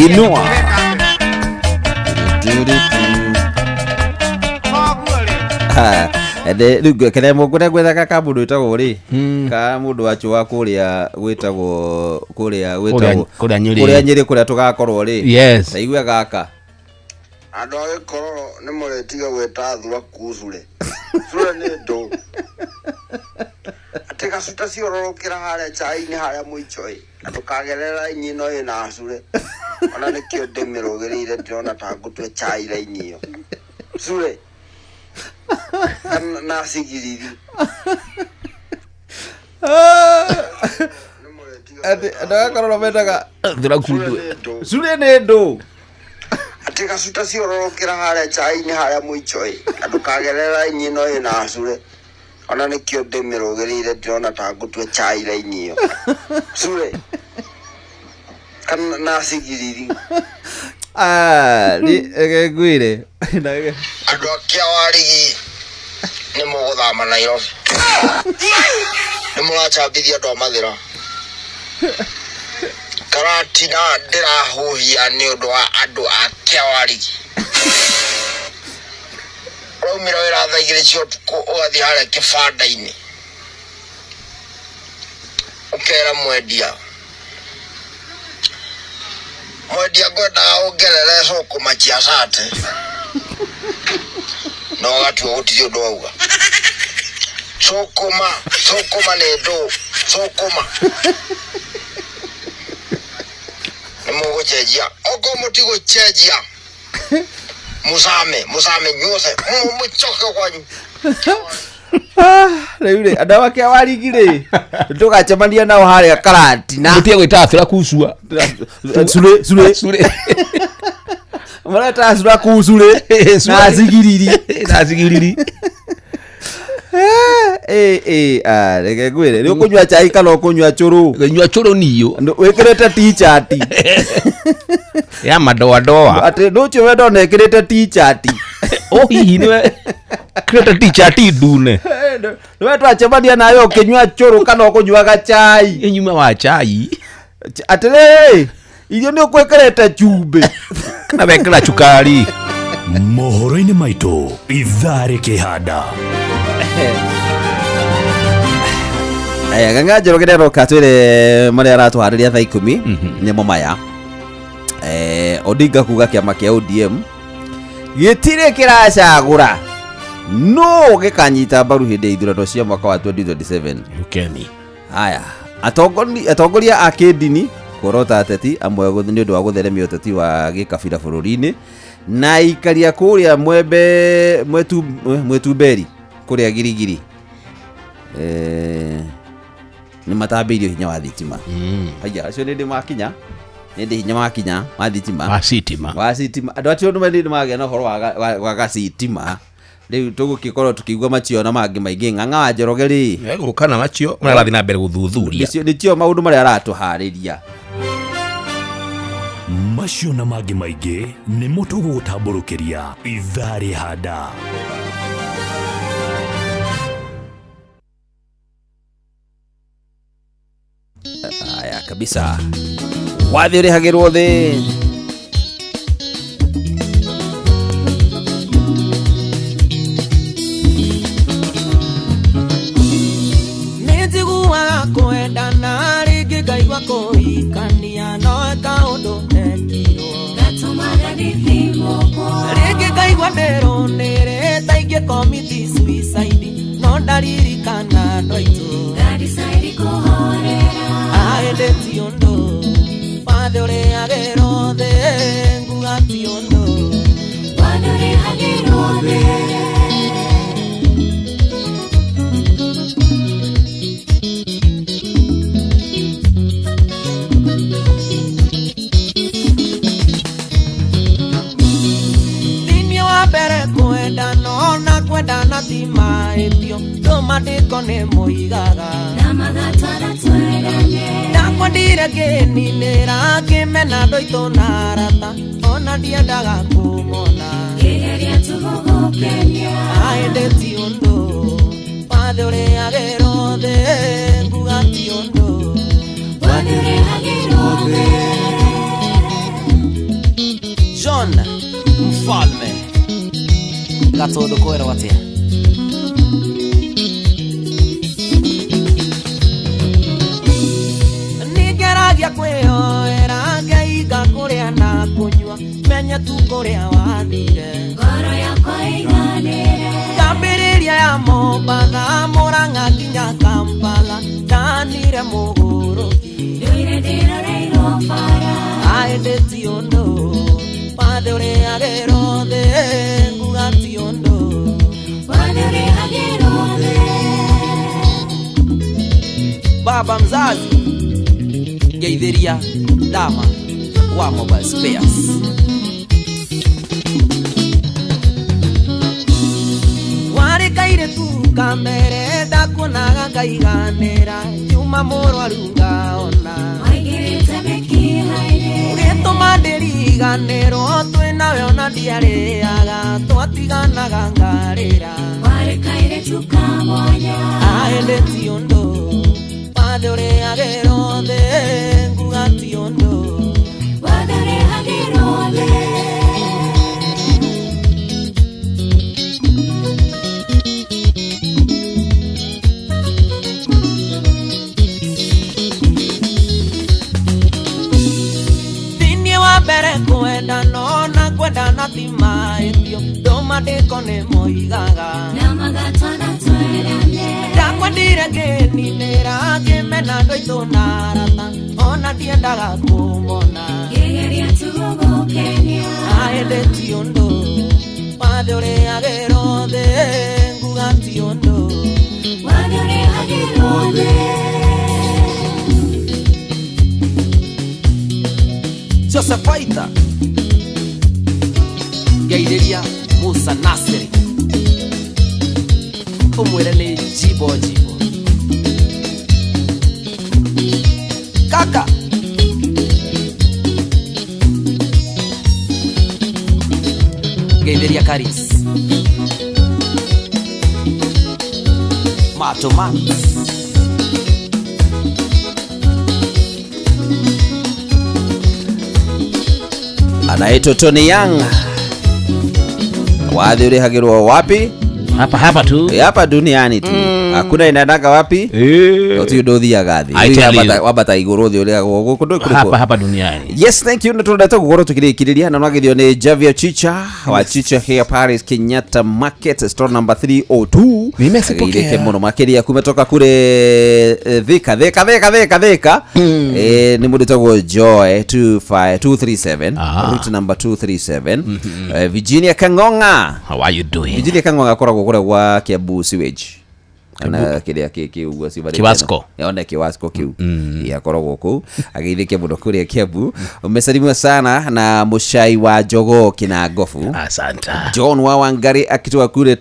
Inua. Rĩu kĩrĩa kũrĩa gwethaga ka mũndũ wĩtagwo rĩ ka mũndũ wa chũa kũrĩa gwĩtagwo kũrĩa gwĩtagwo Kũrĩa Nyĩrĩ. Kũrĩa Nyĩrĩ kũrĩa tũgakorwo rĩ. Yes. Ta igua gaka. Andũ a gĩkororo nĩ mũrĩtiga gwĩta thuraku cure cure nĩ ndũ atĩ gacuta ciororokĩra harĩa chai-inĩ harĩa mũico ĩ na ndũkagerere raini ĩno ĩna cure ona nĩkĩo ndĩmĩrũgĩrĩire ndĩrona ta ngũtue chai raini ĩyo cure na cigiriri. Atĩ andũ a gĩkororo mendaga thuraku cure nĩ ndũ atĩ gacuta ciororokĩra harĩa chai-inĩ harĩa mũico ĩ na ndũkagerere raini ĩno ĩna cure ona nĩkĩo ndĩmĩrũgĩrĩire ndĩrona ta ngũtue chai raini ĩyo cure kana na cigiriri. Ah, reke ngwĩre. Andũ a kĩawarigi nĩ mũgũthama Nairobi nĩ mũracambithia andũ a Mathĩra Karatina ndĩrahuhia nĩ ũndũ wa andũ a kĩawarigi ũraumĩra wĩra thaa igĩrĩ cia ũtukũ ũgathiĩ harĩa kĩbanda-inĩ ũkera mwendia mwendia ngwendaga ũngerere cũkũma cia cate na ũgatua gũtirĩ ũndũ wauga cũkũma cũkũma nĩ ndũ cũkũma nĩ mũgũcenjia okorwo mũtigũcenjia mũcame mũcame nyuothe mũcoke kwanyu. Rĩu rĩ andũ a kĩawarigi rĩ tũgacemania nao harĩa Karatina mũtige gwĩta thuraku cua cure cure cure mareta thuraku cure na cigiriri na cigiriri. Eh, eh, reke ngwĩre, nĩ ũkũnyua cai kana ũkũnyua cũrũ? Nyua cũrũ niyo. Wĩkĩrĩte t-shirt. Ya madoadoa. Atĩ ndũcio we ndona ĩkĩrĩte t-shirt. O hihi nĩwe kĩrĩte t-shirt ndune. Nĩwe twacemania nawe ũkĩnyua cũrũ kana ũkũnyuaga cai. Nyuma wa cai. Atĩrĩrĩ, irio nĩ ũkwĩkĩrĩte cumbĩ. Kana wekĩra cukari. Mohoro-inĩ maitũ ithaa rĩkĩhanda. Aya, Ng'ang'a Njoroge nĩaroka twĩre marĩa aratũharĩria thaa 10 nĩmo maya. Odinga kuga kĩama kĩa ODM gĩtirĩ kĩracagũra no gĩkanyita mbaru hĩndĩ ya ithurano cia mwaka wa 2027. Rukeni. Haya, atongoria a kĩndini kuorota ateti amwe nĩ ũndũ wa gũtheremia ũteti wa gĩkabira bũrũri-inĩ, na aikaria kũrĩa mwembe mwetu mwetumberi kũrĩa Girigiri nĩ matambĩirio hinya wa thitima. Haya, acio nĩ ndĩ makinya, nĩ ndĩ hinya makinya wa thitima. Wa sitima. Wa sitima. Andũ acio nĩ magĩa na ũhoro wa gacitima. Rĩu tũgũgĩkorwo tũkĩigua macio na mangĩ maingĩ. Ng'ang'a wa Njoroge rĩ, Egũka na macio marĩa arathiĩ na mbere gũthuthuria. Nĩcio maũndũ marĩa aratũharĩria. Macio na mangĩ maingĩ nĩmo tũgũgũtambũrũkĩria ithaa rĩhanda. Haya kabisa, wathi ũrĩhagĩrwo thĩ. Nĩnjiguaga kwendana rĩngĩ ngaigua kũhikania no kaũndũ ekirwo rĩngĩ ngaigua ndĩrũnĩrĩ ta ingĩcommit suicide no ndaririkana andũ aitũ. Aĩndĩ ti ũndũ wathe ũrĩhagĩrwo thĩ, nguga ti ũndũ wathe ũrĩhagĩrwo thĩ. Thĩinĩ wa mbere kwendana ona kwendana ti mahĩtio, ndũmandĩko nĩ moigaga ndakwendire ngĩninĩra ngĩmena andũ aitũ na arata ona ndiendaga kũmona. Aĩndĩ ti ũndũ wathe ũrĩhagĩrwo thĩ, nguga ti ũndũ wathe ũrĩhagĩrwo thĩ. John Mfalme Gatũndũ kwĩrwo atĩa? Nĩngeragia kwĩyoera ngeiga kũrĩa na kũnyua menye tu kũrĩa wathire. Ngoro yakwa ĩiganĩre. Ngambĩrĩria ya Mombatha Mũrang'a nginya Kampala ndanire mũgũrũki. Ndũire ndĩroreirwo bara. Aĩndĩ ti ũndũ wathe ũrĩhagĩrwo thĩ, nguga ti ũndũ wathe ũrĩhagĩrwo thĩ. Baba mzazi ngeithĩria Dama wa Mobile Spares. Warĩ kairĩtu kamere ndakuonaga ngaiganĩra nyuma mũrwaru ngaona Waingĩrĩte mĩkiha-inĩ. Ũgĩtũma ndĩriganĩrwo twĩ nawe ona ndiarĩaga twatiganaga ngarĩra. Warĩ kairĩtu ka mwanya. Aĩndĩ ti ũndũ wathe ũrĩhagĩrwo thĩ, nguga ti ũndũ wathe ũrĩhagĩrwo thĩ. Thĩinĩ wa mbere kwendana ona kwendana ti mahĩtio, ndũmandĩko nĩ moigaga Na magatwana twendane. Ndakwendire ngĩninĩra ngĩmena andũ aitũ na arata ona ndiendaga kũmona. Ngĩgeria tu gũgũkenia. Aĩndĩ ti ũndũ wathe ũrĩhagĩrwo thĩ, nguga ti ũndũ wathe ũrĩhagĩrwo thĩ. Joseph Aita ngeithĩria Musa Nasiri. Ũmwĩre nĩ Jibo Jibo. Kaka. Geithĩria Karis. Mato Max. Anaitwa Tony Young. Wadhi urihagirwo wapi? Hapa hapa tu. Hapa duniani tu. Hakuna inaendaga wapi? Uti undu uthiaga thi. I tell you. Wambata iguru thi urihagwo guku ndå Hapa hapa duniani. Yes, thank you. Nĩtũrendete gũkorwo tũkĩrĩkĩrĩria na nwagithio nĩ Javier Chicha wa Chicha here Paris Kenyatta Market store number 302. Nimesipokea. Gĩkĩ mũno makĩria kumetoka kure Thika Thika Thika Thika Thika. Nĩ mũndũ wĩtagwo Joy 25237 route number 237. Virginia Kangonga. How are you doing? Virginia Kangonga akoragwo kũrĩa gwa Kiambu sewage. Kana kĩrĩa kĩ ũguo cibarĩte. Kiwasco. One Kiwasco kĩu. Yakoragwo kũu. Agĩithĩke mũno kũrĩa Kiambu. Umesalimiwa sana na Mushai wa Jogoo Kinangofu. Asante. John wa Wangari akitoka kule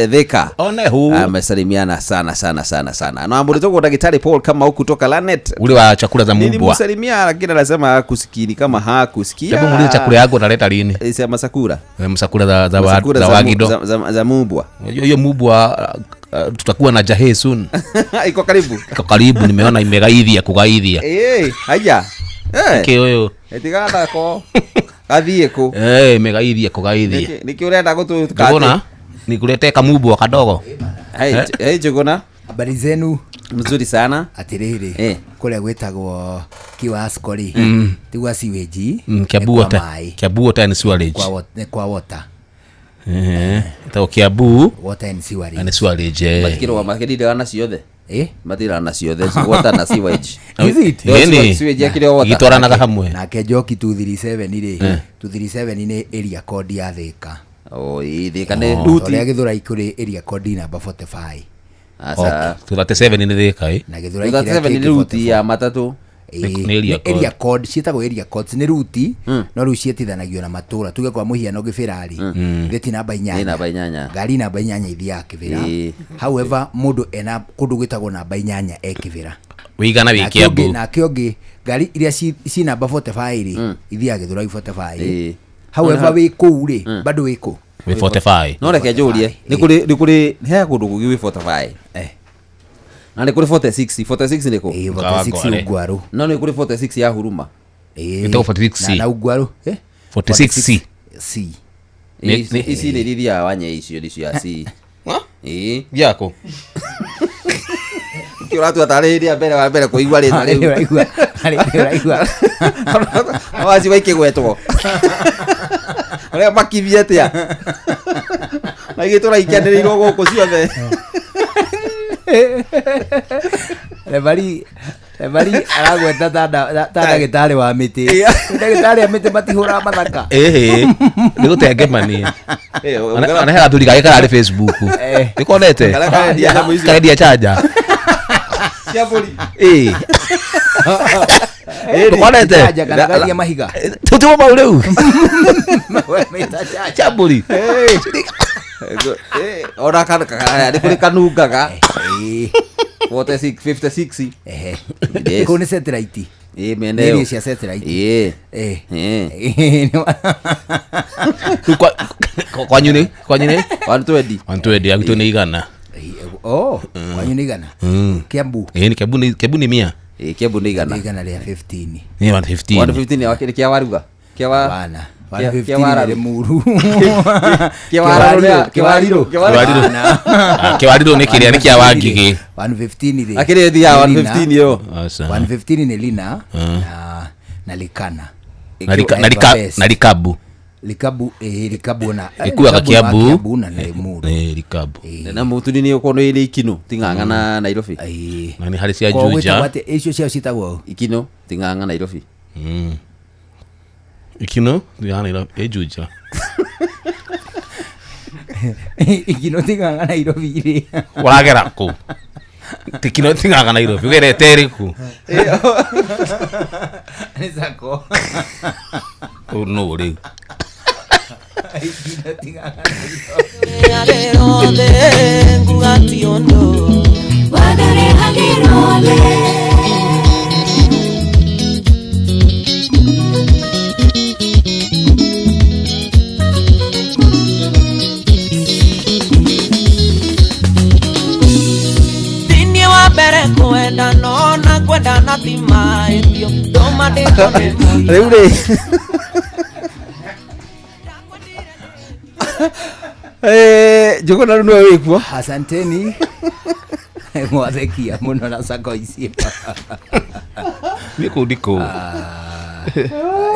Thika. One hu. Amesalimiana sana sana sana sana. Na amulitoka Daktari Paul kama huku kutoka Lanet. Ule wa chakula za mubwa. Nilimsalimia lakini anasema hakusikii kama hakusikia. Hebu muulize chakula yako utaleta lini? Sema sakura. Msakura za wagido. Za mubwa. Hiyo mubwa tutakuwa na jahe soon. Iko karibu. Iko karibu, nimeona imegaithia kugaithia. Haya. Kĩo Tigana ko. Gathie ku. Imegaithia kugaithia. Niki urenda gutuka. Njuguna, nikulete kamubwa kadogo. Hey Njuguna. Habari zenu? Mzuri sana. Atiriri. Kule gwetagwo Kiwasco ri. Tigwa sewage. Kiambu water. Kiambu water and sewerage. Kwa water. Ĩtagwo Kiambu water and sewerage. And sewerage. Matikirwo makĩrire na ciothe. Matira na ciothe water na sewage. Is it? Sewage yakire water. Gitwaranaga hamwe. Nake Njoki 237 ri. 237 ni area code ya Thika. Oh, Thika nĩ ruti. Ũrĩa Gĩthũrai kũrĩ area code number 45. Asa. 237 nĩ Thika. Na Gĩthũrai 237 nĩ ruti ya matatũ. Nĩ area code. Area code ciĩtagwo area codes nĩ ruti no rĩu ciĩtithanagio na matũra tuge kwa mũhiano Gĩbĩra rĩ gĩti namba inyanya. Nĩ namba inyanya. Ngari namba inyanya ithiaga Kĩbĩra. However mũndũ ena kũndũ gwĩtagwo namba inyanya e Kĩbĩra. Wĩigana wĩ Kiambu. Nake ũngĩ ngari iria ci namba 45 rĩ ithiaga Gĩthũrai 45. However wĩ kũu rĩ bado wĩ kũ? Wĩ 45. No reke njũrie nĩ kũrĩ nĩ kũrĩ he kũndũ kũngĩ wĩ 45. Na nĩ kũrĩ 46, 46 nĩ kũ? 46 Ungwaru. No nĩ kũrĩ 46 ya Huruma. Ĩtagwo 46C. Na Ungwaru, 46C. C. Ici nĩ iria wanye icio nĩ cia C. Yako. Kĩ ũratua tarĩ hĩndĩ ya mbere wa mbere kũigua rĩtwa rĩu. Ũraigua. Waci waikĩgwetwo. Ũrĩa makithia atĩa? Na ithuĩ tũraikianĩrĩirwo gũkũ ciothe. Rebari aragweta ta ndagĩtarĩ wa mĩtĩ. Ndagĩtarĩ a mĩtĩ matihũraga mathaka. Nĩ gũtengemania. Ona he gathuri gake kararĩ Facebook. Nĩkonete? Karendia chanja. Cia mbũri. Ndũkonete? Chanja kana karendia mahiga. Tũtimo mau rĩu. Cia mbũri. Ona kana nĩ kũrĩ kanungaga. 46 56. Kũu nĩ satellite. Mĩena ĩyo. Nĩ cia satellite. Kwanyu nĩ? Kwanyu nĩ? 120. 120 agitwo nĩ igana. Oh, kwanyu nĩ igana. Kiambu. Nĩ Kiambu nĩ Kiambu nĩ mia. Kiambu nĩ igana. Igana rĩa 15. Nĩ 115. 115 nĩ kĩa waruga. Kĩa wa Bana. 115 nĩ Muru. Kĩwariro. Kĩwariro nĩ kĩrĩa nĩ kĩa Wangigĩ. 115 rĩ. Akĩrĩ thiaga 115 yo. 115 nĩ Lina na Likana. Na Likabu. Likabu Likabu na ikuaga Kiambu na Limuru. Likabu. Na mutuni ni ukono ile ikino ting'ang'a na Nairobi. Na ni harĩ cia Juja. Icio ciao ciĩtagwo ikino ting'ang'a Nairobi. Ikino ting'ang'a Nairobi Juja. Ikino ting'ang'a Nairobi rĩ. Ũragera kũ? Tikino ting'ang'a Nairobi ũgerete ĩrĩkũ? Nĩ sako. No rĩu. Thĩinĩ wa mbere kwenda no na kwenda na ti mahĩtio ndũmandĩko nĩ Rĩu rĩ Njũgũna rĩu nĩwe wĩkuo. Asanteni. Mwathekia mũno na sako icio. Nĩ kũu ndikũu.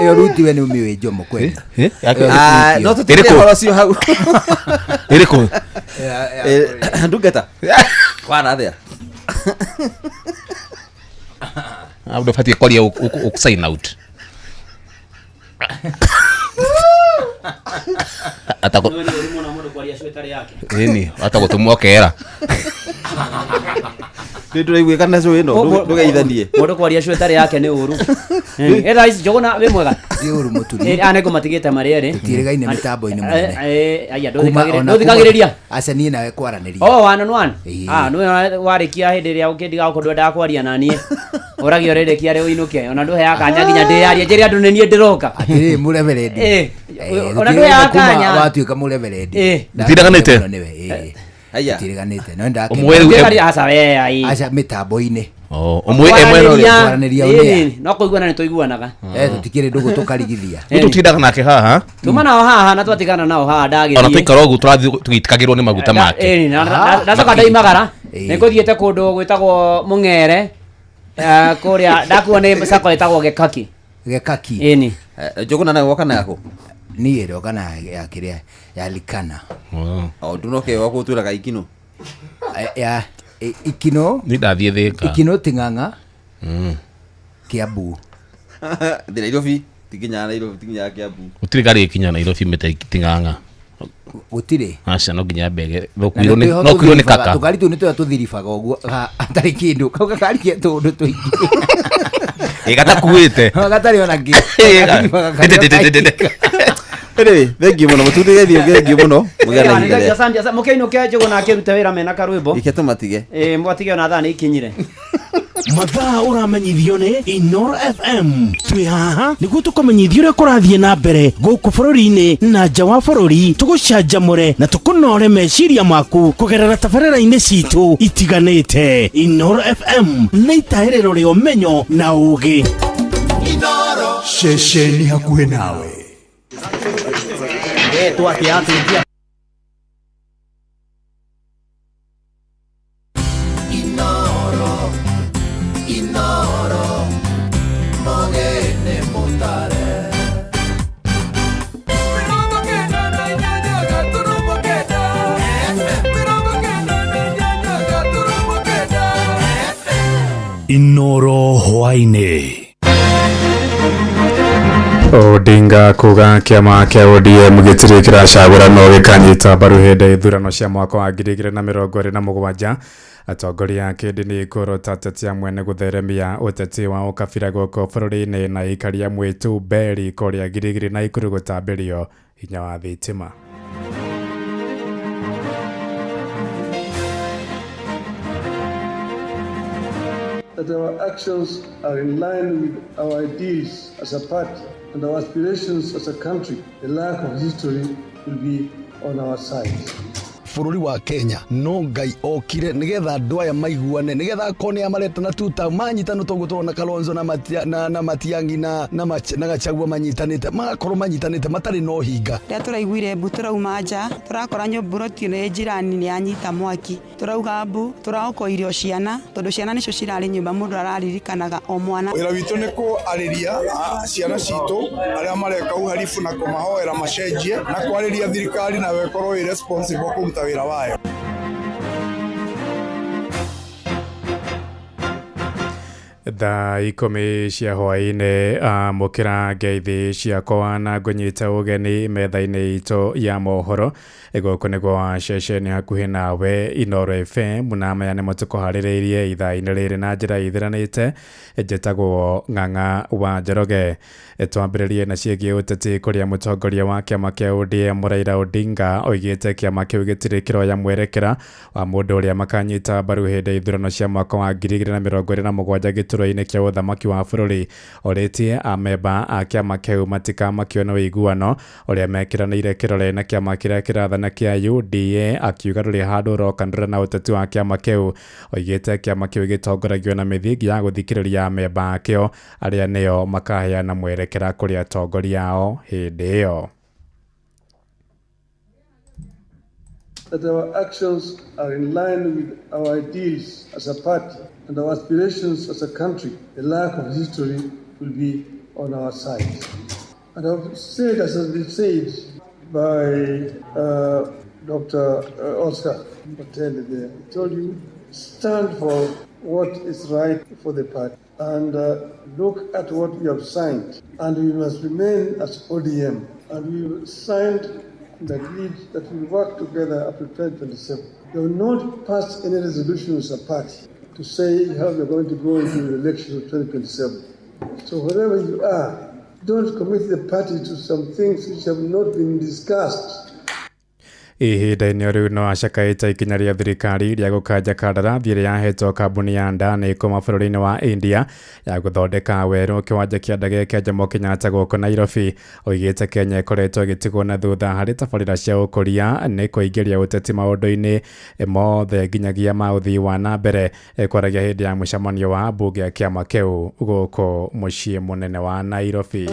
Ĩyo ruti we nĩ ũmĩũĩ Jomo kweli. Ah, no tũtige ũhoro ũcio hau. Ĩrĩkũ? Ndungata. Wana atĩa? Hau ndũbatiĩ kwaria ũ sign out. Atako Ĩni, atagũtũmwo kera. Nĩ ndũraiguĩka na cũĩ ĩno, ndũgeithanie. Mũndũ kwaria cũ ĩtarĩ yake nĩ ũru. Ĩ thaa ici Njũgũna wĩ mwega? Ti ũru mũturi. A nĩngũmatigĩte marĩ erĩ. Tũtiĩrĩgaine mĩtambo-inĩ mũnene. Aya Kuma ona ndũthikagĩrĩria. Aca niĩ nawe kwaranĩria. Oh, one on one. Ĩĩ. Ah, nĩwe warĩkia hĩndĩ ĩrĩa ũkĩndiga gũkũ ndwendaga kwaria na niĩ. Ũragia ũrĩrĩkia rĩ ũinũke. Ona ndũheaga kanya nginya ndĩyarie njĩre andũ nĩ niĩ ndĩroka. Atĩrĩrĩ mũreverendi. Ona ndũheaga kanya. Watuĩka mũreverendi. Mũtiriganĩte? Nĩwe, ĩĩ. Haya. Tũtiriganĩte. No Ũmwe rĩu Ndĩkaria aca we ai. Aca mĩtambo-inĩ. Ũmwe ĩmwe no rĩ. Kwaranĩria Ĩĩ, no kũiguana nĩ tũiguanaga. Tũtikĩrĩ ndũgũ tũkarigithia. Rĩu tũtindaga nake haha. Tuma nao haha na twatigana nao haha ndagĩthiĩ. Ona twaikara ũguo tũrathiĩ tũgĩitĩkagĩrwo nĩ maguta make. Ĩĩ, ndacoka ndoimagara nĩ ngũthiĩte kũndũ gwĩtagwo Mũng'ere kũrĩa ndakuo nĩ sako ĩtagwo Gĩkaki. Gĩkaki. Ĩni. Njũgũna nawe woka nako? Niĩ ndoka na ya kĩrĩa ya Likana. O ndunoke wa gũtwĩraga ikino. Ya ikino. Nĩ ndathiĩ Thĩka. Ikino Ting'ang'a. Kiambu. Ndĩ Nairobi, tikinyaga Nairobi, tikinyaga Kiambu. Gũtirĩ gari ĩkinya Nairobi mĩte Ting'ang'a. Gũtirĩ. Aca no nginya mbege. No Na kuirwo nĩtwĩho nĩ tũthiribaga, kaka. Tũkari tũu nĩtũrĩa tũthiribaga ũguo hatarĩ kĩndũ. Kau gakari ke tũũndũ tũingĩ. Ĩ gatakuĩte. Gatarĩ ona kĩ. Anyway, thank you mũno mũtundĩgeithio thank you mũno mũgĩe na ihinda rĩega. Asante, asante. Mũkĩinũke Njũgũna akĩrute wĩra mena karwĩmbo. Ike tũmatige. Ĩ mwatige ona thaa nĩ ikinyire. Mathaa ũramenyithio nĩ Inoro FM. Twĩ haha nĩguo tũkũmenyithia ũrĩa kũrathiĩ na mbere gũkũ bũrũri-inĩ na nja wa bũrũri, tũgũcanjamũre na tũkũnore meciria maku kũgerera tabarĩra-inĩ citũ itiganĩte. Inoro FM nĩ itahĩrĩro rĩa ũmenyo na ũũgĩ. Ceceni hakuhĩ nawe. Inoro, Inoro, mogene mutare. Inoro hwaĩ-inĩ. Odinga kuga kĩama kĩa ODM gĩtirĩ kĩracagũra no gĩkanyita mbaru hĩndĩ ya ithurano cia mwaka wa 2027. Atongoria a kĩndini kũrota ateti amwe nĩ gũtheremia ũteti wa ũkabira gũkũ bũrũri-inĩ na aikari amwe tu Beri kũrĩa Giligili na Ikuru gũtambĩrio hinya wa thitima. That our actions are in line with our ideals as a party and our aspirations as a country, the lack of history will be on our side. Bũrũri wa Kenya no Ngai okire nigetha andũ aya maiguane, nigetha akorwo nĩ amareta na tuta manyitano toguo tũrona Kalonzo na na Matiang'i na Gachagua manyitanĩte, magakorwo manyitanĩte matarĩ na ũhinga. Rĩrĩa tũraiguire mbu tũrauma nja, tũrakora nyũmba ĩno nĩ njirani nĩ yanyita mwaki, tũrauga mbu, tũraokoa irio ciana, tondũ ciana nĩcio cirarĩ nyũmba, mũndũ araririkanaga o mwana. Wĩra witũ nĩ kwarĩria ciana citũ arĩa mareka uhalifu na kũmahoera macenjie na kwarĩria thirikari nayo ĩkorwo ĩ responsible kũruta wĩra wayo. Thaa 10 cia hwaĩ-inĩ amũkĩra ngeithi ciakwa na ngũnyite ũgeni metha-inĩ itũ ya mohoro. Gũkũ nĩ gwa ceceni hakuhĩ nawe Inooro FM, na maya nĩmo tũkũharĩrĩirie ithaa-inĩ rĩrĩ na njĩra ithiranĩte. Njĩtagwo Ng'ang'a wa Njoroge. Twambĩrĩrie na ciĩgiĩ ũteti kũrĩa mũtongoria wa kĩama kĩa ODM Raila Odinga oigĩte kĩama kĩu gĩtirĩ kĩroya mwerekera wa mũndũ ũrĩa makanyita mbaru hĩndĩ ya ithurano cia mwaka wa 2027 gĩturwa-inĩ kĩa ũthamaki wa bũrũri. Orĩtie amemba a kĩama kĩu matikamakio nĩ ũiguano ũrĩa mekĩranĩire kĩrore na kĩama kĩrĩa kĩrathana kĩa UDA, akiuga ndũrĩ handũ ũrokanĩrĩra na ũteti wa kĩama kĩu. Oigĩte kĩama kĩu gĩtongoragio na mĩthingi ya gũthikĩrĩria amemba akĩo arĩa nĩo makaheana mwerekera kũrĩ atongoria ao hĩndĩ ĩyo. That our actions are in line with our ideals as a party and our aspirations as a country, the lack of history will be on our side. And I've said, as has been said by Dr. Oscar Patel there, he told you, stand for what is right for the party and look at what we have signed. And we must remain as ODM. And we signed and agreed that we work together up to 2027. They will not pass any resolution as a party to say how we are going to go into the election of 2027. So wherever you are, don't commit the party to some things which have not been discussed. Ihinda-inĩ rĩu no acakaĩte ikinya rĩa thirikari rĩa gũkanja kandarathi ĩrĩa yahetwo kambuni ya Adani kuma bũrũri-inĩ wa India ya gũthondeka werũ kĩwanja kĩa ndege kĩa Jomo Kenyatta gũkũ Nairobi. Oigĩte Kenya ĩkoretwo ĩgĩtigwo na thutha harĩ tabarĩra cia ũkũria nĩ kũingĩria ũteti maũndũ-inĩ mothe nginyagia ma ũthii wa na mbere, kwaragia hĩndĩ ya mũcemanio wa mbunge ya kĩama kĩu gũkũ mũciĩ mũnene wa Nairobi.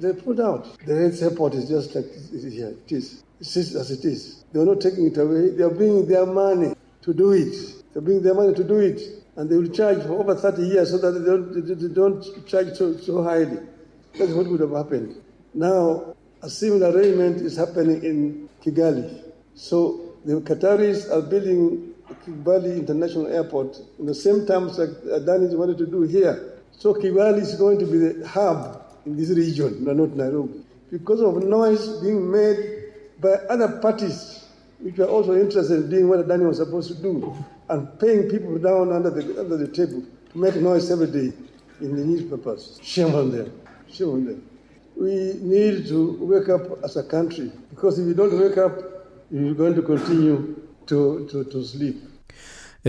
They pulled out. The airport is just like here it is. It is as it is. They are not taking it away. They are bringing their money to do it. They are bringing their money to do it. And they will charge for over 30 years so that they don't charge so highly. That's what would have happened. Now, a similar arrangement is happening in Kigali. So the Qataris are building Kigali International Airport in the same terms like Adani wanted to do here. So Kigali is going to be the hub in this region, not Nairobi. Because of noise being made by other parties, which were also interested in doing what Adani was supposed to do, and paying people down under the table to make noise every day in the newspapers. Shame on them. Shame on them. We need to wake up as a country, because if we don't wake up, we're going to continue to sleep.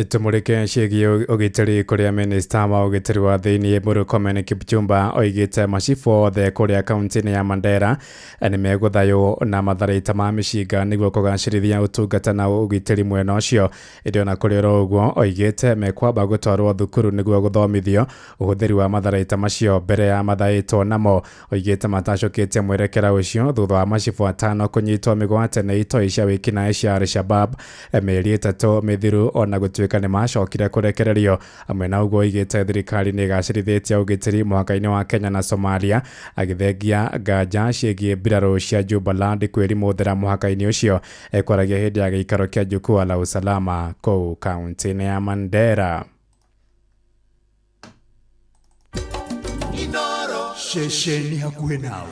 Tumurike ciĩgiĩ ũgitĩri kũrĩa minista wa ũgitĩri wa thĩiniĩ Murkomen Kipchumba oigĩte macibũ othe kũrĩa kaunti-inĩ ya Mandera nĩ megũthaywo na matharaita ma mĩcinga nĩguo kũgacĩrithia ũtungata na ũgitĩri mwena ũcio. Ĩndĩ ona kũrĩ oro ũguo oigĩte mekwamba gũtwarwo thukuru nĩguo gũthomithio ũhũthĩri wa matharaita macio mbere ya mathaĩtwo namo. Oigĩte matacũkĩtie mwerekera ũcio thutha wa macibũ 5 kũnyitwo mĩgwate nĩ itoi cia wĩkinaĩ cia Al-Shabab mĩeri 3 mĩthiru ona gũtuĩka nĩ macokire kũrekererio. Amwe na ũguo oigĩte thirikari nĩ ĩgacĩrithĩtie ũgitĩri mũhaka-inĩ wa Kenya na Somalia, agĩthengia nganja ciĩgiĩ mbirarũ cia Jubaland kwĩrimũthĩra mũhaka-inĩ ũcio. Ekwaragia hĩndĩ ya gĩikaro kĩa Jukwaa la Usalama kũu kaunti-inĩ ya Mandera. Ceceni hakuhĩ nawe.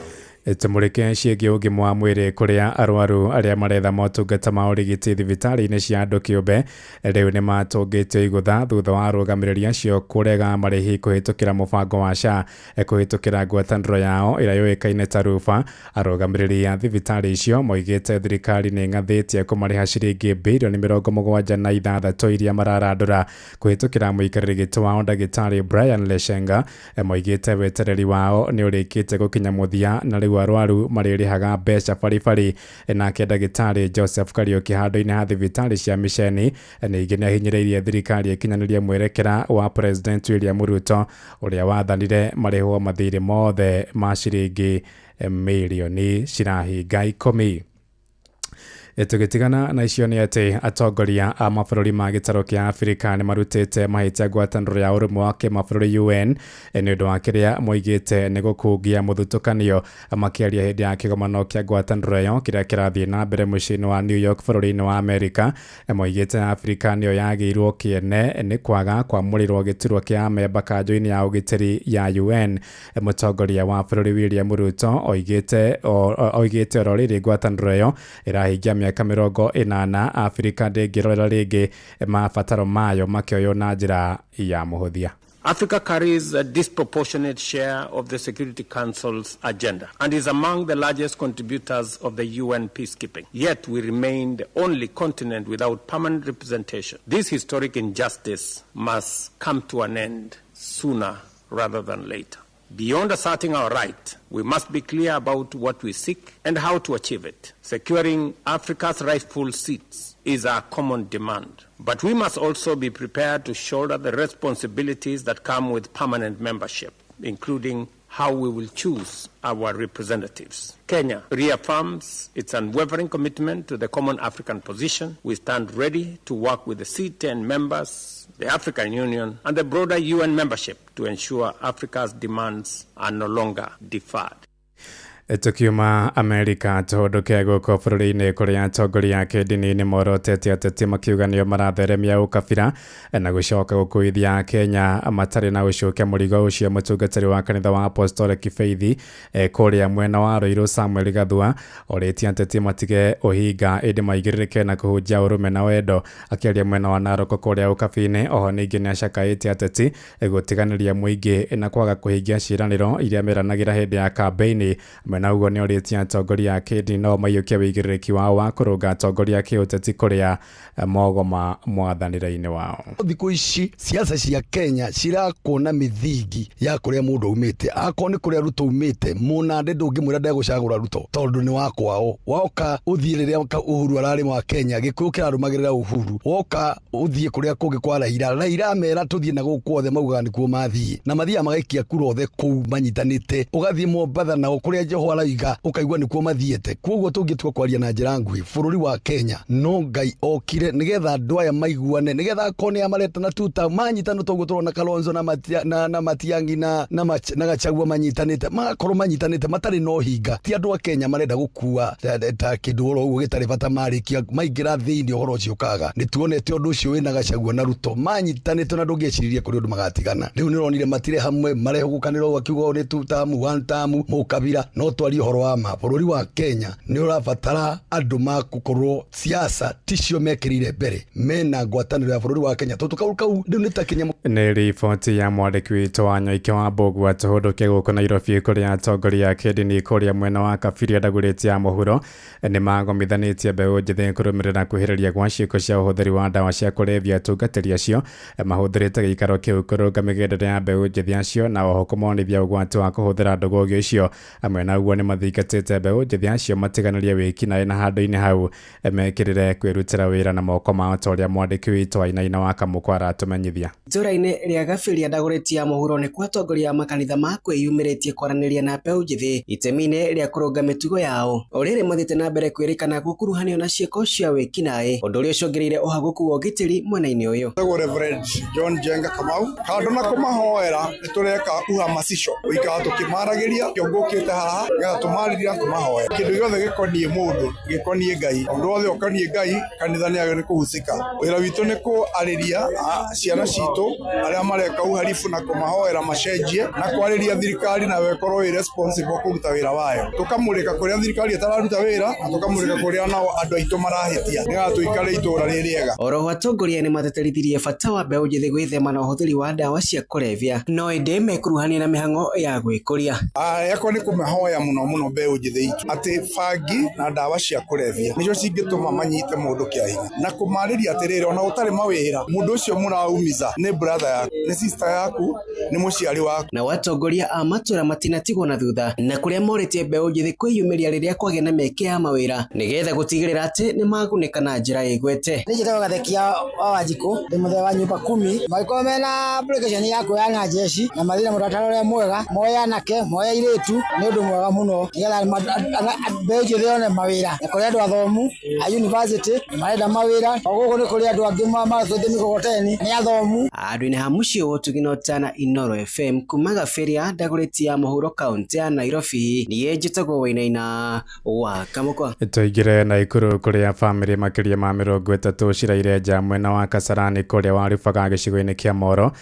Tumurike ciĩgiĩ ũgima wa mwĩrĩ kũrĩa arwaru arĩa maretha motungata ma ũrigiti thibitarĩ-inĩ cia andũ kĩũmbe rĩu nĩ matũngĩtio igũtha thutha wa arũgamĩrĩri acio kũrega marĩhi kũhĩtũkĩra mũbango wa SHA kũhĩtũkĩra ngwatanĩro yao ĩrĩa yũĩkaine ta RUPHA. Arũgamĩrĩri a thibitarĩ icio moigĩte thirikari nĩ ĩng'athĩtie kũmarĩha ciringi birioni 76 iria mararandũra kũhĩtũkĩra mũikarĩri gĩtĩ wao ndagĩtarĩ Brian Leshenga. Moigĩte wetereri wao nĩ ũrĩkĩte gũkinya mũthia na rĩu arwaru marĩrĩhaga mbeca baribari. Nake ndagĩtarĩ Joseph Kariuki handũ-inĩ ha thibitarĩ cia mĩceni ningĩ nĩahinyĩrĩirie thirikari ĩkinyanĩrie mwerekera wa President William Ruto ũrĩa wathanire marĩhwo mathirĩ mothe ma ciringi mirioni cirahinga 10. Tũgĩtigana na icio nĩ atĩ atongoria a mabũrũri ma gĩtarũ kĩa Afrika nĩ marutĩte mahĩtia ngwatanĩro ya ũrũmwe wa kĩmabũrũri UN nĩ ũndũ wa kĩrĩa moigĩte nĩ gũkungia mũthutũkanio, makĩaria hĩndĩ ya kĩgomano kĩa ngwatanĩro ĩyo kĩrĩa kĩrathiĩ na mbere mũciĩ-inĩ wa New York bũrũri-inĩ wa Amerika. Moigĩte Afrika nĩyo yagĩirwo kĩene nĩ kwaga kwamũrĩrwo gĩturwa kĩa amemba kanjũ-inĩ ya ũgitĩri ya UN. Mũtongoria wa bũrũri William Ruto oigĩte oro rĩrĩ ngwatanĩro ĩyo ĩrahingia mĩaka 80 Afrika ndĩngĩrorera rĩngĩ mabataro mayo makĩoywo na njĩra ya mũhũthia. Africa carries a disproportionate share of the Security Council's agenda and is among the largest contributors of the UN peacekeeping. Yet we remain the only continent without permanent representation. This historic injustice must come to an end sooner rather than later. Beyond asserting our right, we must be clear about what we seek and how to achieve it. Securing Africa's rightful seats is our common demand. But we must also be prepared to shoulder the responsibilities that come with permanent membership, including how we will choose our representatives. Kenya reaffirms its unwavering commitment to the common African position. We stand ready to work with the C10 members, the African Union, and the broader UN membership to ensure Africa's demands are no longer deferred. Tukiuma Amerika tũhũndũke gũkũ bũrũri-inĩ kũrĩa atongoria a kĩndini nĩ morotete ateti makiuga nĩo maratheremia ũkabira na gũcoka gũkuithia Kenya matarĩ na ũcuke mũrigo ũcio. Mũtungatĩri wa kanitha wa Apostolic Faith kũrĩa mwena wa Ruiru Samuel Gathua orĩtie ateti matige ũhinga ĩndĩ maigĩrĩrĩke na kũhunjia ũrũme na wendo. Akĩaria mwena wa Narok kũrĩa ũkabi-inĩ oho ningĩ nĩacakaĩte ateti gũtiganĩria mũingĩ na kwaga kũhingia ciĩranĩro iria meranagĩra hĩndĩ ya kambĩini. Mwena ũguo nĩ orĩtie atongoria a kĩndini no maiyũkie wĩigĩrĩrĩki wao wa kũrũnga atongoria a kĩũteti kũrĩa mogoma mwathanĩre-inĩ wao. Thikũ ici siasa cia Kenya cirakwo na mĩthingi ya kũrĩa mũndũ aumĩte. Akorwo nĩ kũrĩa Ruto aumĩte, mũnande ndũngĩmwĩra ndegũcagũra Ruto tondũ nĩ wa kwao. Woka ũthiĩ rĩrĩa Uhuru ararĩ wa Kenya, Gĩkũyũ kĩrarũmagĩrĩra Uhuru. Woka ũthiĩ kũrĩa kũngĩ kwa Raila, Raila amera tũthiĩ na gũkũ othe maugaga nĩkuo mathiĩ, na mathiaga magaikia kura othe kũu manyitanĩte. Ũgathiĩ Mombatha nao kũrĩa Joho araiga ũkaigua nĩkuo mathiĩte. Koguo tũngĩtua kwaria na njĩra nguhĩ, bũrũri wa Kenya no Ngai okire nĩgetha andũ aya maiguane, nĩgetha akorwo nĩ amareta na tuta manyitano toguo tũrona Kalonzo na Matiang'i na Gachagua manyitanĩte, magakorwo manyitanĩte matarĩ na ũhinga. Ti andũ a Kenya marenda gũkua ta kĩndũ oro ũguo gĩtarĩ bata, marĩkia maingĩra thĩinĩ ũhoro ũcio ũkaga. Nĩ tuonete ũndũ ũcio wĩna Gachagua na Ruto manyitanĩte na ndũngĩeciria kũrĩ ũndũ magatigana. Rĩu nĩ ũronire matire hamwe marehũgũkanĩra ũguo akiuga ũyũ nĩ tutamu one tamu mũkabira. No twarie ũhoro wa ma, bũrũri wa Kenya nĩ ũrabatara andũ ma gũkorwo siasa ticio mekĩrĩire mbere, mena ngwatanĩro ya bũrũri wa Kenya tondũ kau kau rĩu nĩ ta Kenya. Nĩ riboti ya mwandĩki witũ wa Nyoike wa Mbũgua. Tũhũndũke gũkũ Nairobi kũrĩa atongoria a kĩndini kũrĩa mwena wa Kabiria Ndagũrĩti ya mũhuro nĩ magomithanĩtie mbeũ njĩthĩ kũrũmĩrĩra kwĩhĩrĩria gwa ciĩko cia ũhũthĩri wa ndawa cia kũrebia. Atungatĩri acio mahũthĩrĩte gĩikaro kĩu kũrũnga mĩgendere ya mbeũ njĩthĩ acio na oho kũmonithia ũgwati wa kũhũthĩra ndũgũgio icio. Mwena ũguo nĩ mathingatĩte mbeũ njĩthĩ acio matiganĩrie wĩkinaĩ na handũ-inĩ hau mekĩrĩre kwĩrutĩra wĩra na moko mao ta ũrĩa mwandĩki witũ Wainaina wa Kamũkwa aratũmenyithia. Itũra-inĩ rĩa Gabiria Ndagũrĩti ya mũhuro nĩkuo atongoria a makanitha makwĩyumĩrĩtie kwaranĩria na mbeũ njĩthĩ itemi-inĩ rĩa kũrũnga mĩtugo yao. O rĩrĩ mathiĩte na mbere kwĩrĩkana gũkuruhanio na ciĩko cia wĩkinaĩ, ũndũ ũrĩa ũcũngĩrĩire ũhagũku wa ũgitĩri mwena-inĩ ũyũ. Njĩtagwo Reverend John Jenga Kamau. Kando na kũmahoera nĩ tũreka uhamasisho, gũikara tũkĩmaragĩria kĩo ngũkĩte haha nĩgetha tũmarĩrie na tũmahoe. Kĩndũ gĩothe gĩkoniĩ mũndũ gĩkoniĩ Ngai, ũndũ wothe ũkoniĩ Ngai kanitha nĩ agĩrĩirwo nĩ kũhusika. Wĩra witũ nĩ kũarĩria ciana citũ arĩa mareka uhalifu na kũmahoera macenjie na kwarĩria thirikari nayo ĩkorwo ĩ responsible kũruta wĩra wayo. Tũkamũrĩka kũrĩa thirikari ĩtararuta wĩra na tũkamũrĩka kũrĩa nao andũ aitũ marahĩtia nĩgetha tũikare itũra rĩ rĩega. Oroho atongoria nĩ mateterithirie bata wa mbeũ njĩthĩ gwĩthema na ũhũthĩri wa ndawa cia kũrebia, no ĩndĩ mekuruhania na mĩhang'o ya gwĩkũria. Yakwa nĩ kũmahoya mũno mũno mbeũ njĩthĩ itũ atĩ bangi na ndawa cia kũrebia nĩcio cingĩtũma manyite mũndũ kĩa hinya, na kũmarĩria atĩrĩrĩ ona ũtarĩ mawĩra mũndũ ũcio mũraumiza nĩ brother yaku, nĩ sister yaku, nĩ mũciari waku. Nao atongoria a matũra matinatigwo na thutha na kũrĩa morĩtie mbeũ njĩthĩ kwĩyumĩria rĩrĩa kwagĩa na mĩeke ya mawĩra nĩgetha gũtigĩrĩra atĩ nĩmagunĩka na njĩra ĩgwete. Niĩ njĩtagwo Gathekia wa Wanjikũ, ndĩ mũthee wa nyũmba kumi. Mangĩkorwo mena application ya kuoya na jeshi na mathiĩ na mũtaratara ũrĩa mwega, moe anake, moe airĩtu, nĩ ũndũ mwega mũno nĩgetha mbeũ njĩthĩ yone mawĩra. Nĩ kũrĩ andũ athomu a university marenda mawĩra, o gũkũ nĩ kũrĩ andũ angĩ maratũithia mĩkokoteni nĩ athomu. Andũ-inĩ ha mũciĩ wa ũtugi na ũtana Inooro FM kuma Gabiria Dagoretti ya mũhuro kaunti ya Nairobi, niĩ njĩtagwo Wainaina wa Kamũkwa. Tũingĩre Naikuru kũrĩa bamĩrĩ makĩria ma 30 ciraire nja mwena wa Kasarani kũrĩa Warubaga gĩcigo-inĩ kĩa Moro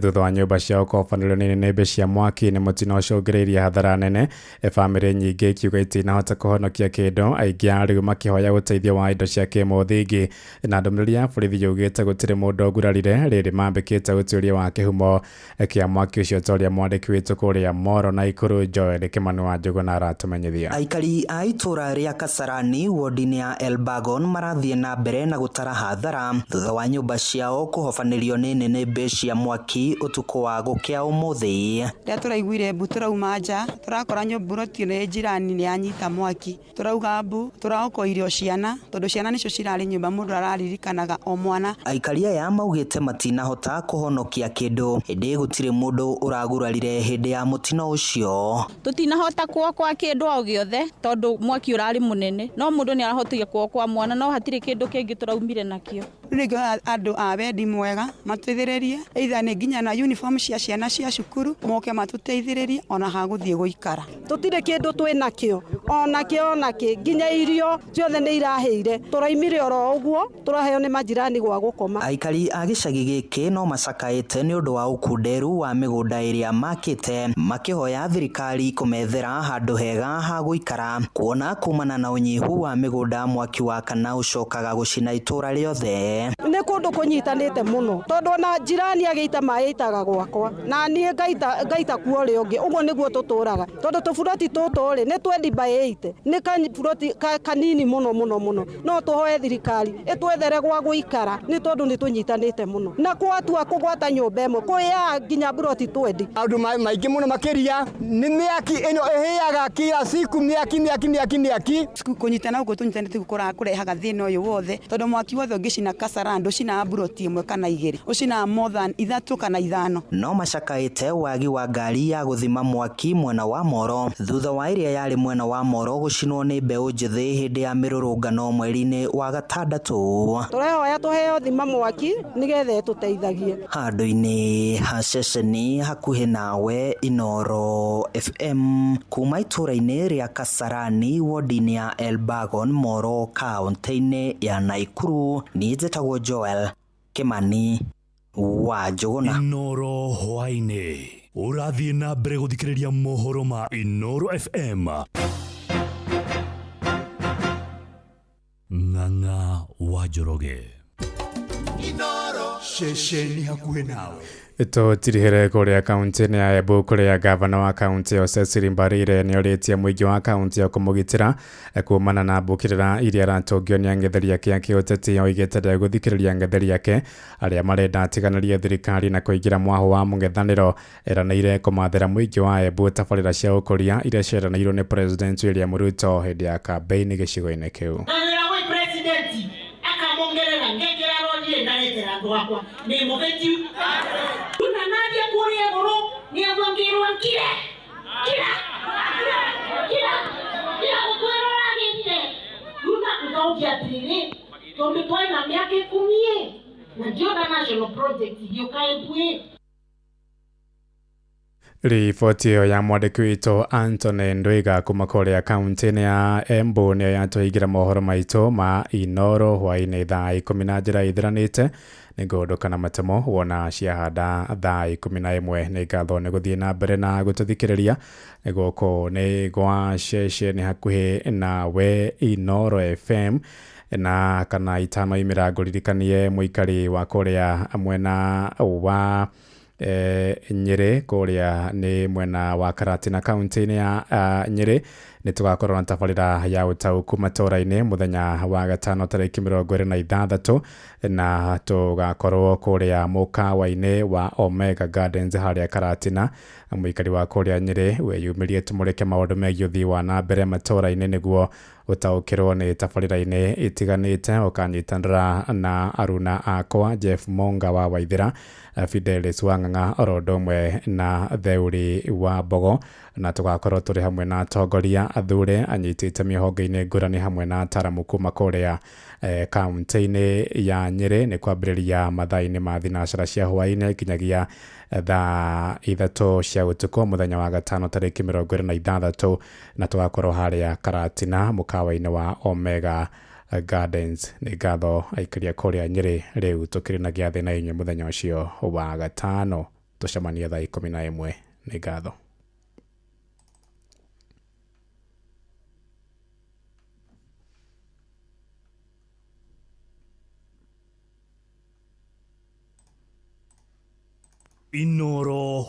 thutha wa nyũmba ciao kũhobanĩrio nĩ nĩnĩmbĩ cia mwaki nĩ mũtino ũcũngĩrĩirie hathara nene. Bamĩrĩ nyingĩ ikiuga itinahota kũhonokia kĩndũ, aingĩ a rĩu makĩhoya ũteithio wa indo cia kĩmũthingi. Na ndũmĩrĩri ya borithi yugĩte gũtirĩ mũndũ ũgurarire rĩrĩ mambĩkĩte ũtuĩria wa kĩhumo kĩa mwaki ũcio ta ũrĩa mwandĩki witũ kũrĩa Moro Naikuru Joel Kĩmani wa Njũgũna aratũmenyithia. Aikari a itũra rĩa Kasarani wodi-inĩ ya Elbagon marathiĩ na mbere na gũtara hathara thutha wa nyũmba ciao kũhobanĩrio nĩ nĩnĩmbĩ cia mwaki ũtukũ wa gũkĩa ũmũthĩ. Rĩrĩa tũraiguire mbu tũrauma nja tũrakora nyũmburoti nĩ jirani nĩ yanyita mwaki, tũrauga mbu tũraokoa irio ciana tondũ ciana nĩcio cirarĩ nyũmba mũndũ araririkanaga o mwana. Aikari aya maugĩte matinahota kũhonokia kĩndũ ĩndĩ gũtirĩ mũndũ ũragurarire hĩndĩ ya mũtino ũcio. Tũtinahota kuokoa kĩndũ o gĩothe tondũ mwaki ũrarĩ mũnene, no mũndũ nĩ arahotire kuokoa mwana no hatirĩ kĩndũ kĩngĩ tũraumire nakĩo. Rĩu ningĩ andũ a wendi mwega matũteithĩrĩrie either nĩ nginya na uniform cia ciana cia cukuru moke matũteithĩrĩrie ona ha gũthiĩ gũikara. Tũtirĩ kĩndũ twĩ nakĩo onakĩo onakĩ nginya irio ciothe nĩ irahĩire, tũraimire oro ũguo tũraheo nĩ majirani gwa gũkoma. Aikari a gĩcagi gĩkĩ no macakaĩte nĩ ũndũ wa ũkunderu wa mĩgũnda ĩrĩa makĩte makĩhoya thirikari kũmethera handũ hega ha gũikara kuona kumana na ũnyihu wa mĩgũnda mwaki wa kana ũcokaga gũcina itũra rĩothe. Nĩ kũndũ kũnyitanĩte mũno tondũ ona jirani agĩita maĩ aitaga gwakwa na niĩ ngaita kuo ũrĩa ũngĩ, ũguo nĩguo tũtũraga tondũ tũburoti tũtũ rĩ nĩ 20 by 8 nĩ kaburoti kanini mũno mũno mũno, no tũhoe thirikari ĩtwethere gwa gũikara nĩ tondũ nĩ tũnyitanĩte mũno na kwatua kũgwata nyũmba ĩmwe kwĩya nginya buroti 20. Maũndũ maingĩ mũno makĩria nĩ mĩaki ĩno ĩhĩaga kila siku, mĩaki mĩaki mĩaki mĩaki. Kũnyitana ũguo tũnyitanĩte kũrehaga thĩna ũyũ wothe tondũ mwaki wothe ũngĩcina Kasarani ndũcinaga buroti ĩmwe kana igĩrĩ, ũcinaga more than 3 kana 5. No macakaĩte wagi wa ngari ya gũthima mwaki mwena wa Moro thutha wa ĩrĩa yarĩ mwena wa Moro gũcinwo nĩ mbeũ njĩthĩ hĩndĩ ya mĩrũrũngano mweri-inĩ wa gatandatũ. Tũrehoya tũheo thima mwaki nĩgetha ĩtũteithagie. Handũ-inĩ ha ceceni hakuhĩ nawe Inooro FM kuma itũra-inĩ rĩa Kasarani wodi-inĩ ya Elbagon Moro kaũntĩ-inĩ ya Naikuru, niĩ njĩtagwo Joel Kĩmani wa Njũgũna. Inooro hwaĩ-inĩ ũrathiĩ na mbere gũthikĩrĩria mohoro ma Inooro FM. Ng'ang'a wa Njoroge. Inooro ceceni hakuhĩ nawe. Tũtirihere kũrĩa kaunti-inĩ ya Embu kũrĩa gavana wa kaunti ĩyo Cecily Mbarire nĩorĩtie mũingĩ wa kaunti ĩyo kũmũgitĩra kumana na mbũkĩrĩra iria aratũngio nĩ ang'etheri ake a kĩũteti. Oigĩte ndegũthikĩrĩria ang'etheri ake arĩa marenda atiganĩrie thirikari na kũingĩra mwahũ wa mũng'ethanĩro. Eranĩire kũmathĩra mũingĩ wa Embu tabarĩra cia ũkũria iria cieranĩirwo nĩ President William Ruto hĩndĩ ya kambeini gĩcigo-inĩ kĩu. Riboti ĩyo ya mwandĩki witũ Anthony Ndwiga kuma kũrĩa kaunti-inĩ ya Embu nĩyo yatũhingĩra mohoro maitũ ma Inooro hwaĩ-inĩ thaa 10 na njĩra ithiranĩte. Nĩngũndũka na matemo wona ciahanda thaa 11. Nĩ ngatho nĩ gũthiĩ na mbere na gũtũthikĩrĩria. Gũkũ nĩ gwa ceceni hakuhĩ nawe Inooro FM na kana itano imĩra ngũririkanie mũikari wa kũrĩa mwena wa Nyeri kũrĩa nĩ mwena wa Karatina kaunti-inĩ ya Nyeri. Nĩ tũgakorwo na tabarĩra ya ũtaũku matũra-inĩ mũthenya wa gatano tarĩki 26 na tũgakorwo kũrĩa mũkawa-inĩ wa Omega Gardens harĩa Karatina. Mũikari wa kũrĩa Nyeri wĩyumĩrie tũmũrĩke maũndũ megiĩ ũthii wa na mbere matũra-inĩ nĩguo Gũtaũkĩrwo nĩ tabarĩra-inĩ itiganĩte ũkanyitanĩra na aruna akwa Jeff Monga wa Waithĩra, Fidelis wa Ng'ang'a oro ũndũ ũmwe na Theuri wa Mbogo, na tũgakorwo tũrĩ hamwe na atongoria athure anyiti itemi honge-inĩ ngũrani hamwe na ataramu kuma kũrĩa kaunti-inĩ ya Nyĩrĩ. Nĩ kwambĩrĩria mathaa-inĩ ma thinacara cia hwaĩ-inĩ nginyagia thaa 3 cia ũtukũ mũthenya wa gatano tarĩki 26, na tũgakorwo harĩa Karatina mũkawa-inĩ wa Omega Gardens. Nĩ ngatho aikaria kũrĩa Nyĩrĩ. Rĩu tũkĩrĩ na gĩathĩ na inyuĩ mũthenya ũcio wa gatano, tũcemanie thaa 11. Nĩ ngatho. Inoro.